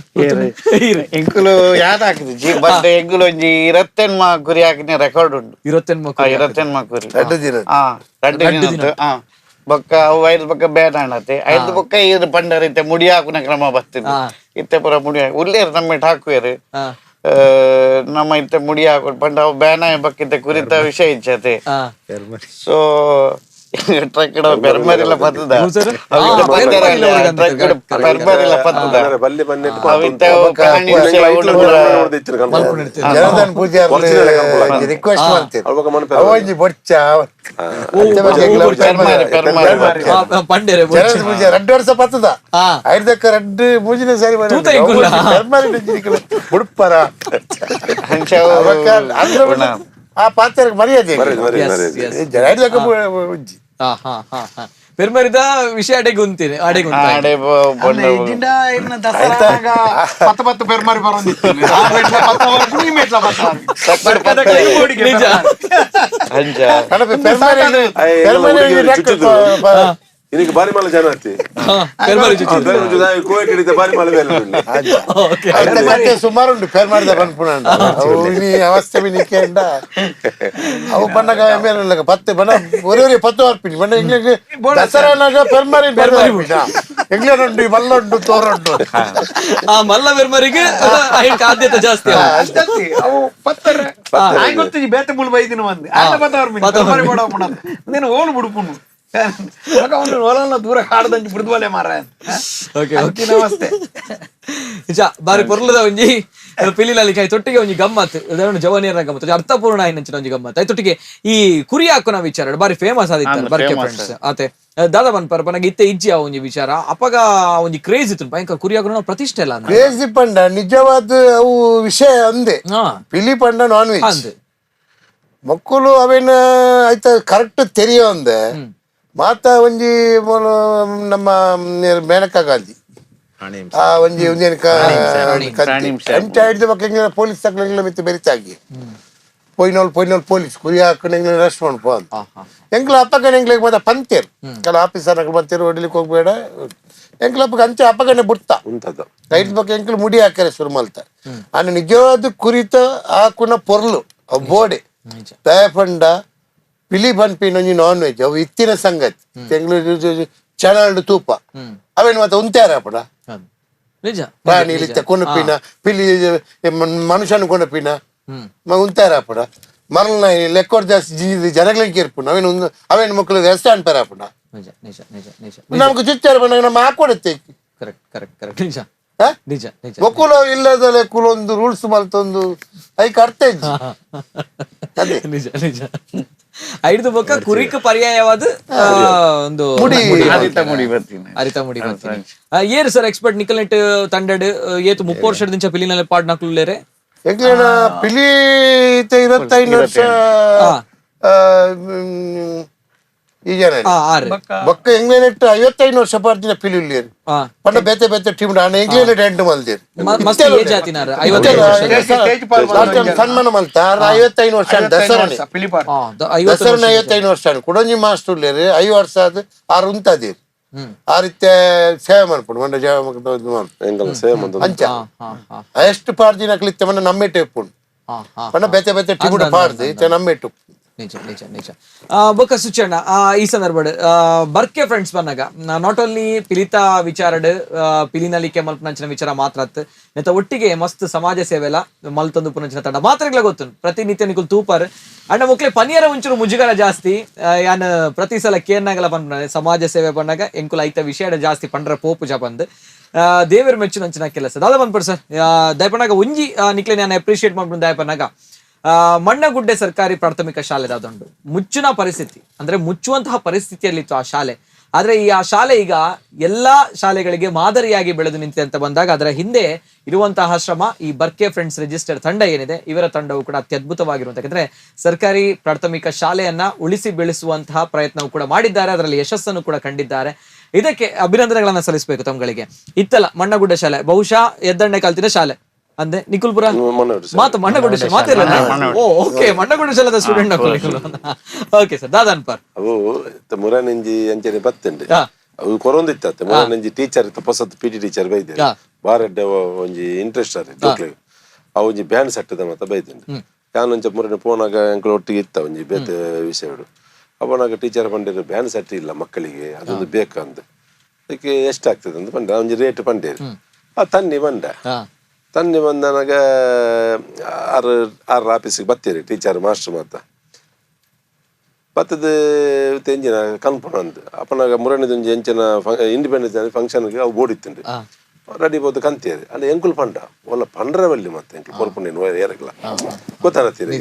ಎಂಕುಲು ಯಾವ್ದು ಹಾಕಿದ್ಜಿ, ಬಟ್ ಎಂಕುಲು ಒಂಜಿ ಇರತ್ತೆನ್ಮ ಕುರಿ ಹಾಕಿನ ರೆಕಾರ್ಡ್ ಉಂಟು. ಇರತ್ತೆನ್ಮ? ಇರತ್ತೆನ್ಮ ಕುರಿ. ರಡ್ಡು ದಿನ. ಹಾ, ರಡ್ಡು ದಿನದ್ದು. ಹಾ, ಬೊಕ್ಕ ಅವು ಐದು ಬೊಕ್ಕ ಬೇಡ ಅಣ್ಣತೆ ಐದು ಬೊಕ್ಕ ಈರು ಪಂಡರ್ ಇತ್ತೆ ಮುಡಿ ಹಾಕುನ ಕ್ರಮ ಬತ್ತಿದ್ದು. ಇತ್ತೆ ಪೂರ ಮುಡಿ ಹಾಕಿ ಉಲ್ಲೇರು ನಮ್ಮಿಟ್ ಹಾಕುವೇರು. ನಮ್ಮ ಇತ್ತೆ ಮುಡಿ ಹಾಕು ಪಂಡ ಅವು ಬೇನಾಯ ಬಕ್ಕಿತ್ತೆ ಕುರಿತ ವಿಷಯ ಇಚ್ಛತೆ. ಸೊ ಟ್ರಕ್ ಪೆರ್ಮರಿಲ ಪತ್ತದ. ಟ್ರಕ್ ಪೆರ್ಮರಿಲ ಪತ್ತದ. ಬಲ್ಲಿ ಬನ್ನಿ. ಅವಿತ್ತೆ ಪ್ರಾಣಿ ವಿಷಯ ಉಂಡು ಪೂರ. ಜನಾರ್ದನ್ ಪೂಜಾರಿ ರಿಕ್ವೆಸ್ಟ್ ಮಾಡ್ತೇನೆ, ಅವ ಒಂಜಿ ಬೊಚ್ಚ. ಪೆರ್ಮರಿ ಪೆರ್ಮರಿ. ಪಂಡೇರೆ. ಜನಾರ್ದನ್ ಪೂಜೆ ರಡ್ಡು ವರ್ಷ ಪತ್ತದ. ಐದಕ್ಕ ರಡ್ಡು ಮೂಜಿನ ಸರಿ. ತೂತ ಇಂಕುಲ್ಲ. ಪೆರ್ಮರಿ ಬುಡ್ಪರ. ಅಂಚ ಅವು ಅವಕ್ಕ ಅಂದ್ರೆ ಆ ಪಾತ್ರಕ್ಕೆ ಮರ್ಯಾದೆ. ಮರ್ಯಾದೆ. Yes, ಮರ್ಯಾದೆ. yes. ಐದಕ್ಕ ಒಂಜಿ ಹಾ ಹಾ ಹಾ ಹಾ ಪೆರ್ಮರಿದ ವಿಷಯ ಅಡೆಗೆ ಉಂತೀನಿ ಅಡೆಗೆ. ಆಡೆ ಬೊಂಡ. ಇಜ್ಜಿಂಡ ಇರ್ನ ದಸರಾಗ ಪತ್ತ ಪತ್ತ ಪೆರ್ಮರಿ ಬರೋಂದಿತ್ತು. ಆ ಮೆಟ್ಲ ಪತ್ತ ಬರ್ಪುಂಡು, ಈ ಮೆಟ್ಲ ಪತ್ತ ಬರ್ಪುಂಡು. ನಿಜ. ಅಂಚ. ಕಣಪೆ ಪೆರ್ಮರಿ ಪೆರ್ಮರಿ ಚುಚ್ಚುದು. ಇನ್ನಿಗೆ ಬಾರಿ ಮಲ್ಲ ಜನ ಆತಿ. ಪೆರ್ಮರಿ ಚುಚ್ಚುದು. ಕೋಯಟ್ ಹಿಡಿತ ಬಾರಿ ಮಲ್ಲ ಬೇಲೆ ಉಂಡು. ಓಕೆ. ಐತ ಕಟ್ಟೆ ಸುಮಾರು ಉಂಟು ಫೇರ್ ಮಾಡಿದ ಪನ್ಪುನ. ಅವು ಇನಿ ಅವಸ್ಥೆ ಮಿನಿ ಕೇಂಡ ಅವು ಪನ್ನಗ ಮೇಲೆ ಪತ್ತೆ ಬಣ್ಣ ಒರೇ ಒರೇ ಪತ್ತು ಬರ್ಪಿನಿ ಬಣ್ಣ ಎಂಗ್ಲಿಗ್ ದಸರಾನಾಗ ಪೆರ್ಮರಿ ಎಂಗ್ಲೇನುಂಡು ಮಲ್ಲುಂಡು ತೋರುಂಡು. ಆ ಮಲ್ಲ ಪೆರ್ಮರಿಗೆ ಐಕ್ ಆದ್ಯತೆ ಜಾಸ್ತಿ ಅವು. ಅಷ್ಟೇ, ಅವು ಪತ್ತರ ಆಯ್ ಗೊತ್ತಿಜಿ ಬೇತೆ ಮುಳ್ಳು ಬೈದಿನ ಬಂದು ಆಯ್ತ ಪತ್ತ ಬರ್ಪಿನಿ ಪೆರ್ಮರಿ ಬೋಡ ಪುಣದು ನೀನು ಓಲು ಬಿಡುಪುಂಡು ಮಗ ಒಂದು ಓಲಲ್ಲ ದೂರ ಕಾಡ್ದಂಚಿ ಬಿಡ್ದುವಲೆ ಮಾರ. ಓಕೆ. ಅಂಚಿನ ಅವಸ್ಥೆ. ನಿಜ, ಬಾರಿ ಪೊರ್ಲದ ಒಂಜಿ ಪಿಲಿನಲ್ಲಿ ಕೈ ತೊಟ್ಟಿಗೆ ಒಂಜಿ ಗಮ್ಮತ್, ಉದಾಹರಣೆ ಜವಾನಿಯರ ಗಮ್ಮತ್, ಒಂಜಿ ಅರ್ಥಪೂರ್ಣ ಆಯಿನಂಚಿನ ಒಂಜಿ ಗಮ್ಮತ್. I ತೊಟ್ಟಿಗೆ ಈ ಕುರಿ ಹಾಕುನ ವಿಚಾರ ಬಾರಿ ಫೇಮಸ್ ಆದಿತ್ತು ಬರ್ಕೆ famous. Friends ಆತೆ. ದಾದಾ ಬನ್ ಪರಪನಾಗ ಇತ್ತೆ ಇಜ್ಜಿ ಆ ಒಂಜಿ ವಿಚಾರ. ಅಪಗ ಆ ಒಂಜಿ ಕ್ರೇಜ್ ಇತ್ತು ಭಯಂಕರ. ಕುರಿ ಹಾಕುನ ಪ್ರತಿಷ್ಠೆ ಇಲ್ಲ ಅಂದ್ರೆ. ಕ್ರೇಜಿ ಪಂಡ ನಿಜವಾದ ಅವು ವಿಷಯ ಅಂದೆ. ಪಿಲಿ ಪಂಡ ನಾನ್ ವೆಜ್. ಅಂದ್. ಮಕ್ಕಳು ಅವೇನ ಆಯ್ತ ಕರೆಕ್ಟ್ ತೆರಿಯೋ ಅಂದೆ. ಮಾತ ಒಂಜಿ ಮೂಲು ನಮ್ಮ ಮೇನಕಾ ಗಾಂಧಿ ಆ ಒಂಜಿ ಒಂಜೇನು ಅಂಚ ಹಿಡ್ದು ಬೊಕ್ಕ ಎಂಗ್ಲೆನ ಪೊಲೀಸ್ ತಕ್ಲೆಂಗ್ಲ ಮಿತ್ತು ಬೆರಿತಾಗಿ ಪೊಯ್ನೋಲ್ ಪೊಯ್ನೋಲ್ ಪೊಲೀಸ್ ಕುರಿ ಹಾಕೊಂಡು ಎಂಗ್ಲೆನ ಅರೆಸ್ಟ್ ಮಾಡ್ಪೋ ಅಂತ. ಹಾ ಹಾ ಎಂಕ್ಲ ಅಪ್ಪಗನ ಎಂಗ್ಲಿಗೆ ಮತ್ತೆ ಪಂತೇರು ಕೆಲ ಆಫೀಸರ್ ಬಂತೇರು, ಹೊಡಿಲಿಕ್ಕೆ ಹೋಗ್ಬೇಡ. ಎಂಕ್ಲ ಅಪ್ಪಗ ಅಂಚೆ ಅಪ್ಪಗನೆ ಬುಡ್ತ. ಉಂಟದ. ರೈಟ್ ಬೊಕ್ಕ ಎಂಕ್ಲು ಮುಡಿ ಹಾಕ್ಯಾರೆ ಶುರು ಮಲ್ತ. ಅನ್ನ ನಿಜವಾದ ಕುರಿತ ಹಾಕುನ ಪೊರ್ಲು ಅವು ಬೋಡೆ. ದಯಪಂಡ ಪಿಲಿ ಪನ್ಪಿನ ಒಂಜಿ ನಾನ್ ವೆಜ್ ಅವು ಇತ್ತಿನ ಸಂಗತಿ. ತೆಂಗ್ಳು ಚಾನಲ್ಡ್ ತೂಪ ಅವೇನು ಮತ್ತೆ ಉಂತ್ಯಾರ ಅಪ್ಪಡ. ಹೌದು. ನಿಜ. ಪ್ರಾಣಿ ಇಲ್ಲಿತ್ತ ಕೊನಪಿನ ಪಿಲಿ ಮನುಷ್ಯನ ಕೊನಪಿನ ಉಂತ್ಯಾರ ಅಪ್ಪಡ. ಮರಲ್ನ ಲೆಕ್ಕೋಡ್ ಜಾಸ್ತಿ ಜನಗಳಿಗೆ ಇರ್ಪುನ ಅವೇನು ಅವೇನು ಮಕ್ಕಳು ರೆಸ್ಟೋರೆಂಟ್ ಪೇರ ಅಪ್ಪಡ. ನಿಜ ನಿಜ ನಿಜ ನಿಜ. ನಮ್ಗೆ ಚುಚ್ಚಾರ ಬಂದಾಗ ನಮ್ಮ ಹಾಕೊಡುತ್ತೆ. Correct correct correct, ನಿಜ. ಹಾ? ನಿಜ ನಿಜ. ಒಕ್ಕುಲ ಇಲ್ಲದ ಕುಲೊಂದು ರೂಲ್ಸ್ ಮಲ್ತೊಂದು ಐಕ್ ಅರ್ಥ ಇಜ್ಜಿ ಅದೇ. ನಿಜ ನಿಜ. ಐದು ಬೊಕ್ಕ ಕುರಿಕ್ ಪರ್ಯಾಯವಾದ ಒಂದು ಮುಡಿ. ಆದಿತ್ತ ಮುಡಿ ಬರ್ತೀನಿ. ಅರಿತ ಮುಡಿ ಬರ್ತೀನಿ. ಏರು ಸರ್ ಎಕ್ಸ್ಪರ್ಟ್ ನಿಕಲ್ನೆಟ್ ತಂಡಡ್ ಏತು 30 ವರ್ಷದ ಪಿಲಿನಲ್ಲಿ ಪಾಡ್ ನಕ್ಲುಲ್ಲೇರೆ? ಎಂಕ್ಲೆನ ಪಿಲಿ 25 ವರ್ಷ. ಈ ಜನ ಆರು. ಬೊಕ್ಕ ಎಂಗ್ಲೇನೆಟ್ 55 ವರ್ಷ ಪಾಡ್ದಿನ ಪಿಲಿ ಉಲ್ಲೇರು. ಪಂಡ ಬೇತೆ ಬೇತೆ ಟೀಮ್ ಆಂಡ ಎಂಗ್ಲೇನೆಟ್ ಎಂಟು ಮಲ್ದೇರು. ಮಸ್ತ್ ಏಜ್ ಆತಿನಾರ್ 55 ವರ್ಷ. ಲಾಸ್ಟ್ ಟೈಮ್ ಸನ್ಮಾನ ಮಲ್ತ 55 ವರ್ಷ ದಸರಾನೆ. ಪಿಲಿಪಾಡ್. 50. ದಸರಾನ 55 ವರ್ಷ. ಕುಡೊಂಜಿ ಮಾಸ್ಟರ್ ಉಲ್ಲೇರು 5 ವರ್ಷ ಆದ್ ಆರು ಉಂತಾದೇರು. ಆ ರೀತಿ ಸೇವೆ ಮಾಡ್ಪುಂಡು ಮಂಡ ಸೇವೆ ಮಾಡ್ಪುಂಡು. ಎಂಕಲ್ನ ಸೇವೆ ಮಂತೊಂದು. ಅಂಚ. ಹಾ ಹಾ ಎಷ್ಟು ಪಾಡ್ದಿನ ಇತ್ತೆ ಮನ್ನ ನಮ್ಮೆಟ್ಟು ಇಪ್ಪುಂಡು. ಹಾ ಹಾ ಪಂಡ ಬೇತೆ ಬೇತೆ ಟೀಮ್ ಪಾಡ್ದು ಇತ್ತೆ ನಮ್ಮೆಟ್ಟು. ನಿಜ ನಿಜ ನಿಜ. ಬೊಕ್ಕ ಸುಚಣ್ಣ, ಈ ಸಂದರ್ಭಡ್ ಬರ್ಕೆ ಫ್ರೆಂಡ್ಸ್ ಬಂದಾಗ not only ಪಿಲಿತ ವಿಚಾರಡ್ ಪಿಲಿನಲಿಕೆ ಮಲ್ಪನಂಚಿನ ವಿಚಾರ ಮಾತ್ರ ಅತ್, ನೆತ್ತ ಒಟ್ಟಿಗೆ ಮಸ್ತ್ ಸಮಾಜ ಸೇವೆ ಎಲ್ಲ ಮಲ್ತೊಂದು ಪುನಂಚಿನ ತಂಡ ಮಾತ್ರಗಳ ಗೊತ್ತು. ಪ್ರತಿನಿತ್ಯ ನಿಕುಲ್ ತೂಪರ್ ಅಂಡ ಮುಕ್ಲೆ ಪನಿಯರ ಒಂಚೂರು ಮುಜುಗರ ಜಾಸ್ತಿ. ಯಾನ್ ಪ್ರತಿ ಸಲ ಕೇರ್ನಾಗಲ ಪನ್ಪುನ ಸಮಾಜ ಸೇವೆ ಪನ್ನಾಗ ಎಂಕುಲ ಐತ ವಿಷಯ ಜಾಸ್ತಿ ಪಂಡ್ರ ಪೋಪು ಜಪಂದ್. ದೇವರ ಮೆಚ್ಚುನಂಚಿನ ಕೆಲಸ ದಾದ ಬಂದ್ಪರ್ ಸರ್ ದಯಪನಾಗ ಒಂಜಿ ನಿಕ್ಲೆ ನಾನು ಅಪ್ರಿಶಿಯೇಟ್ ಮಾಡ್ಕೊಂಡು ದಯಪನಾಗ ಮಣ್ಣಗುಡ್ಡೆ ಸರ್ಕಾರಿ ಪ್ರಾಥಮಿಕ ಶಾಲೆ ದಾದುಂಡು. ಮುಚ್ಚುನ ಪರಿಸ್ಥಿತಿ ಅಂದ್ರೆ ಮುಚ್ಚುವಂತಹ ಪರಿಸ್ಥಿತಿಯಲ್ಲಿತ್ತು ಆ ಶಾಲೆ. ಆದ್ರೆ ಈ ಆ ಶಾಲೆ ಈಗ ಎಲ್ಲಾ ಶಾಲೆಗಳಿಗೆ ಮಾದರಿಯಾಗಿ ಬೆಳೆದು ನಿಂತಿದೆ ಅಂತ ಬಂದಾಗ ಅದರ ಹಿಂದೆ ಇರುವಂತಹ ಶ್ರಮ ಈ ಬರ್ಕೆ ಫ್ರೆಂಡ್ಸ್ ರಿಜಿಸ್ಟರ್ ತಂಡ ಏನಿದೆ, ಇವರ ತಂಡವು ಕೂಡ ಅತ್ಯದ್ಭುತವಾಗಿರುವಂತ, ಯಾಕಂದ್ರೆ ಸರ್ಕಾರಿ ಪ್ರಾಥಮಿಕ ಶಾಲೆಯನ್ನ ಉಳಿಸಿ ಬೆಳೆಸುವಂತಹ ಪ್ರಯತ್ನವೂ ಕೂಡ ಮಾಡಿದ್ದಾರೆ, ಅದರಲ್ಲಿ ಯಶಸ್ಸನ್ನು ಕೂಡ ಕಂಡಿದ್ದಾರೆ. ಇದಕ್ಕೆ ಅಭಿನಂದನೆಗಳನ್ನ ಸಲ್ಲಿಸಬೇಕು ತಮ್ಗಳಿಗೆ. ಇತ್ತಲ್ಲ ಮಣ್ಣಗುಡ್ಡ ಶಾಲೆ, ಬಹುಶಃ ಎದ್ದಣ್ಣೆ ಕಲ್ತಿನ ಶಾಲೆ ಅಂದೆ ನಿಕುಲ್ಪುರ ಮಾತು ಮಣ್ಣಗುಡ್ಡ ಶಾಲೆ ಮಾತಿಲ್ಲ. ಓ ಓಕೆ, ಮಣ್ಣಗುಡ್ಡ ಶಾಲೆದ student okay sir. ದಾದಾನ್ per ಅವು ಮುರಾನಿಂಜಿ ಅಂಚನೆ ಬತ್ತಂಡೆ ಅವು ಕೊರೊಂದಿತ್ತ ಮುರಾನಿಂಜಿ ಟೀಚರ್ ಹೊಸತ್ P T teacher ಬೈದೆ ಬಾರೆಡ್ಡೆ ಒಂಜಿ ಇಂಟ್ರೆಸ್ಟ್ ಆರೆ ಜೋಕ್ಲೆಗ್ ಅವು ಒಂಜಿ ಬ್ಯಾಂಡ್ ಸೆಟ್ಟದ ಮತ್ತ ಬೈದಂಡೆ. ಯಾನ್ ಒಂಚ ಮುರನೆ ಪೋನಾಗ ಅಂಕಲ್ ಒಟ್ಟಿಗೆ ಇತ್ತ ಒಂಜಿ ಬೇತೆ ವಿಷಯಗಳು. ಅಪ್ಪನಾಗ ಟೀಚರ್ ಪಂಡೇರು ಬ್ಯಾಂಡ್ ಸೆಟ್ ಇಲ್ಲ ಮಕ್ಕಳಿಗೆ, ಅದೊಂದು ಬೇಕಂತ, ಅದಕ್ಕೆ ಎಷ್ಟಾಗ್ತದೆ ಅಂತ ಪಂಡೆ ಒಂಜಿ ರೇಟ್ ಪಂಡೇರು. ಆ ತನ್ನಿ ಬಂಡ ತನ್ನಿ ಬಂದನಾಗ ಆರು ಆರು ಆಫೀಸಿಗೆ ಬತ್ತೀರಿ ಟೀಚರ್ ಮಾಸ್ಟರ್ ಮಾತ ಬತ್ತದ ಎಂಜಿನ ಕನ್ಪುಣ ಅಂದ್ ಅಪ್ಪನಾಗ ಮುರಣಿದ ಒಂಜಿ ಎಂಚಿನ ಇಂಡಿಪೆಂಡೆನ್ಸ್ ಫಂಕ್ಷನ್ಗೆ ಅವು ಬೋಡಿತ್ತುಂಡು ರೆಡಿ ಬೋದು ಕಂತೀರಿ ಅಲ್ಲಿ ಎಂಕುಲ್ ಪಂಡ ಒಲ್ಲ ಪಂಡ್ರ ಬಲ್ಲಿ ಮತ್ತೆ ಎಂಕುಲ್ ಕೊರ್ಪುಂಡು ಏರಗ್ಲ ಗೊತ್ತಾಗತ್ತೀರಿ.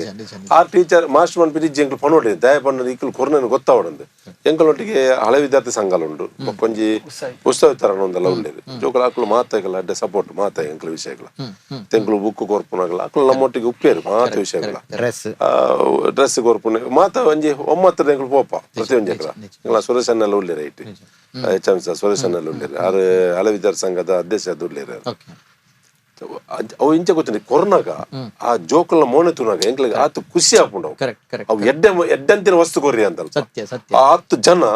ಆ ಟೀಚರ್ ಮಾಸ್ಟರ್ ಪನ್ಪಿನ ಇಜ್ಜಿ ಎಂಕುಲು ಪನೋಡಿ ದಯ ಪಂಡ ಇಕ್ಕುಲು ಕೊರ್ನನ್ನು ಗೊತ್ತಾವಡಂದು. ಎಂಕುಲೊಟ್ಟಿಗೆ ಹಳೆ ವಿದ್ಯಾರ್ಥಿ ಸಂಘಲ ಉಂಡು, ಬೊಕ್ಕೊಂಜಿ ಪುಸ್ತಕ ವಿತರಣ ಒಂದೆಲ್ಲ ಉಳ್ಳೇರು ಜೋಕುಲು ಅಕ್ಲು ಮಾತಾಗಲ್ಲ ಅಡ್ಡೆ ಸಪೋರ್ಟ್ ಮಾತಾಗ ಎಂಕುಲು ವಿಷಯಗಳ ತೆಂಕುಲು ಬುಕ್ ಕೊರ್ಪುನಾಗಲ ಅಕ್ಲು ನಮ್ಮೊಟ್ಟಿಗೆ ಉಪ್ಪೇರು ಮಾತ ವಿಷಯಗಳ ಡ್ರೆಸ್ ಡ್ರೆಸ್ ಕೊರ್ಪುನ ಮಾತ ಒಂಜಿ ಒಮ್ಮತ್ತದ ಎಂಕುಲು ಪೋಪ ಪ್ರತಿ ಒಂಜಿ ಎಂಕಲ ಸುರೇಶ್ ಅನ್ನೆಲ್ಲ ಉಳ್ಳೇರು ಐಟ್ H M sir Suresh ಅನ್ನೆಲ್ಲ ಉಳ್ಳೇರು ಆರು ಹಳೆ ವಿದ್ಯಾರ್ಥಿ ಸಂಘದ ಅಧ್ಯಕ್ಷ ಅದು ಉಳ್ಳೇರು. ಅವು ಇಂಚ ಗೊತ್ತಿಲ್ಲ ಕೊರ್ನಾಗ ಆ ಜೋಕುಲ್ನ ಮೋನೆ ತುನಾಗ ಎಂಕ್ಲಿಗೆ ಆತು ಖುಷಿ ಆಪುಂಡು. ಅವು ಎಡ್ಡೆ ಎಡ್ಡಂತಿನ ವಸ್ತು ಕೊರ್ರಿ ಅಂತ ಆ 10 ಜನ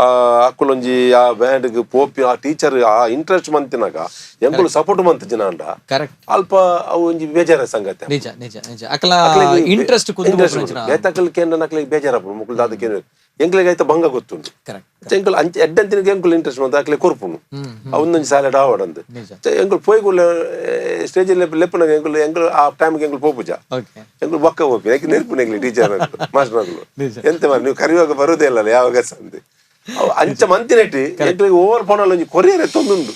ಆ ಅಕ್ಕುಲೊಂಜಿ ಆ ಬ್ಯಾಂಡ್ ಪೋಪಿ ಆ ಟೀಚರ್ ಆ ಇಂಟ್ರೆಸ್ಟ್ ಮಂತಿನಾಗ ಎಂಕುಲು ಸಪೋರ್ಟ್ ಮಂತ್ ಜನ ಅಂಡ ಅಲ್ಪ ಅವು ಒಂಜಿ ಬೇಜಾರ ಸಂಗತಿ. ನಿಜ ನಿಜ ನಿಜ ಅಕಲ ಇಂಟ್ರೆಸ್ಟ್ ಬೇತಕಲ್ ಕೇಂದ್ರ ಅಕ್ಲಿಗೆ ಬೇಜಾರಪ್ಪು ಮುಕುಲ್ ದಾದಕ್ಕೆ ಎಂಕ್ಲಿಗೆ ಆಯ್ತ ಭಂಗ ಗೊತ್ತುಂಟು. ಎಂಕುಲು ಅಂಚ ಎಡ್ಡಂತಿನ ಎಂಕುಲು ಇಂಟ್ರೆಸ್ಟ್ ಮಂತ್ ಅಕ್ಲೆ ಕೊರ್ಪುನು ಅವೊಂದೊಂಜಿ ಸಾಲೆ ಡಾವಡಂದು ಎಂಕುಲು ಪೋಯ್ಗುಲ್ಲ ಸ್ಟೇಜ್ ಲೆಪ್ಪನಾಗ ಎಂಕುಲು ಎಂಕುಲು ಆ ಟೈಮ್ಗೆ ಎಂಕುಲು ಪೋಪುಜ ಎಂಕುಲು ಬೊಕ್ಕ ಪೋಪಿ ಯಾಕೆ ನೆರ್ಪುನ ಎಂಕ್ಲಿ ಟೀಚರ್ ಮಾಸ್ಟರ್ ಎಂತ ಮಾರ್ರೆ ನೀವು ಕರೆಯುವಾಗ ಬರುದೇ ಇಲ್ಲ ಯಾವಾಗ ಸಂದೆ ಅಂಚ ಮಂತಿನೆಟ್ಟಿ ಎಂಕ್ಲಿಗೆ ಓವರ್ ಫೋನಲ್ಲಿ ಒಂಜಿ ಕೊರಿಯರ್ ಎತ್ತೊಂದುಂಡು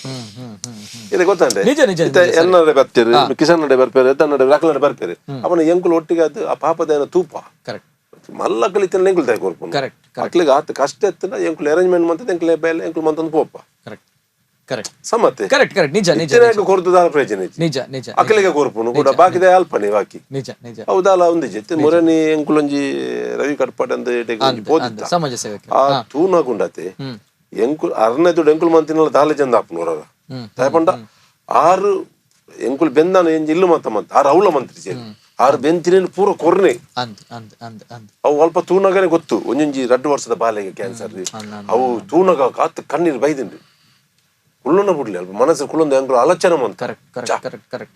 ಇದು ಗೊತ್ತಂಡೆ. ಎನ್ನಡೆ ಬರ್ತೀರಿ ಕಿಶನ್ ನಡೆ ಬರ್ಪೇರು ಎತ್ತನ್ನಡೆ ರಕಲಡೆ ಬರ್ಪೇರು ಅವನ ಎಂಕುಲು ಒಟ್ಟಿಗೆ ಅದು ಆ ಪಾಪದ ಏನೋ ತೂಪ ಮಲ್ಲ ಕಲಿತನ ಎಂಕುಲು ತಾಯಿ ಕೊರ್ಪುನು ಅಕ್ಲಿಗೆ ಆತ ಕಷ್ಟ ಎತ್ತನ ಎಂಕುಲು ಅರೇಂಜ್ಮೆಂಟ್ ಮಂತದ ಎಂಕುಲು ಬೇಲೆ ಎಂಕುಲು ಮಂತಂದು ಪೋಪ ಸಮತೆ ಕರೆಕ್ಟ್ ಕರೆಕ್ಟ್ ನಿಜ ನಿಜ ಕೊರ್ದುದಾರ ಪ್ರಯೋಜನ ನಿಜ ನಿಜ ಅಕ್ಲಿಗೆ ಕೊರ್ಪುನು ಕೂಡ ಬಾಕಿದೆ ಅಲ್ಪನೆ ಬಾಕಿ ನಿಜ ನಿಜ ಹೌದಲ್ಲ ಒಂದಿಜೆ ಮುರನಿ ಎಂಕುಲೊಂಜಿ ರವಿ ಕಟ್ಪಾಟ್ ಅಂತ ಪೋದಿತ್ತ ಸಮಾಜ ಸೇವಕ ಆ ತೂನಗುಂಡತೆ ಎಂಕುಲ್ ಅರ್ನೆ ದುಡ್ಡು ಎಂಕುಲು ಮಂತಿನಲ್ಲ ದಾಲೆ ಚಂದ ಆಪುನೋರ ತಾಯಪಂಡ ಆರು ಎಂಕುಲು ಬೆಂದಾನ ಎಂಜಿ ಇಲ್ಲು ಮಂತ ಮಂತ ಆರು ಅವಳ ಮಂತ್ರಿ ಸೇರಿ ಆರು ಬೆಂತಿನ ಪೂರ ಕೊರ್ನೆ ಅವು ಅಲ್ಪ ತೂನಗನೆ ಗೊತ್ತು ಒಂಜೊಂಜಿ 2 ವರ್ಷದ ಬಾಲೆಗೆ ಕ್ಯಾನ್ಸರ್ ಅವು ತೂನಗ ಕಾತ್ ಕಣ್ಣೀರು ಬೈದಿಂಡು ಕುಳ್ಳನ ಬಿಡ್ಲಿ ಅಲ್ಪ ಮನಸ್ಸು ಕುಳ್ಳೊಂದು ಎಂಕುಲು ಆಲೋಚನೆ ಮಂತ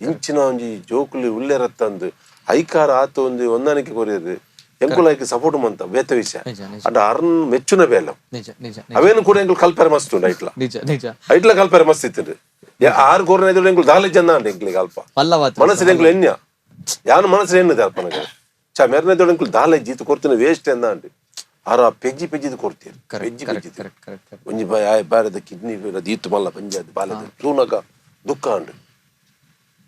ಇಂಚಿನ ಒಂಜಿ ಜೋಕುಲಿ ಉಲ್ಲೇರತ್ತಂದು ಐಕಾರ ಆತ ಒಂದು ಹೊಂದಾಣಿಕೆ ಕೊರಿಯರು ಎಂಕುಲು ಐಕೆ ಸಪೋರ್ಟ್ ಮಂತ ಬೇತ ವಿಷಯ ಅಂಡ ಅರ್ನ್ ಮೆಚ್ಚುನ ಬೇಲ ಅವೇನು ಕೂಡ ಎಂಕುಲು ಕಲ್ಪೆರೆ ಮಸ್ತ್ ಉಂಡು ಐಟ್ಲ ಐಟ್ಲ ಕಲ್ಪೆರೆ ಮಸ್ತ್ ಇತ್ತು ಆರು ಕೋರ್ನ ಎದುರು ಎಂಕುಲು ದಾಲೆ ಜನ ಅಂಡ ಎಂಕ್ಲಿಗೆ ಅಲ್ಪ ಮನಸ್ಸಿನ ಎಂಕುಲು ಎನ್ಯ ಯಾನು ಮನಸ್ಸಿನ ಎಣ್ಣದೆ ಅಲ್ಪ ನನಗೆ ಚ ಮೆರ್ನೆ ದೊಡ್ಡ ಎಂಕುಲು ದಾಲೆ ಜೀತು ಕೊಡ್ತೀನಿ ವೇಸ್ಟ್ ಎಂದ ಅಂಡಿ ಆರು ಆ ಪೆಜ್ಜಿ ಪೆಜ್ಜಿದು ಕೊಡ್ತೀರಿ ಪೆಜ್ಜಿ ಪೆಜ್ಜಿದು ಒಂಜಿ ಬಾರದ ಕಿಡ್ನಿ ದೀತು ಮಲ್ಲ ಪಂಜಾದ್ ಬಾಲದ ತೂನಗ ದುಃಖ ಅಂಡು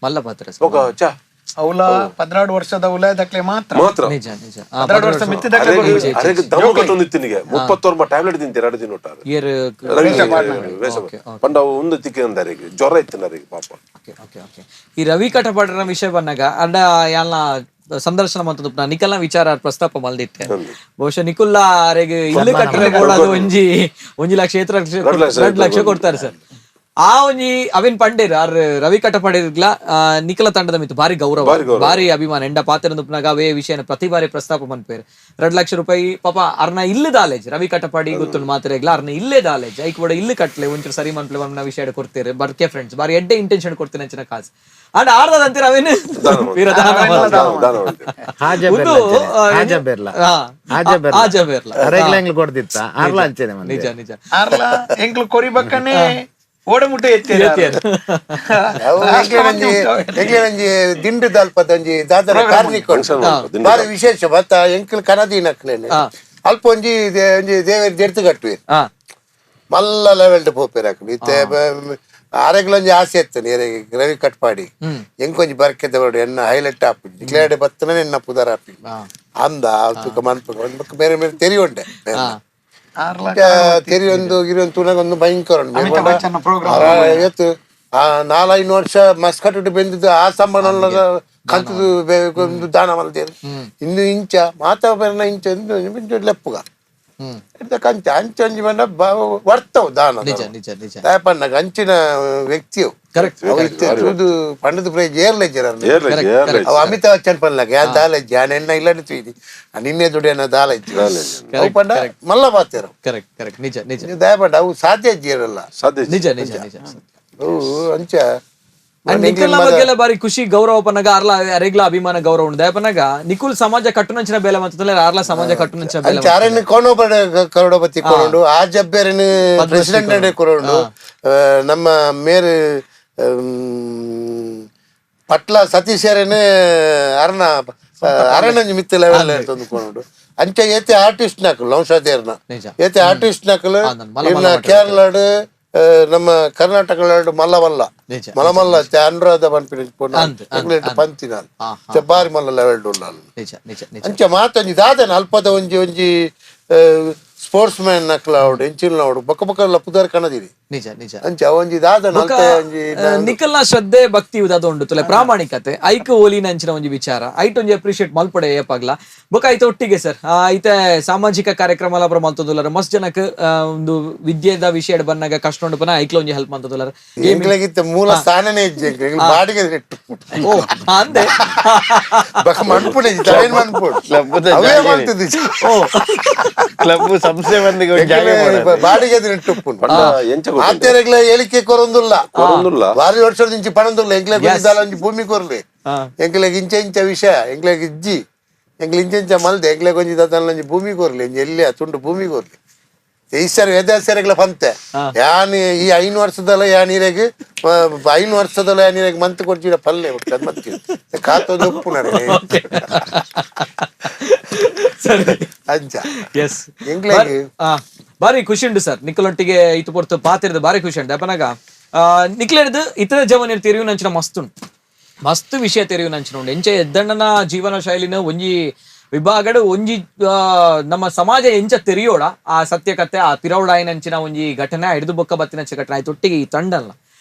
ಮಲ್ಲ ಪಾತ್ರ ఒక ಚ ಅವಲ 12 ವರ್ಷದ ಉಲಯದಕ್ಲೆ ಮಾತ್ರ ಮಾತ್ರ ನಿಜ ನಿಜ 12 ವರ್ಷ ಮಿತ್ತಿದಕ್ಲೆ ಅರೆಗೆ ದಮ್ಮು ಕಟ್ಟೊಂದಿತ್ತಿನಿಗೆ 39 ಟ್ಯಾಬ್ಲೆಟ್ ತಿಂತೀರ 2 ದಿನ ಒಟ್ಟಾರೆ ಪಂಡ ಒಂದು ತಿಕ್ಕಂದಾರಿಗೆ ಜ್ವರ ಇತ್ತಿನರಿಗೆ ಪಾಪ. ಈ ರವಿ ಕಟಪಾಡರ ವಿಷಯ ಬಂದಾಗ ಅಡ್ಡ ಯಾಲ್ನ ಸಂದರ್ಶನ ಮಂತದ್ದು ನಿಕಲ್ನ ವಿಚಾರ ಪ್ರಸ್ತಾಪ ಮಲ್ದಿತ್ತೆ. ಬಹುಶಃ ನಿಕುಲ್ಲ ಅರೆಗೆ ಇಲ್ಲು ಕಟ್ಟರೆ ಬೋಡ ಅದು ಒಂಜಿ ಒಂಜಿ ಲಕ್ಷ 2 ಲಕ್ಷ ಕೊಡ್ತಾರೆ ಸರ್. ಆ ಒಂಜಿ ಅವಿನ್ ಪಂಡೇರ್ ಆರ್ ರವಿ ಕಟಪಾಡಿರ್ಗ್ಲ ನಿಖಲ ತಂಡದ ಮಿತ್ತು ಭಾರಿ ಗೌರವ ಭಾರಿ ಅಭಿಮಾನ ಎಂಡ ಪಾತ್ರ ನುಪ್ನಾಗ ಅವೇ ವಿಷಯನ ಪ್ರತಿ ಬಾರಿ ಪ್ರಸ್ತಾಪ ಮನ್ಪೇರು. 2 ಲಕ್ಷ ರೂಪಾಯಿ ಪಾಪ ಅರ್ನ ಇಲ್ಲದ ದಾಲೇಜ್ ರವಿ ಕಟಪಾಡಿ ಗೊತ್ತುಂಡು ಮಾತ್ರೆಗ್ಲ ಅರ್ನ ಇಲ್ಲೇ ದಾಲೇಜ್ ಐಕ್ ಕೂಡ ಇಲ್ಲು ಕಟ್ಲೆ ಒಂಚೂರು ಸರಿ ಮನ್ಪ್ಲೆ ಮನ್ನ ವಿಷಯ ಕೊಡ್ತೀರಿ ಬರ್ಕೆ ಫ್ರೆಂಡ್ಸ್ ಬಾರಿ ಎಡ್ಡೆ ಇಂಟೆನ್ಷನ್ ಕೊಡ್ತೀನಿ ಅಂಚಿನ ಕಾಸು ಅಂಡ್ ಆರ್ದಂತೀರ ಅವೇನು ನಿಜ ನಿಜ ಆರ್ಲ ಎಂಕ್ಲು ಕೊರಿ ಬಕ್ಕನೆ ಓಡಮುಟ್ಟೆ ಎತ್ತೇರು ದಿಂಡು ದಲ್ಪದ ಒಂಜಿ ದಾದರ ಕಾರ್ನಿಕ ಬಾರಿ ವಿಶೇಷ ಬತ್ತ ಎಂಕಲ್ ಕನದೀನಕ್ಲೇನೆ ಅಲ್ಪ ಒಂಜಿ ಒಂಜಿ ದೇವರ ಜಡ್ತು ಕಟ್ಟುವೆ ಮಲ್ಲ ಲೆವೆಲ್ ಪೋಪೇರು ಅಕ್ಲು ಇತ್ತೆ ಆರೆಗ್ಲೊಂಜಿ ಆಸೆ ಇತ್ತು ರವಿ ಕಟ್ಪಾಡಿ ಎಂಕೊಂಜಿ ಬರ್ಕೆದ ಬರಡು ಎನ್ನ ಹೈಲೈಟ್ ಆಪು ಡಿಕ್ಲೇರ್ಡ್ ಬತ್ತನೇ ಎನ್ನ ಪುದರ್ ಆಪಿ ಅಂದ ಅಲ್ಪಕ ಮನ್ಪಕ ಬೇರೆ ಬೇರೆ ತೆರಿಯುಂಡೆ. ಆರ್ಲ ತೆರಿಯೊಂದು ಗಿರಿಯೊಂದು ತೂನಾಗ ಒಂದು ಭಯಂಕರ ಉಂಡು. ಅಮಿತಾಬ್ ಬಚ್ಚನ್ program ಏತ್ ಆ ನಾಲೈದು ವರ್ಷ ಮಸ್ಕಟ್ ಬೆಂದಿದ್ದು ಆ ಸಂಬಳ ಕಂತದು ಒಂದು ದಾನ ಮಲ್ತೇರು ಇನ್ನು ಇಂಚ ಮಾತಾ ಬೆರ್ನ ಇಂಚ ಇಂದು ಲೆಪ್ಪುಗ ಇರ್ತ ಕಂಚ ಅಂಚ ಒಂಜಿ ಬಂಡ ವರ್ತವು ದಾನ ನಿಜ ನಿಜ ನಿಜ ದಾಯಪಣ್ಣಗ ಅಂಚಿನ ವ್ಯಕ್ತಿಯು ಕರೆಕ್ಟ್ ಅವು ಇತ್ತೆ ತೂದು ಪಂಡದ ಪ್ರೈಜ್ ಏರ್ಲೆ ಜರ ಏರ್ಲೆ ಏರ್ಲೆ ಅವ ಅಮಿತಾಬ್ ಬಚ್ಚನ್ ಪನ್ಲಾಗ ಯಾನ್ ದಾಲ ಇಜ್ಜಿ ಯಾನ್ ಎನ್ನ ಇಲ್ಲನೆ ತೂಯ್ದಿ ನಿನ್ನೆ ದುಡಿಯನ ದಾಲ ಇಜ್ಜಿ ಅವು ಪಂಡ ಮಲ್ಲ ಪಾತೆರ ಕರೆಕ್ಟ್ ಕರೆಕ್ಟ್ ನಿಜ ನಿಜ ದಯಪಂಡ ಅವು ಸಾಧ್ಯ ಇಜ್ಜಿ ಇರಲ್ಲ ಸಾಧ್ಯ ನಿಜ ನಿಜ ನಿಜ ಅವು ಅಂಚ ಅಂಡ್ ನಿಖಿಲ್ನ ಬಗ್ಗೆ ಎಲ್ಲ ಬಾರಿ ಖುಷಿ ಗೌರವ ಪನ್ನಗ ಅರ್ಲ ಅರೆಗ್ಲ ಅಭಿಮಾನ ಗೌರವ ಉಂಡು ದಯಪನ್ನಗ ನಿಖುಲ್ ಸಮಾಜ ಕಟ್ಟುನಂಚಿನ ಬೇಲೆ ಮಂತಂದ್ರೆ ಅರ್ಲ ಸಮಾಜ ಕಟ್ಟುನಂಚಿನ ಬೇಲೆ ಅಂಚ ಅರೆನ್ ಕೋನೋಬ ಕರೋಡಪತಿ ಕೊರೊಂಡು ಆ ಜಬ್ಬೆರನ್ ಪ್ರೆಸಿಡೆಂಟ್ ಕೊರೊಂಡು ನಮ್ಮ ಮೇರು ಪಟ್ಲ ಸತೀಶ್ ಅರೆನ್ ಅರಣ ಅರಣಂಜಿ ಮಿತ್ತ ಲೆವೆಲ್ ತಂದು ಅಂಚ ಏತೆ ಆರ್ಟಿಸ್ಟ್ ನಕಲು ನೌಶಾದೇರ್ನ ನಿಜ. ಏತೆ ಆರ್ಟಿಸ್ಟ್ ನಕಲು ನನ್ ಮಲ್ಲ ಇನ್ನ ಕೇರಳಡ್ ನಮ್ಮ ಕರ್ನಾಟಕಡ್ ಮಲ್ಲ ಮಲ್ಲ ನಿಜ, ಮಲ್ಲ ಮಲ್ಲ ಅನುರಾಧ ಪನ್ಪಿನ ಅಂದ್, ಅಂದ್, ಪಂತಿನ ಬಾರಿ ಮಲ್ಲ ಲೆವೆಲ್ ಉಲ್ಲ ನಿಜ ನಿಜ ನಿಜ ಅಂಚ ಮಾತೊಂಜಿ ದಾದನ ಅಲ್ಪದ ಒಂಜಿ ಒಂಜಿ ಸ್ಪೋರ್ಟ್ಸ್ ಮ್ಯಾನ್ ನಕ್ಲ ಅವಡು ಎಂಚಿನ ಅವಡು ಬೊಕ್ಕ ಬೊಕ್ಕ ಪುದರ್ ಕಣದಿರಿ ನಿಜ ನಿಜ ಅಂಚ ಒಂಜಿ ದಾದನ ಬೊಕ್ಕ, ಅಲ್ತ ಒಂಜಿ ನಿಖಲ್ನ ಶ್ರದ್ಧೆ ಭಕ್ತಿ ಉದಾದ ಉಂಡು ತುಲೆ ಪ್ರಾಮಾಣಿಕತೆ ಐಕ್ ಓಲಿನ ಅಂಚಿನ ಒಂಜಿ ವಿಚಾರ ಐಟ್ ಒಂಜಿ ಅಪ್ರಿಶಿಯೇಟ್ ಮಲ್ಪಡೆ ಏಪಾಗ್ಲ ಬೊಕ್ಕ ಐತ ಒಟ್ಟಿಗೆ ಸರ್ ಐತೆ ಸಾಮಾಜಿಕ ಕಾರ್ಯಕ್ರಮ ಎಲ್ಲ ಪೂರ ಮಲ್ತೊಂದುಲ್ಲಾರ ಮಸ್ತ್ ಜನಕ್ ಒಂದು ವಿದ್ಯೆದ ವಿಷಯ ಬನ್ನಾಗ ಕಷ್ಟ ಉಂಡು ಪನ ಐಕ್ಲ ಒಂಜಿ ಹೆಲ್ಪ್ ಮಲ್ತೊಂದುಲ್ಲಾರ ಎಂಕ್ಲೆಗಿತ್ತ ಮೂಲ ಸ್ಥಾನನೇ ಇಜ್ಜಿ ಎಂಕ್ಲೆಗ್. ಎಂಕ್ಲೆ ಬಾಡಿಗೆ ನೆಟ್ಟು ಓ ಅಂದೆ ಬೊಕ್ಕ ಮನ್ಪುಡೆ ಇಜ್ಜಿ, ತಲೆನ್ ಮನ್ಪುಡು. ಕ್ಲಬ್ದ ಅವೇ ಜಾಗ ಮಲ್ತುದಿಜ್ಜಿ. ಓ ಕ್ಲಬ್ ಸಂಸ್ಥೆ ಬಂದಿಗೆ ಒಂಜಿ ಜಾಗ ಎಂಕ್ಲೆ ಬೋಡಾತೆ. ಬಾಡಿಗೆ ನೆಟ್ಟುಪ್ಪುಂಡು ಪಂಡ ಎಂಚ ಗೊತ್ತುಂಟೆ? ಆತೇರೆಗ್ಲ ಹೇಳಿಕೆ ಕೊರೊಂದುಲ್ಲ ಕೊರೊಂದುಲ್ಲ. ಬಾರಿ ವರ್ಷದಿಂಚಿ ಪಣಂದುಲ್ಲ ಎಂಕ್ಲೆಗ್ ಒಂಜಿ ದಾಲ ಒಂಜಿ ಭೂಮಿ ಕೊರ್ಲಿ ಎಂಕ್ಲೆಗ್ ಇಂಚ ಇಂಚ ವಿಷಯ ಎಂಕ್ಲೆಗ್ ಇಜ್ಜಿ ಎಂಕ್ಲೆ ಇಂಚ ಇಂಚ ಮಲ್ದೆ ಎಂಕ್ಲೆಗ್ ಒಂಜಿ ದಾದನ ಒಂಜಿ ಭೂಮಿ ಕೊರ್ಲಿ ಒಂಜಿ ಎಲ್ಲಿ ಆ ತುಂಡು ಭೂಮಿ ಕೊರ್ಲಿ ಈಸರ್ ವೇದಾಸರಿಗಳ ಪಂತೆ ಯಾನ್ ಈ ಐನು ವರ್ಷದಲ್ಲ ಯಾನೀರೆಗ್ ಐನು ವರ್ಷದಲ್ಲ ಯಾನೀರೆಗ್ ಮಂತ್ ಕೊರ್ಚಿಡ ಪಲ್ಲೆ ಮತ್ತೆ ಕಾತೊಂದು ಉಪ್ಪುನರೆ ಸರಿ ಅಂಚ ಎಸ್ ಎಂಕ್ಲೆಗ್ ಬಾರಿ ಖುಷಿ ಉಂಟು ಸರ್ ನಿಖಲೊಟ್ಟಿಗೆ ಇತ್ತು ಪೊರ್ತು ಪಾತಿರ್ದು ಬಾರಿ ಖುಷಿ ಉಂಟು ಅಪನಾಗ ನಿಖಲೆಡ್ದು ಇತರ ಜವನ ತೆರಿಯುನಂಚಿನ ಮಸ್ತ್ ಉಂಟು ಮಸ್ತ್ ವಿಷಯ ತೆರಿಯುನಂಚಿನ ಉಂಟು ಎಂಚ ಎದ್ದಣ್ಣನ ಜೀವನ ಶೈಲಿನ ಒಂಜಿ ವಿಭಾಗಡ್ ಒಂಜಿ ನಮ್ಮ ಸಮಾಜ ಎಂಚ ತೆರಿಯೋಡ ಆ ಸತ್ಯಕತೆ ಆ ಪಿರೌಡಾಯಿನಂಚಿನ ಒಂಜಿ ಘಟನೆ ಹಿಡಿದು ಬೊಕ್ಕ ಬತ್ತಿನಂಚ ಘಟನೆ ಆಯ್ತು ಒಟ್ಟಿಗೆ ಈ ತಂಡಲ್ಲ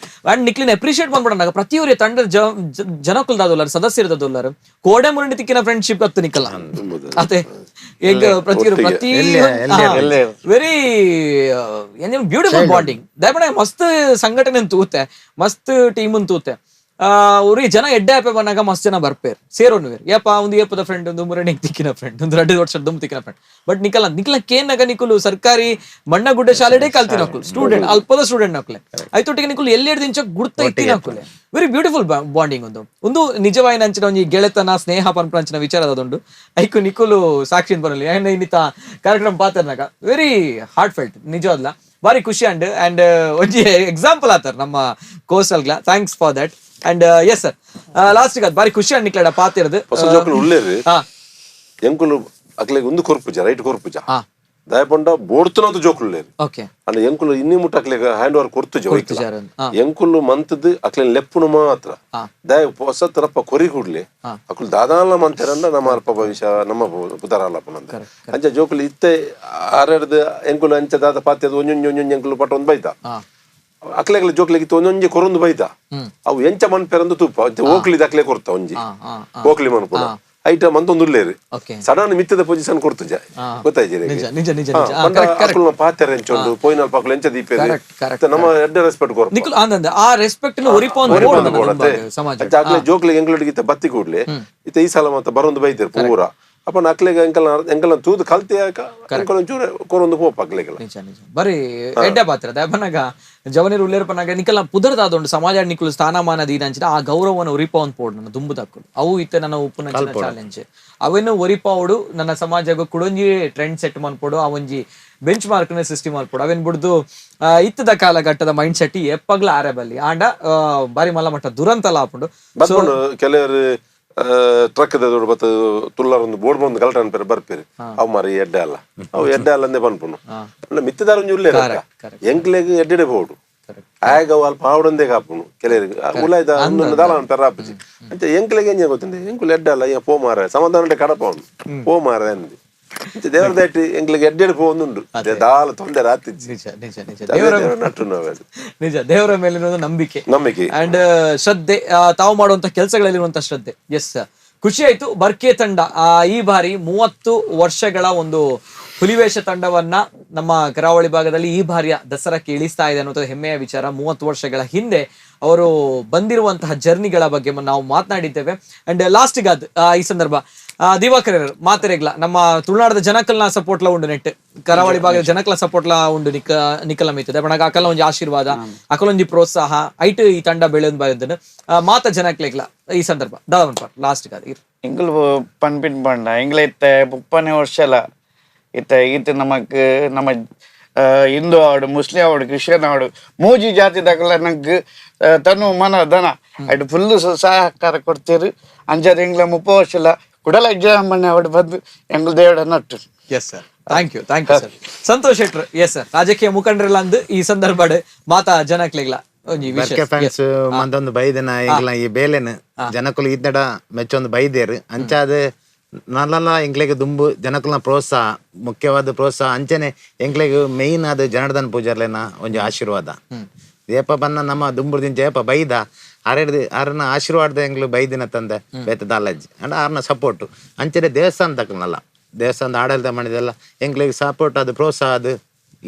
ಅಂಡ್ ನಿಕ್ಲಿನ ಅಪ್ರಿಷಿಯೇಟ್ ಮಾಡ್ಬಿಡೋಣ ಪ್ರತಿಯೊರಿ ತಂಡದ ಜನಕುಲ್ದಾದುಲ್ಲಾರ ಸದಸ್ಯರದಾದುಲ್ಲಾರ ಕೋಡೆ ಮುರಂಡಿ ತಿಕ್ಕಿನ ಫ್ರೆಂಡ್ಶಿಪ್ ಅತ್ತು ನಿಕ್ಕಲ್ಲ ಅದೇ ಈಗ ಪ್ರತಿಯೊರು ಪ್ರತಿ very beautiful bonding ದಯಪಣ ಮಸ್ತ್ ಸಂಘಟನೆ ತೂತೆ ಮಸ್ತ್ ಟೀಮ್ ತೂತೆ ಉರಿ ಜನ ಎಡ್ಡೆ ಆಪೆ ಬಂದಾಗ ಮಸ್ತ್ ಜನ ಬರ್ಪೇರ್ ಸೇರೋನುವೇರ್ ಏಪ ಒಂದು ಏಪದ ಫ್ರೆಂಡ್ ಒಂದು ಮುರಣಿ ತಿಕ್ಕಿನ ಫ್ರೆಂಡ್ ಒಂದು ರಡ್ಡು ವರ್ಷ ದುಮ್ ತಿಕ್ಕಿನ ಫ್ರೆಂಡ್ ಬಟ್ ನಿಕಲ ನಿಕಲ ಕೇನಾಗ ನಿಕುಲು ಸರ್ಕಾರಿ ಮಣ್ಣಗುಡ್ಡೆ ಶಾಲೆಡೇ ಕಲ್ತಿನ ಸ್ಟೂಡೆಂಟ್ ಅಲ್ಪದ ಸ್ಟೂಡೆಂಟ್ ನಕುಲೆ ಐತೊಟ್ಟಿಗೆ ನಿಕುಲು ಎಲ್ಲೆಡ್ ದಿಂಚ ಗುರ್ತ ಇತ್ತಿನ ನಕುಲೆ very beautiful bonding ಒಂದು ಒಂದು ನಿಜವಾಯಿನ ಅಂಚಿನ ಒಂಜಿ ಗೆಳೆತನ ಸ್ನೇಹ ಪನ್ಪಂಚಿನ ವಿಚಾರ ಅದೊಂಡು ಐಕು ನಿಕುಲು ಸಾಕ್ಷಿ ಬರಲಿ ಇನ್ನಿತ ಕಾರ್ಯಕ್ರಮ ಪಾತ್ರನಾಗ very heart felt ನಿಜವಾದ್ಲ ಬಾರಿ ಖುಷಿ ಅಂಡ್ ಅಂಡ್ ಒಂಜಿ ಎಕ್ಸಾಂಪಲ್ ಆತಾರ ನಮ್ಮ ಕೋಸಲ್ಗ್ಲ thanks for that and yes sir last ಅದು ಬಾರಿ ಖುಷಿ ಅಂಡ್ ನಿಕ್ಲಡ ಪಾತಿರದು ಹೊಸ ಜೋಕುಲು ಉಳ್ಳೇರು ಹಾ ಎಂಕುಲು ಅಕ್ಲೆಗ್ ಒಂದು ಕೊರ್ಪುಜ ರೈಟ್ ಕೊರ್ಪುಜ ಹಾ. ದಯಪಂಡ ಬೋಡ್ತುನಂತ ಜೋಕುಲು ಉಳ್ಳೇರು ಓಕೆ ಅಂಡ ಎಂಕುಲು ಇನ್ನಿ ಮುಟ್ಟ ಅಕ್ಲೆಗ್ ಹ್ಯಾಂಡ್ ಓವರ್ ಕೊರ್ತುಜ ಕೊರ್ತುಜಾರ ಅಂದ್. ಹಾ. ಎಂಕುಲು ಮಂತದ್ದು ಅಕ್ಲೆನ್ ಲೆಪ್ಪುನು ಮಾತ್ರ ದಯ ಹೊಸ ತರಪ್ಪ ಕೊರಿ ಕೂಡ್ಲೆ ಅಕುಲು ದಾದಾಲ ಮಂತೆರಂಡ ನಮ್ಮ ಅಲ್ಪ ಭವಿಷ್ಯ ನಮ್ಮ ಪುದರಾಲಪ್ಪನಂತ ಅಂಚ ಜೋಕುಲು ಇತ್ತೆ ಆರೆಡ್ದು ಎಂಕುಲು ಅಂಚ ದಾದ ಪಾತ್ಯದ ಒಂಜೊಂಜಿ ಒಂಜೊಂಜಿ ಎಂಕುಲು ಪಟ್ಟೊಂದು ಬೈತ ಅಕ್ಲೆಗ್ಲ ಜೋಕ್ಲೆಗ್ ಇತ್ತು ಒಂಜೊಂಜಿ ಕೊರೊಂದು ಬೈತ ಅವು ಎಂಚ ಮನ್ಪೆರಂದು ತೂಪ ಅಂಚ ಓಕ್ಲಿ ಅಕ್ಲೆ ಕೊರ್ತ ಒಂಜಿ ಹಾ, ಹಾ, ಓಕ್ಲಿ ಮನ್ಪುನ ಐಟ ಮಂತೊಂದು ಉಲ್ಲೇರು ಓಕೆ ಸಡನ್ ಮಿತ್ತದ ಪೊಸಿಷನ್ ಕೊರ್ತುಜ ಗೊತ್ತಾಯ್ತು ನಿಜ ನಿಜ ನಿಜ ನಿಜ ಕರೆಕ್ಟ್ ಕರೆಕ್ಟ್ ಪಾತ್ರೆ ಎಂಚೊಂಡು ಪೋಯಿನಲ್ಪ ಅಕ್ಲು ಎಂಚ ದೀಪೇರು Correct, correct, ನಮ್ಮ ಎಡ್ಡೆ ರೆಸ್ಪೆಕ್ಟ್ ಕೊರ್ಪ ನಿಕುಲ್ ಅಂದಂದ ಆ ರೆಸ್ಪೆಕ್ಟ್ ಒರಿಪೋನ್ ಸಮಾಜ ಅಕ್ಲೆ ಜೋಕ್ಲೆಗ್ ಎಂಕ್ಲೊಟ್ಟಿಗೆ ಇತ್ತ ಬತ್ತಿ ಕೂಡ್ಲೆ ಇತ್ತ ಈ ಸಲ ಮತ್ತೆ ಬರೊಂದು ಬೈತೇರು ಪೂರ ಅಪ್ಪ ಅಕ್ಲೆಗ್ ಎಂಕಲ್ ಎಂಕಲ್ ತೂದು ಕಲ್ತಿ ಎಂಕಲ್ ಒಂಚೂರು ಕೊರೊಂದು ಪೋಪ ಅಕ್ಲೆಗೆಲ್ಲ ನಿಜ ನಿಜ ಬರೀ ಎಡ್ಡೆ ಪಾತ್ರ ದಯಪನಾಗ ಜವನಿರು ಉಲ್ಲೇರ್ಪನಾಗ ನಿಕಲ ಪುದರ್ದಾದೊಂಡು ಸಮಾಜ ನಿಕುಲು ಸ್ಥಾನಮಾನ ದೀನಂಚಿನ ಆ ಗೌರವವನ್ನು ಒರಿಪವನ್ ಪೋಡು ನನ್ನ ದುಂಬುದಕ್ಕುಲು ಅವು ಇತ್ತೆ ನನ್ನ ಉಪ್ಪುನಂಚಿನ ಚಾಲೆಂಜ್ ಅವೆನ್ನು ಒರಿಪಾವುಡು ನನ್ನ ಸಮಾಜಗ ಕುಡೊಂಜಿ ಟ್ರೆಂಡ್ ಸೆಟ್ ಮನ್ಪೋಡು ಆ ಒಂಜಿ ಬೆಂಚ್ ಮಾರ್ಕ್ ನ ಸೃಷ್ಟಿ ಮಲ್ಪೋಡು ಅವೇನ್ ಬುಡ್ದು ಇತ್ತದ ಕಾಲಘಟ್ಟದ ಮೈಂಡ್ ಸೆಟ್ ಎಪ್ಪಗ್ಲ ಆರೆ ಬಲ್ಲಿ ಆಂಡ ಬಾರಿ ಮಲ್ಲ ಮಟ್ಟ ದುರಂತಲ ಆಪುಂಡು ಬರ್ಕೊಂಡು ಕೆಲವರು ಟ್ರಕ್ ದೊಡ್ಡ ಬತ್ತ ತುಲ್ಲರ್ ಒಂದು ಬೋರ್ಡ್ ಬಂದು ಗಲಾಟೆ ಅನ್ಪೇರು ಬರ್ಪೇರು ಅವು ಮಾರಿ ಎಡ್ಡೆ ಅಲ್ಲ ಅವು ಎಡ್ಡೆ ಅಲ್ಲ ಅಂದೇ ಪನ್ಪುನು ಅಂಡ ಮಿತ್ತದಾರ ಒಂಜಿ ಉಲ್ಲೇರು ಎಂಕ್ಲೆಗ್ ಎಡ್ಡೆಡೆ ಬೋರ್ಡು ಆಗ ಅವು ಅಲ್ಪ ಆವಡಂದೇ ಕಾಪುನು ಕೆಲವರಿಗೆ ಉಲಾಯ್ದ ಒಂದೊಂದು ದಾಲ ಅನ್ಪೇರು ಆಪುಜಿ ಅಂಚ ಎಂಕ್ಲೆಗ್ ಎಂಜ ಗೊತ್ತುಂಡೆ ಎಂಕುಲು ಎಡ್ಡೆ ಅಲ್ಲ ಪೋ ಮಾರ ಸಮಾಧಾನ ಕಡಪ ಅವನು ಪೋ ಮಾರ ಅಂది. ದೇವರ ದಾಟಿ ಎಂಗ್ಲಿಗೆ ಎಡ್ಡೆಡ್ ಪೋವೊಂದುಂಡು ದಾಲ ತೊಂದರೆ ಆತಿಜ್ಜಿ. ನಿಜ ನಿಜ ನಿಜ. ದೇವರ ನಿಜ, ದೇವರ ಮೇಲಿನ ನಂಬಿಕೆ ನಂಬಿಕೆ ಅಂಡ್ ಶ್ರದ್ಧೆ, ತಾವು ಮಾಡುವಂತ ಕೆಲಸಗಳಲ್ಲಿರುವಂತ ಶ್ರದ್ಧೆ. ಎಸ್, ಖುಷಿ ಆಯ್ತು. ಬರ್ಕೆ ತಂಡ ಈ ಬಾರಿ 30 ವರ್ಷಗಳ ಒಂದು ಹುಲಿವೇಷ ತಂಡವನ್ನ ನಮ್ಮ ಕರಾವಳಿ ಭಾಗದಲ್ಲಿ ಈ ಬಾರಿಯ ದಸರಾಕ್ಕೆ ಇಳಿಸ್ತಾ ಇದೆ ಅನ್ನೋದು ಹೆಮ್ಮೆಯ ವಿಚಾರ. 30 ವರ್ಷಗಳ ಹಿಂದೆ ಅವರು ಬಂದಿರುವಂತಹ ಜರ್ನಿಗಳ ಬಗ್ಗೆ ನಾವು ಮಾತನಾಡಿದ್ದೇವೆ. ಅಂಡ್ ಲಾಸ್ಟ್ ಅದು ಈ ಸಂದರ್ಭ ದಿವಾಕರ್ ಮಾತೆರೆಗ್ಲ ನಮ್ಮ ತುಳುನಾಡದ ಜನಕಲ್ನ ಸಪೋರ್ಟ್ಲ ಉಂಡು ನೆಟ್, ಕರಾವಳಿ ಭಾಗದ ಜನಕಲ ಸಪೋರ್ಟ್ಲ ಉಂಡು ನಿಕಲ ಮೀತದೆ ಬಣಗ ಅಕಲ ಒಂಜಿ ಆಶೀರ್ವಾದ, ಅಕಲೊಂಜಿ ಪ್ರೋತ್ಸಾಹ ಐಟ್ ಈ ತಂಡ ಬೆಳೆಯೊಂದು ಬಾಯೊಂದನ್ನು ಮಾತ ಜನಕ್ಲೆಗ್ಲ ಈ ಸಂದರ್ಭ ದಾದವನ್ ಲಾಸ್ಟ್ ಗಾದ ಎಂಗುಲು ಪನ್ಪಿನ್ ಪಂಡ ಎಂಗ್ಲ ಇತ್ತೆ 30ನೇ ವರ್ಷಲ ಇತ್ತೆ ಈತ ನಮಕ್ ನಮ್ಮ ಹಿಂದೂ ಆವಡು ಮುಸ್ಲಿಂ ಆವಡು ಕ್ರಿಶ್ಚಿಯನ್ ಆವಡು ಮೂಜಿ ಜಾತಿ ದಕಲ ನಂಗೆ ತನು ಮನ ಧನ ಅಡ್ ಫುಲ್ ಸಹಕಾರ ಕೊಡ್ತೀರಿ. ಅಂಚಾದ ಎಂಗ್ಲ 30 ವರ್ಷಲ ಕುಡಲ ಎಕ್ಸಾಮ್ ಅವಡು ಬಂದು ಎಂಗ್ಲ ದೇವಡ nut. Yes sir, thank you, thank you sir. Santosh ಶೆಟ್ರು, yes sir, ರಾಜಕೀಯ ಮುಖಂಡರೆಲ್ಲ ಅಂದು ಈ ಸಂದರ್ಭ ಮಾತಾ ಜನಕ್ಲೆಗ್ಲ ಬರ್ಕೆ ಫ್ಯಾನ್ಸ್ ಮಂದೊಂದು ಬೈದನ ಎಂಗ್ಲ ಈ ಬೇಲೆನ ಜನಕುಲು ಇದ್ದಡ ಮೆಚ್ಚೊಂದು ಬೈದೇರು ಅಂಚಾದ ನಲ್ಲಲ್ಲ ಎಂಕ್ಲೆಗ್ ದುಂಬು ಜನಕುಲ್ನ ಪ್ರೋತ್ಸಾಹ, ಮುಖ್ಯವಾದ ಪ್ರೋತ್ಸಾಹ ಅಂಚನೆ ಎಂಕ್ಲೆಗ್ ಮೇಯ್ನ್ ಆದ ಜನಾರ್ದನ್ ಪೂಜಾರ್ಲೆನ ಒಂಜಿ ಆಶೀರ್ವಾದ. ಏಪ ಬನ್ನ ನಮ್ಮ ದುಂಬುರ್ದಿನ ಏಪ ಬೈದ ಆರೆಡ್ದು ಆರನ ಆಶೀರ್ವಾದ ಎಂಗ್ಲು ಬೈದಿನ ತಂದೆ ಬೇತ ದಾಲಜ್ಜಿ ಅಂಡ್ ಆರ್ನ ಸಪೋರ್ಟ್ ಅಂಚನೆ ದೇವಸ್ಥಾನ ತಕ್ಕನಲ್ಲ, ದೇವಸ್ಥಾನದ ಆಡಳಿತ ಮಾಡಿದೆಲ್ಲ ಎಂಕ್ಲೆಗ್ ಸಪೋರ್ಟ್ ಅದು ಪ್ರೋತ್ಸಾಹ ಅದು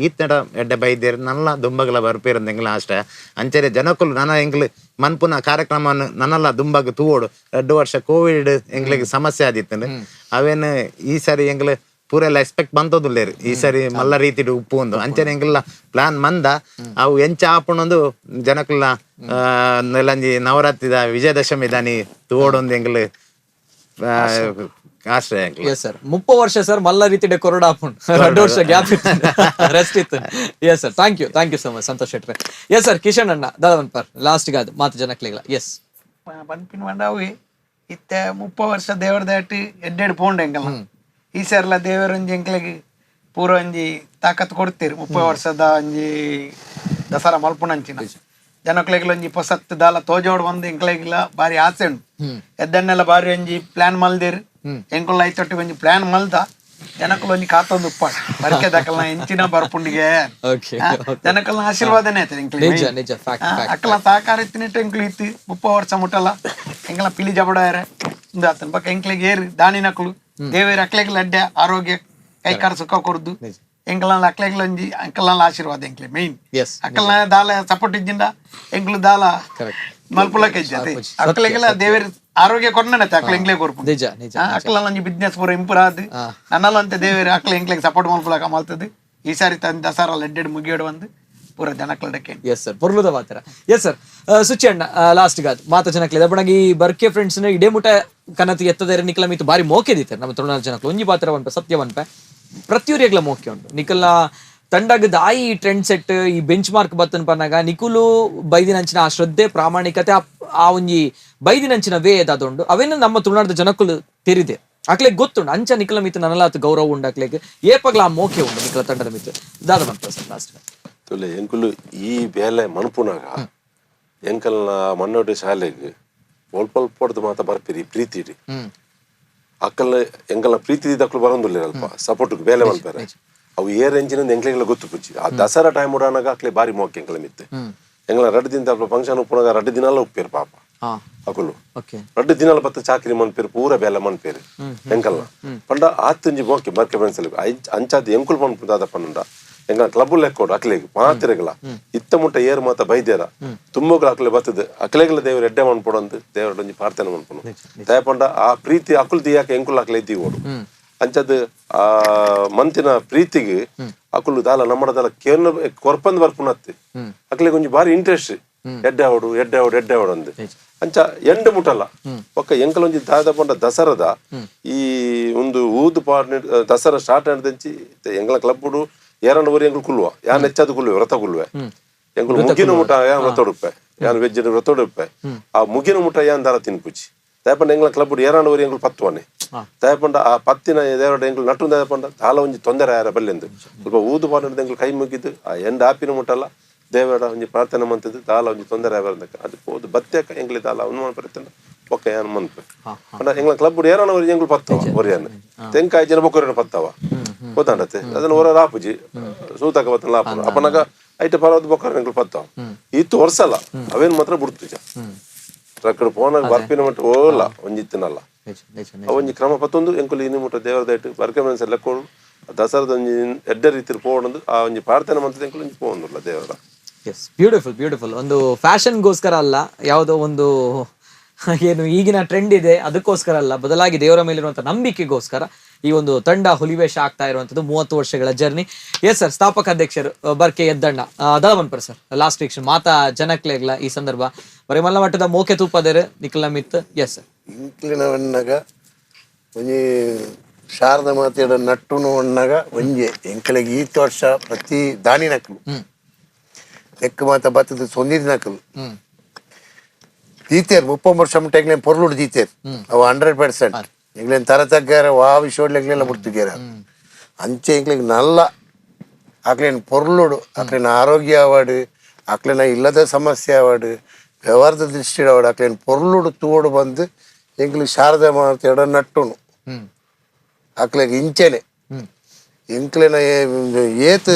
ಈತನಡ ಎಡ್ಡೆ ಬೈದೇರು ನಲ್ಲ ದುಂಬಗಲ ಬರ್ಪೇರಂದ ಎಂಗ್ಲ ಆಶ್ರಯ. ಅಂಚನೆ ಜನಕುಲು ನನ್ನ ಎಂಗ್ಲು ಮನ್ಪುನ ಕಾರ್ಯಕ್ರಮವನ್ನು ನನ್ನಲ್ಲ ದುಂಬಗ್ ತೂವೋಡು. 2 ವರ್ಷ ಕೋವಿಡ್ ಎಂಗ್ಲಿಗೆ ಸಮಸ್ಯೆ ಆದಿತ್ತು, ಅವೇನು ಈ ಸಾರಿ ಎಂಗ್ಲು ಪೂರ ಎಲ್ಲ ಎಕ್ಸ್ಪೆಕ್ಟ್ ಬಂತೋದುಲ್ಲೇರು ಈ ಸಾರಿ ಮಲ್ಲ ರೀತಿಡು ಉಪ್ಪು ಒಂದು ಅಂಚನೆ ಎಂಗ್ಲ ಪ್ಲಾನ್ ಮಂದ ಅವು ಎಂಚ ಆಪುಣೊಂದು ಜನಕುಲ್ನ ನೆಲಂಜಿ ನವರಾತ್ರಿದ ವಿಜಯದಶಮಿ ದಾನಿ ತೂವೋಡೊಂದು ಎಂಗ್ಲು ಆಶ್ರಯ. ಎಸ್ ಸರ್, 30 ವರ್ಷ ಸರ್ ಮಲ್ಲ ರೀತಿ ಕೊರಡ ಆಪುಂಡು, 2 ವರ್ಷ ಗ್ಯಾಪ್ ಇತ್ತು, ರೆಸ್ಟ್ ಇತ್ತು. Yes sir, thank you, thank you so much Santosh ಶೆಟ್ರೆ. Yes sir, Kishan ಅಣ್ಣ ದಾದವನ್ ಪರ್ ಲಾಸ್ಟ್ ಗಾದು ಮಾತು ಜನಕ್ಲೆಗ್ಲ. ಎಸ್ ಪನ್ಪಿನ ಮಂಡಾವಿ ಇತ್ತೆ 30 ವರ್ಷ ದೇವರ ದಾಟಿ ಎಡ್ಡೆಡ್ ಪೋಂಡು ಎಂಕಲ್ಲ ಈ ಸರ್ಲ ದೇವರೊಂಜಿ ಎಂಕ್ಲೆಗ್ ಪೂರ ಒಂಜಿ ತಾಕತ್ ಕೊಡ್ತೀರಿ. 30 ವರ್ಷದ ಒಂಜಿ ದಸರಾ ಮಲ್ಪುನಂಚಿನ ಜನಕ್ಲೆಗ್ಲ ಒಂಜಿ ಪೊಸತ್ತು ದಾಲ ತೋಜೋಡು ಬಂದು ಎಂಕ್ಲೆಗ್ಲ ಬಾರಿ ಆಸೆ ಉಂಟು. ಎದ್ದನ್ನೆಲ್ಲ ಬಾರಿ ಒಂಜಿ ಪ್ಲಾನ್ ಮಲ್ದಿರು ಎಂಕುಲ ಐತೊಟ್ಟಿಗೆ ಒಂಜಿ ಪ್ಲಾನ್ ಮಲ್ದ ಜನಕುಲು ಒಂಜಿ ಕಾತೊಂದು ಉಪ್ಪಾಡು ಬರ್ಕೆ ದಕಲ್ನ ಎಂಚಿನ ಬರ್ಪುಂಡಿಗೆ ಜನಕಲ್ನ ಆಶೀರ್ವಾದನೆ ಆಯ್ತದೆ ಎಂಕ್ಲೆ. ಅಕ್ಕಲ ಸಹಕಾರ ಇತ್ತಿನಿಟ್ಟು ಎಂಕ್ಲು ಇತ್ತು 30 ವರ್ಷ ಮುಟ್ಟಲ್ಲ ಎಂಕಲ ಪಿಲಿ ಜಬಡಾಯರೆ ಇಂದು ಆತನ ಬಕ್ಕ ಎಂಕ್ಲೆಗ್ ಏರು ದಾನಿನಕುಲು ದೇವೇರು ಅಕ್ಲೆಗ್ಲ ಅಡ್ಡೆ ಆರೋಗ್ಯ ಕೈಕಾರ ಸುಖ ಕೊರ್ದು ಎಂಕಲ್ನ ಅಕ್ಲೆಗ್ಲ ಒಂಜಿ ಅಂಕಲ್ನ ಆಶೀರ್ವಾದ ಎಂಕ್ಲೆ ಮೇನ್. ಅಕ್ಕಲ್ನ ದಾಲ ಸಪೋರ್ಟ್ ಇದ್ದಿಂದ ಎಂಕ್ಲು ದಾಲ ಮಲ್ಪುಲಕ್ಕೆ ಇಜ್ಜತೆ ಅಕ್ಲೆಗೆಲ್ಲ ದೇವೇರು ಆರೋಗ್ಯ ಕೊಡ್ನತೆ ಅಕ್ಲ ಎಂಕ್ಲೆ ಕೊರ್ಪು ಅಕ್ಲ ಒಂಜಿ ಬಿಸ್ನೆಸ್ ಪೂರ ಇಂಪ್ರೂವ್ ಆದ್ ನನ್ನಲ್ಲ ಅಂತ ದೇವೇರು ಅಕ್ಲ ಎಂಕ್ಲೆಗ್ ಸಪೋರ್ಟ್ ಮಲ್ಪುಲಕ ಮಲ್ತದೆ. ಈ ಸಾರಿ ತಂದು ದಸರಾ ಎಡ್ಡೆಡ್ ಮುಗಿಯೋಡು ಬಂದು ಪೂರ ಜನಕ್ಲಡಕ್ಕೆ. ಎಸ್ ಸರ್, ಪೊರ್ಲುದ ಮಾತ್ರ. ಎಸ್ ಸರ್, ಸುಚಿ ಅಣ್ಣ ಲಾಸ್ಟ್ ಗಾದ್ ಮಾತ ಜನಕ್ಲೆ ಬಣಗಿ ಬರ್ಕೆ ಫ್ರೆಂಡ್ಸ್ ಇಡೇ ಮುಟ ಕನತಿ ಎತ್ತದೇರೆ ನಿಕಲ ಮೀತು ಬಾರಿ ಮೋಕೆದಿತ್ತಾರೆ ನಮ್ಮ ತುಳುನಾಡು ಜನಕ್ಲು ಒಂಜಿ ಪಾತ್ರ ವನ್ಪೆ ಸತ್ಯ ವನ್ಪೆ ಪ್ರತಿಯೊರಿಯಗ್ಲ ಮೋಕೆ ಉಂಟು. ನಿಕಲ್ನ ತಂಡಗ ದಾಯಿ ಟ್ರೆಂಡ್ ಸೆಟ್ ಈ ಬೆಂಚ್ ಮಾರ್ಕ್ ಬತ್ತನ್ ಪನ್ನಾಗ ನಿಕುಲು ಬೈದಿನಂಚಿನ ಆ ಶ್ರದ್ಧೆ ಪ್ರಾಮಾಣಿಕತೆ ಆ ಒಂಜಿ ಬೈದಿನಂಚಿನ ವೇ ಅದುಂಡು ಅವೇನು ನಮ್ಮ ತುಳುನಾಡದ ಜನಕ್ಕಲು ತೆರಿದೆ ಅಕ್ಲೆಗ್ ಗೊತ್ತುಂಡು ಅಂಚ ನಿಕಲ ಮಿತ್ತು ನನಲಾತ್ ಗೌರವ ಉಂಡು ಅಕ್ಲೆಗ್ ಏಪಗ್ಲ ಆ ಮೋಕೆ ಉಂಡು ನಿಕಲ ತಂಡದ ಮಿತ್ತು ದಾದ ಬಂತ ಸರ್ ಲಾಸ್ಟ್. ತುಲೆ ಎಂಕುಲು ಈ ಬೇಲೆ ಮನ್ಪುನಾಗ ಎಂಕಲ್ನ ಮಣ್ಣೋಟಿ ಶಾಲೆಗೆ ಒಲ್ಪ ಒಲ್ಪ ಮಾತ ಬರ್ಪಿರಿ ಪ್ರೀತಿ ಇಡಿ ಅಕ್ಕಲ್ನ ಎಂಕಲ್ನ ಪ್ರೀತಿ ದಕ್ಕಲು ಬರೋದಿಲ್ಲ ಅಲ್ಪ ಸಪೋರ್ಟ್ ಬೇಲೆ ಮಲ್ಪಾರೆ ಅವು ಏರ್ ಎಂಜಿನ ಎಂಕ್ಲೆಗೆಲ್ಲ ಗೊತ್ತು ಪುಚ್ಚಿ ಆ ದಸರಾ ಟೈಮ್ ಉಡಾನಾಗ ಅಕ್ಲೆ ಬಾರಿ ಮೋಕೆ ಎಂಕಲ ಮಿತ್ತೆ ಎಂಕಲ 2 ದಿನ ಅಲ್ಪ ಫಂಕ್ಷನ್ ಉಪ್ಪುನಾಗ 2 ದಿನ ಉಪ್ಪೇರು ಪಾಪ ಅಕುಲು 2 ದಿನ ಬತ್ತ ಚಾಕ್ರಿ ಮನ್ಪೇರು ಪೂರ ಬೇಲೆ ಮನ್ಪೇರು ಎಂಕಲ್ನ ಪಂಡ ಆತಂಜಿ ಮೋಕೆ ಬರ್ಕೆ ಬೆನ್ಸಲಿ ಅಂಚಾದ ಎಂಕುಲು ಮನ್ಪು ದಾದ ಪಂಡ ಎಂಗ ಕ್ಲಬ್ ಲೆಕ್ಕೋಡು ಅಕ್ಲೆಗ್ ಮಾತಿರಗಲ ಇತ್ತ ಮುಟ್ಟ ಏರು ಮಾತ ಬೈದ್ಯಾರ ತುಂಬಗಳು ಅಕ್ಲೆ ಬರ್ತದೆ ಅಕ್ಲೆಗಳ ದೇವರು ಎಡ್ಡೆ ಮನ್ಪೊಡಂದು ದೇವರ ಒಂಜಿ ಪ್ರಾರ್ಥನೆ ಮನ್ಪುನು ದಯಪಂಡ ಆ ಪ್ರೀತಿ ಅಕುಲ್ ದಿಯಾಕ ಎಂಕುಲು ಅಕ್ಲೆ ಇದ್ದೀವೋಡು ಅಂಚದ್ ಆ ಮಂತಿನ ಪ್ರೀತಿಗೆ ಅಕುಲು ದಾಲ ನಮ್ಮಡ ದಾಲ ಕೇರ್ನ ಕೊರ್ಪಂದ್ ಬರ್ಪುನತ್ತಿ ಅಕ್ಲೆಗ್ ಒಂಜಿ ಬಾರಿ ಇಂಟ್ರೆಸ್ಟ್ ಎಡ್ಡೆ ಅವಡು ಎಡ್ಡೆ ಅವಡು ಎಡ್ಡೆ ಅವಡು ಅಂದ್ ಅಂಚ ಎಂಡು ಮುಟ್ಟಲ್ಲ ಒಕ್ಕ ಎಂಕಲ ಒಂಜಿ ದಾದ ಪಂಡ ದಸರದ ಈ ಒಂದು ಊದು ಪಾಡ್ ದಸರಾ ಸ್ಟಾರ್ಟ್ ಆಡ್ದಂಚಿ ಎಂಕಲ ಕ್ಲಬ್ ಏರಣ್ಣ ಊರಿ ಎಂಕುಲು ಕುಲ್ಲುವ ಯಾನ್ ಹೆಚ್ಚಾದ ಕುಲ್ಲುವೆ ವ್ರತ ಕುಲ್ಲುವೆ ಎಂಕುಲು ಮುಗಿನ ಮುಟ ಯಾನ್ ವ್ರತ ಉಡುಪೆ ಯಾನ್ ವೆಜ್ ವ್ರತ ಉಡುಪೆ ಆ ಮುಗಿನ ಮುಟ ಯಾನ್ ದಾರ ತಿನ್ಪುಚಿ ದಯಪಂಡ ಎಂಗ್ಲ ಕ್ಲಬ್ ಏರಣ್ಣ ಊರಿ ಎಂಕುಲು ಪತ್ತುವನೆ ದಯಪಂಡ ಆ ಪತ್ತಿನ ದೇವರ ಎಂಕುಲು ನಟ್ಟು ದಯಪಂಡ ದಾಲ ಒಂಜಿ ತೊಂದರೆ ಆರ ಬಲ್ಲೆಂದು ಸ್ವಲ್ಪ ಊದು ಪಾಡ ಎಂಕುಲು ಕೈ ಮುಗಿದು ಆ ಎಂಡ್ ಆಪಿನ ಮುಟ್ಟಲ್ಲ ದೇವರ ಒಂಜಿ ಪ್ರಾರ್ಥನೆ ಮಂತದ್ದು ದಾಲ ಒಂಜಿ ತೊಂದರೆ ಆವರಂದಕ್ಕ ಅದು ಪೋದು ಬತ್ತ್ಯಾಕ ಎಂಕ್ಲೆ ದಾಲ ಅನುಮಾನ ಬರ್ತಂಡ ಬೊಕ್ಕ ಯಾನ್ ಮನ್ಪೆ ಪಂಡ ಎಂಗ್ಲ ಕ್ಲಬ್ ಏರನ ಒರಿ ಎಂಗುಲು ಪತ್ತವ ಒರಿಯನ್ ತೆಂಕಾಯಿ ಜನ ಬೊಕ್ಕ ಪತ್ತವ ಗೊತ್ತಾಂಡತ್ತೆ ಅದನ್ನ ಹೊರ ರಾಪುಜಿ ಸೂತಕ ಬತ್ತನ ಲಾಪುನ ಅಪನಗ ಐಟ ಪರವದ್ ಬೊಕ್ಕ ಎಂಗುಲು ಪತ್ತವ ಇತ್ತು ವರ್ಷಲ್ಲ ಅವೇನ್ ಮಾತ್ರ ಬಿಡ್ತುಜ ಟ್ರಕ್ ಪೋನಾಗ ಬರ್ಪಿನ ಮಟ್ಟ ಓಲ್ಲ ಒಂಜಿತ್ತಿನಲ್ಲ ನಿಜ ನಿಜ ನಿಜ. ಅವ ಒಂಜಿ ಕ್ರಮ ಪತ್ತೊಂದು ಎಂಕುಲು ಇನಿ ಮುಟ್ಟ ದೇವರ ದಯಟ್ ಬರ್ಕೆ ಮನಸ್ಸು ಲೆಕ್ಕೋಡು ದಸರಾದ ಒಂಜಿ ಎಡ್ಡೆ ರೀತಿಲಿ ಪೋವೊಂದು ಆ ಒಂಜಿ ಪ್ರಾರ್ಥನೆ ಮಂತದ ಎಂಕುಲು ಒಂಜಿ ಪೋವೊಂದುಲ್ಲ ದೇವರ. Yes, beautiful beautiful. ಒಂದು ಫ್ಯಾಷನ್ಗೋಸ್ಕರ ಅಲ್ಲ, ಯಾವುದೋ ಒಂದು ಏನು ಈಗಿನ ಟ್ರೆಂಡ್ ಇದೆ ಅದಕ್ಕೋಸ್ಕರ ಅಲ್ಲ, ಬದಲಾಗಿ ದೇವರ ಮೇಲಿರುವಂಥ ನಂಬಿಕೆಗೋಸ್ಕರ ಈ ಒಂದು ತಂಡ ಹುಲಿವೇಷ ಆಗ್ತಾ ಇರುವಂಥದ್ದು 30 ವರ್ಷಗಳ ಜರ್ನಿ. ಎಸ್ ಸರ್, ಸ್ಥಾಪಕ ಅಧ್ಯಕ್ಷರು ಬರ್ಕೆ ಎದ್ದಣ್ಣ ದಳವನ್ಪುರ ಸರ್, ಲಾಸ್ಟ್ ವೀಕ್ ಮಾತಾ ಜನಕ್ಲೆಗ್ಲ ಈ ಸಂದರ್ಭ ಬರೀ ಮಲ್ಲ ಮಟ್ಟದ ಮೋಕೆ ತೂಪದೇರು ನಿಖಿಲ ಮಿತ್. Yes sir. ಇಂಕ್ಲಿನ ಒನ್ನಗ ಒಂಜಿ ಶಾರದ ಮಾತೆಡ ನಟ್ಟುನು ಒಣ್ಣಗ ಒಂಜೆ ಎಂಕಲೆಗ್ ಈತ ವರ್ಷ ಪ್ರತಿ ದಾನಿನಕಲು ನೆಕ್ ಮಾತ ಬತ್ತದ ಸೊಂದಿನಕಲು ದೀತೇರ್ 30 ವರ್ಷ ಮುಟ್ಟ ಎಂಕ್ಲೇನ್ ಪೊರ್ಲುಡು ದೀತೇರ್ ಅವು 100% ಎಂಕ್ಲೇನ್ ತರ ತಗ್ಗಾರ ವಾ ವಿಷೋಡ್ಲು ಎಂಕ್ಲೆಲ್ಲ ಬಿಡ್ತಿದ್ದೀರ ಅಂಚೆ ಎಂಕ್ಲೆಗ್ ನಲ್ಲ ಆಕ್ಲೇನ್ ಪೊರ್ಲುಡು ಆಕ್ಲೇನ್ ಆರೋಗ್ಯ ಅವಾಡು ಆಕ್ಲೇನ ಇಲ್ಲದ ಸಮಸ್ಯೆ ಅವಾಡು ವ್ಯವಹಾರದ ದೃಷ್ಟಿ ಅವಾಡು ಆಕ್ಲೇನ್ ಪೊರ್ಲುಡು ತೂಡು ಬಂದು ಎಂಕ್ಲಿಗ್ ಶಾರದಾ ಮಾತೆಡ ನಟ್ಟುನು ಆಕ್ಲೆಗ್ ಇಂಚೆನೆ ಎಂಕ್ಲೆನ ಏತ್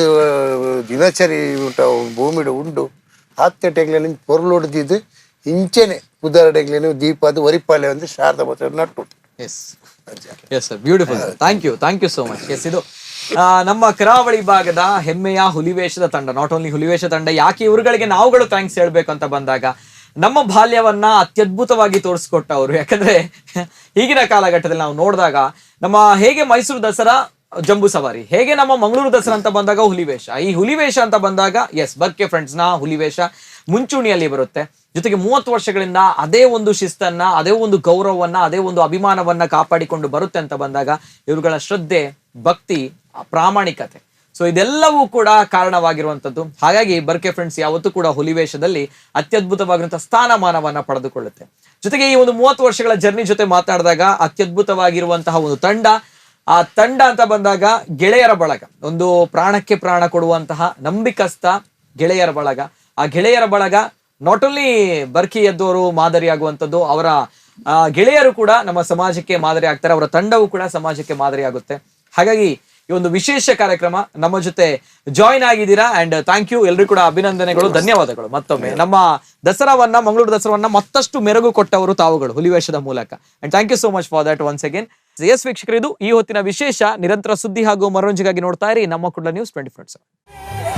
ದಿನಚರಿ ಉಂಟ ಭೂಮಿಡು ಉಂಡು ಆತ್ತೆಟ್ ಎಂಕ್ಲೆನ ಪೊರ್ಲುಡ್ದಿದ್ದು ಇಂಚೆನೆ ಪುದರಡೆಗ್ಲೇನು ದೀಪ ಅದು ಒರಿಪಾಲೆ ಒಂದು ಶಾರದಾ ಮಾತೆ nut. Yes yes sir, beautiful, thank you, thank you so much. Yes, ಇದು ನಮ್ಮ ಕರಾವಳಿ ಭಾಗದ ಹೆಮ್ಮೆಯ ಹುಲಿವೇಷದ ತಂಡ. Not only ಹುಲಿವೇಷ ತಂಡ, ಯಾಕೆ ಇವರುಗಳಿಗೆ ನಾವುಗಳು thanks ಹೇಳ್ಬೇಕು ಅಂತ ಬಂದಾಗ ನಮ್ಮ ಬಾಲ್ಯವನ್ನ ಅತ್ಯದ್ಭುತವಾಗಿ ತೋರಿಸ್ಕೊಟ್ಟವರು. ಯಾಕಂದ್ರೆ ಈಗಿನ ಕಾಲಘಟ್ಟದಲ್ಲಿ ನಾವು ನೋಡಿದಾಗ ನಮ್ಮ ಹೇಗೆ ಮೈಸೂರು ದಸರಾ ಜಂಬೂ ಸವಾರಿ, ಹೇಗೆ ನಮ್ಮ ಮಂಗಳೂರು ದಸರಾ ಅಂತ ಬಂದಾಗ ಹುಲಿವೇಷ, ಈ ಹುಲಿವೇಷ ಅಂತ ಬಂದಾಗ ಎಸ್ ಬರ್ಕೆ ಫ್ರೆಂಡ್ಸ್ ನ ಹುಲಿವೇಷ ಮುಂಚೂಣಿಯಲ್ಲಿ ಬರುತ್ತೆ. ಜೊತೆಗೆ 30 ವರ್ಷಗಳಿಂದ ಅದೇ ಒಂದು ಶಿಸ್ತನ್ನ, ಅದೇ ಒಂದು ಗೌರವವನ್ನ, ಅದೇ ಒಂದು ಅಭಿಮಾನವನ್ನ ಕಾಪಾಡಿಕೊಂಡು ಬರುತ್ತೆ ಅಂತ ಬಂದಾಗ ಇವರುಗಳ ಶ್ರದ್ಧೆ, ಭಕ್ತಿ, ಪ್ರಾಮಾಣಿಕತೆ, ಸೊ ಇದೆಲ್ಲವೂ ಕೂಡ ಕಾರಣವಾಗಿರುವಂಥದ್ದು. ಹಾಗಾಗಿ ಬರ್ಕೆ ಫ್ರೆಂಡ್ಸ್ ಯಾವತ್ತೂ ಕೂಡ ಹುಲಿವೇಷದಲ್ಲಿ ಅತ್ಯದ್ಭುತವಾಗಿರುವಂತಹ ಸ್ಥಾನಮಾನವನ್ನ ಪಡೆದುಕೊಳ್ಳುತ್ತೆ. ಜೊತೆಗೆ ಈ ಒಂದು 30 ವರ್ಷಗಳ ಜರ್ನಿ ಜೊತೆ ಮಾತಾಡಿದಾಗ ಅತ್ಯದ್ಭುತವಾಗಿರುವಂತಹ ಒಂದು ತಂಡ. ಆ ತಂಡ ಅಂತ ಬಂದಾಗ ಗೆಳೆಯರ ಬಳಗ, ಒಂದು ಪ್ರಾಣಕ್ಕೆ ಪ್ರಾಣ ಕೊಡುವಂತಹ ನಂಬಿಕಸ್ಥ ಗೆಳೆಯರ ಬಳಗ. ಆ ಗೆಳೆಯರ ಬಳಗ not only ಬರ್ಕಿ ಎದ್ದವರು ಮಾದರಿಯಾಗುವಂಥದ್ದು, ಅವರ ಗೆಳೆಯರು ಕೂಡ ನಮ್ಮ ಸಮಾಜಕ್ಕೆ ಮಾದರಿ ಆಗ್ತಾರೆ, ಅವರ ತಂಡವು ಕೂಡ ಸಮಾಜಕ್ಕೆ ಮಾದರಿಯಾಗುತ್ತೆ. ಹಾಗಾಗಿ ಈ ಒಂದು ವಿಶೇಷ ಕಾರ್ಯಕ್ರಮ ನಮ್ಮ ಜೊತೆ ಜಾಯಿನ್ ಆಗಿದ್ದೀರಾ ಅಂಡ್ thank you ಎಲ್ರಿಗೂ ಕೂಡ ಅಭಿನಂದನೆಗಳು, ಧನ್ಯವಾದಗಳು. ಮತ್ತೊಮ್ಮೆ ನಮ್ಮ ದಸರಾವನ್ನ, ಮಂಗಳೂರು ದಸರಾವನ್ನ ಮತ್ತಷ್ಟು ಮೆರುಗು ಕೊಟ್ಟವರು ತಾವುಗಳು ಹುಲಿವೇಷದ ಮೂಲಕ. And thank you so much for that once again. Yes ವೀಕ್ಷಕರು, ಇದು ಈ ಹೊತ್ತಿನ ವಿಶೇಷ. ನಿರಂತರ ಸುದ್ದಿ ಹಾಗೂ ಮನೋರಂಜನೆಗಾಗಿ ನೋಡ್ತಾ ಇರಿ ನಮ್ಮ ಕುಡ್ಲ ನ್ಯೂಸ್ 24/7.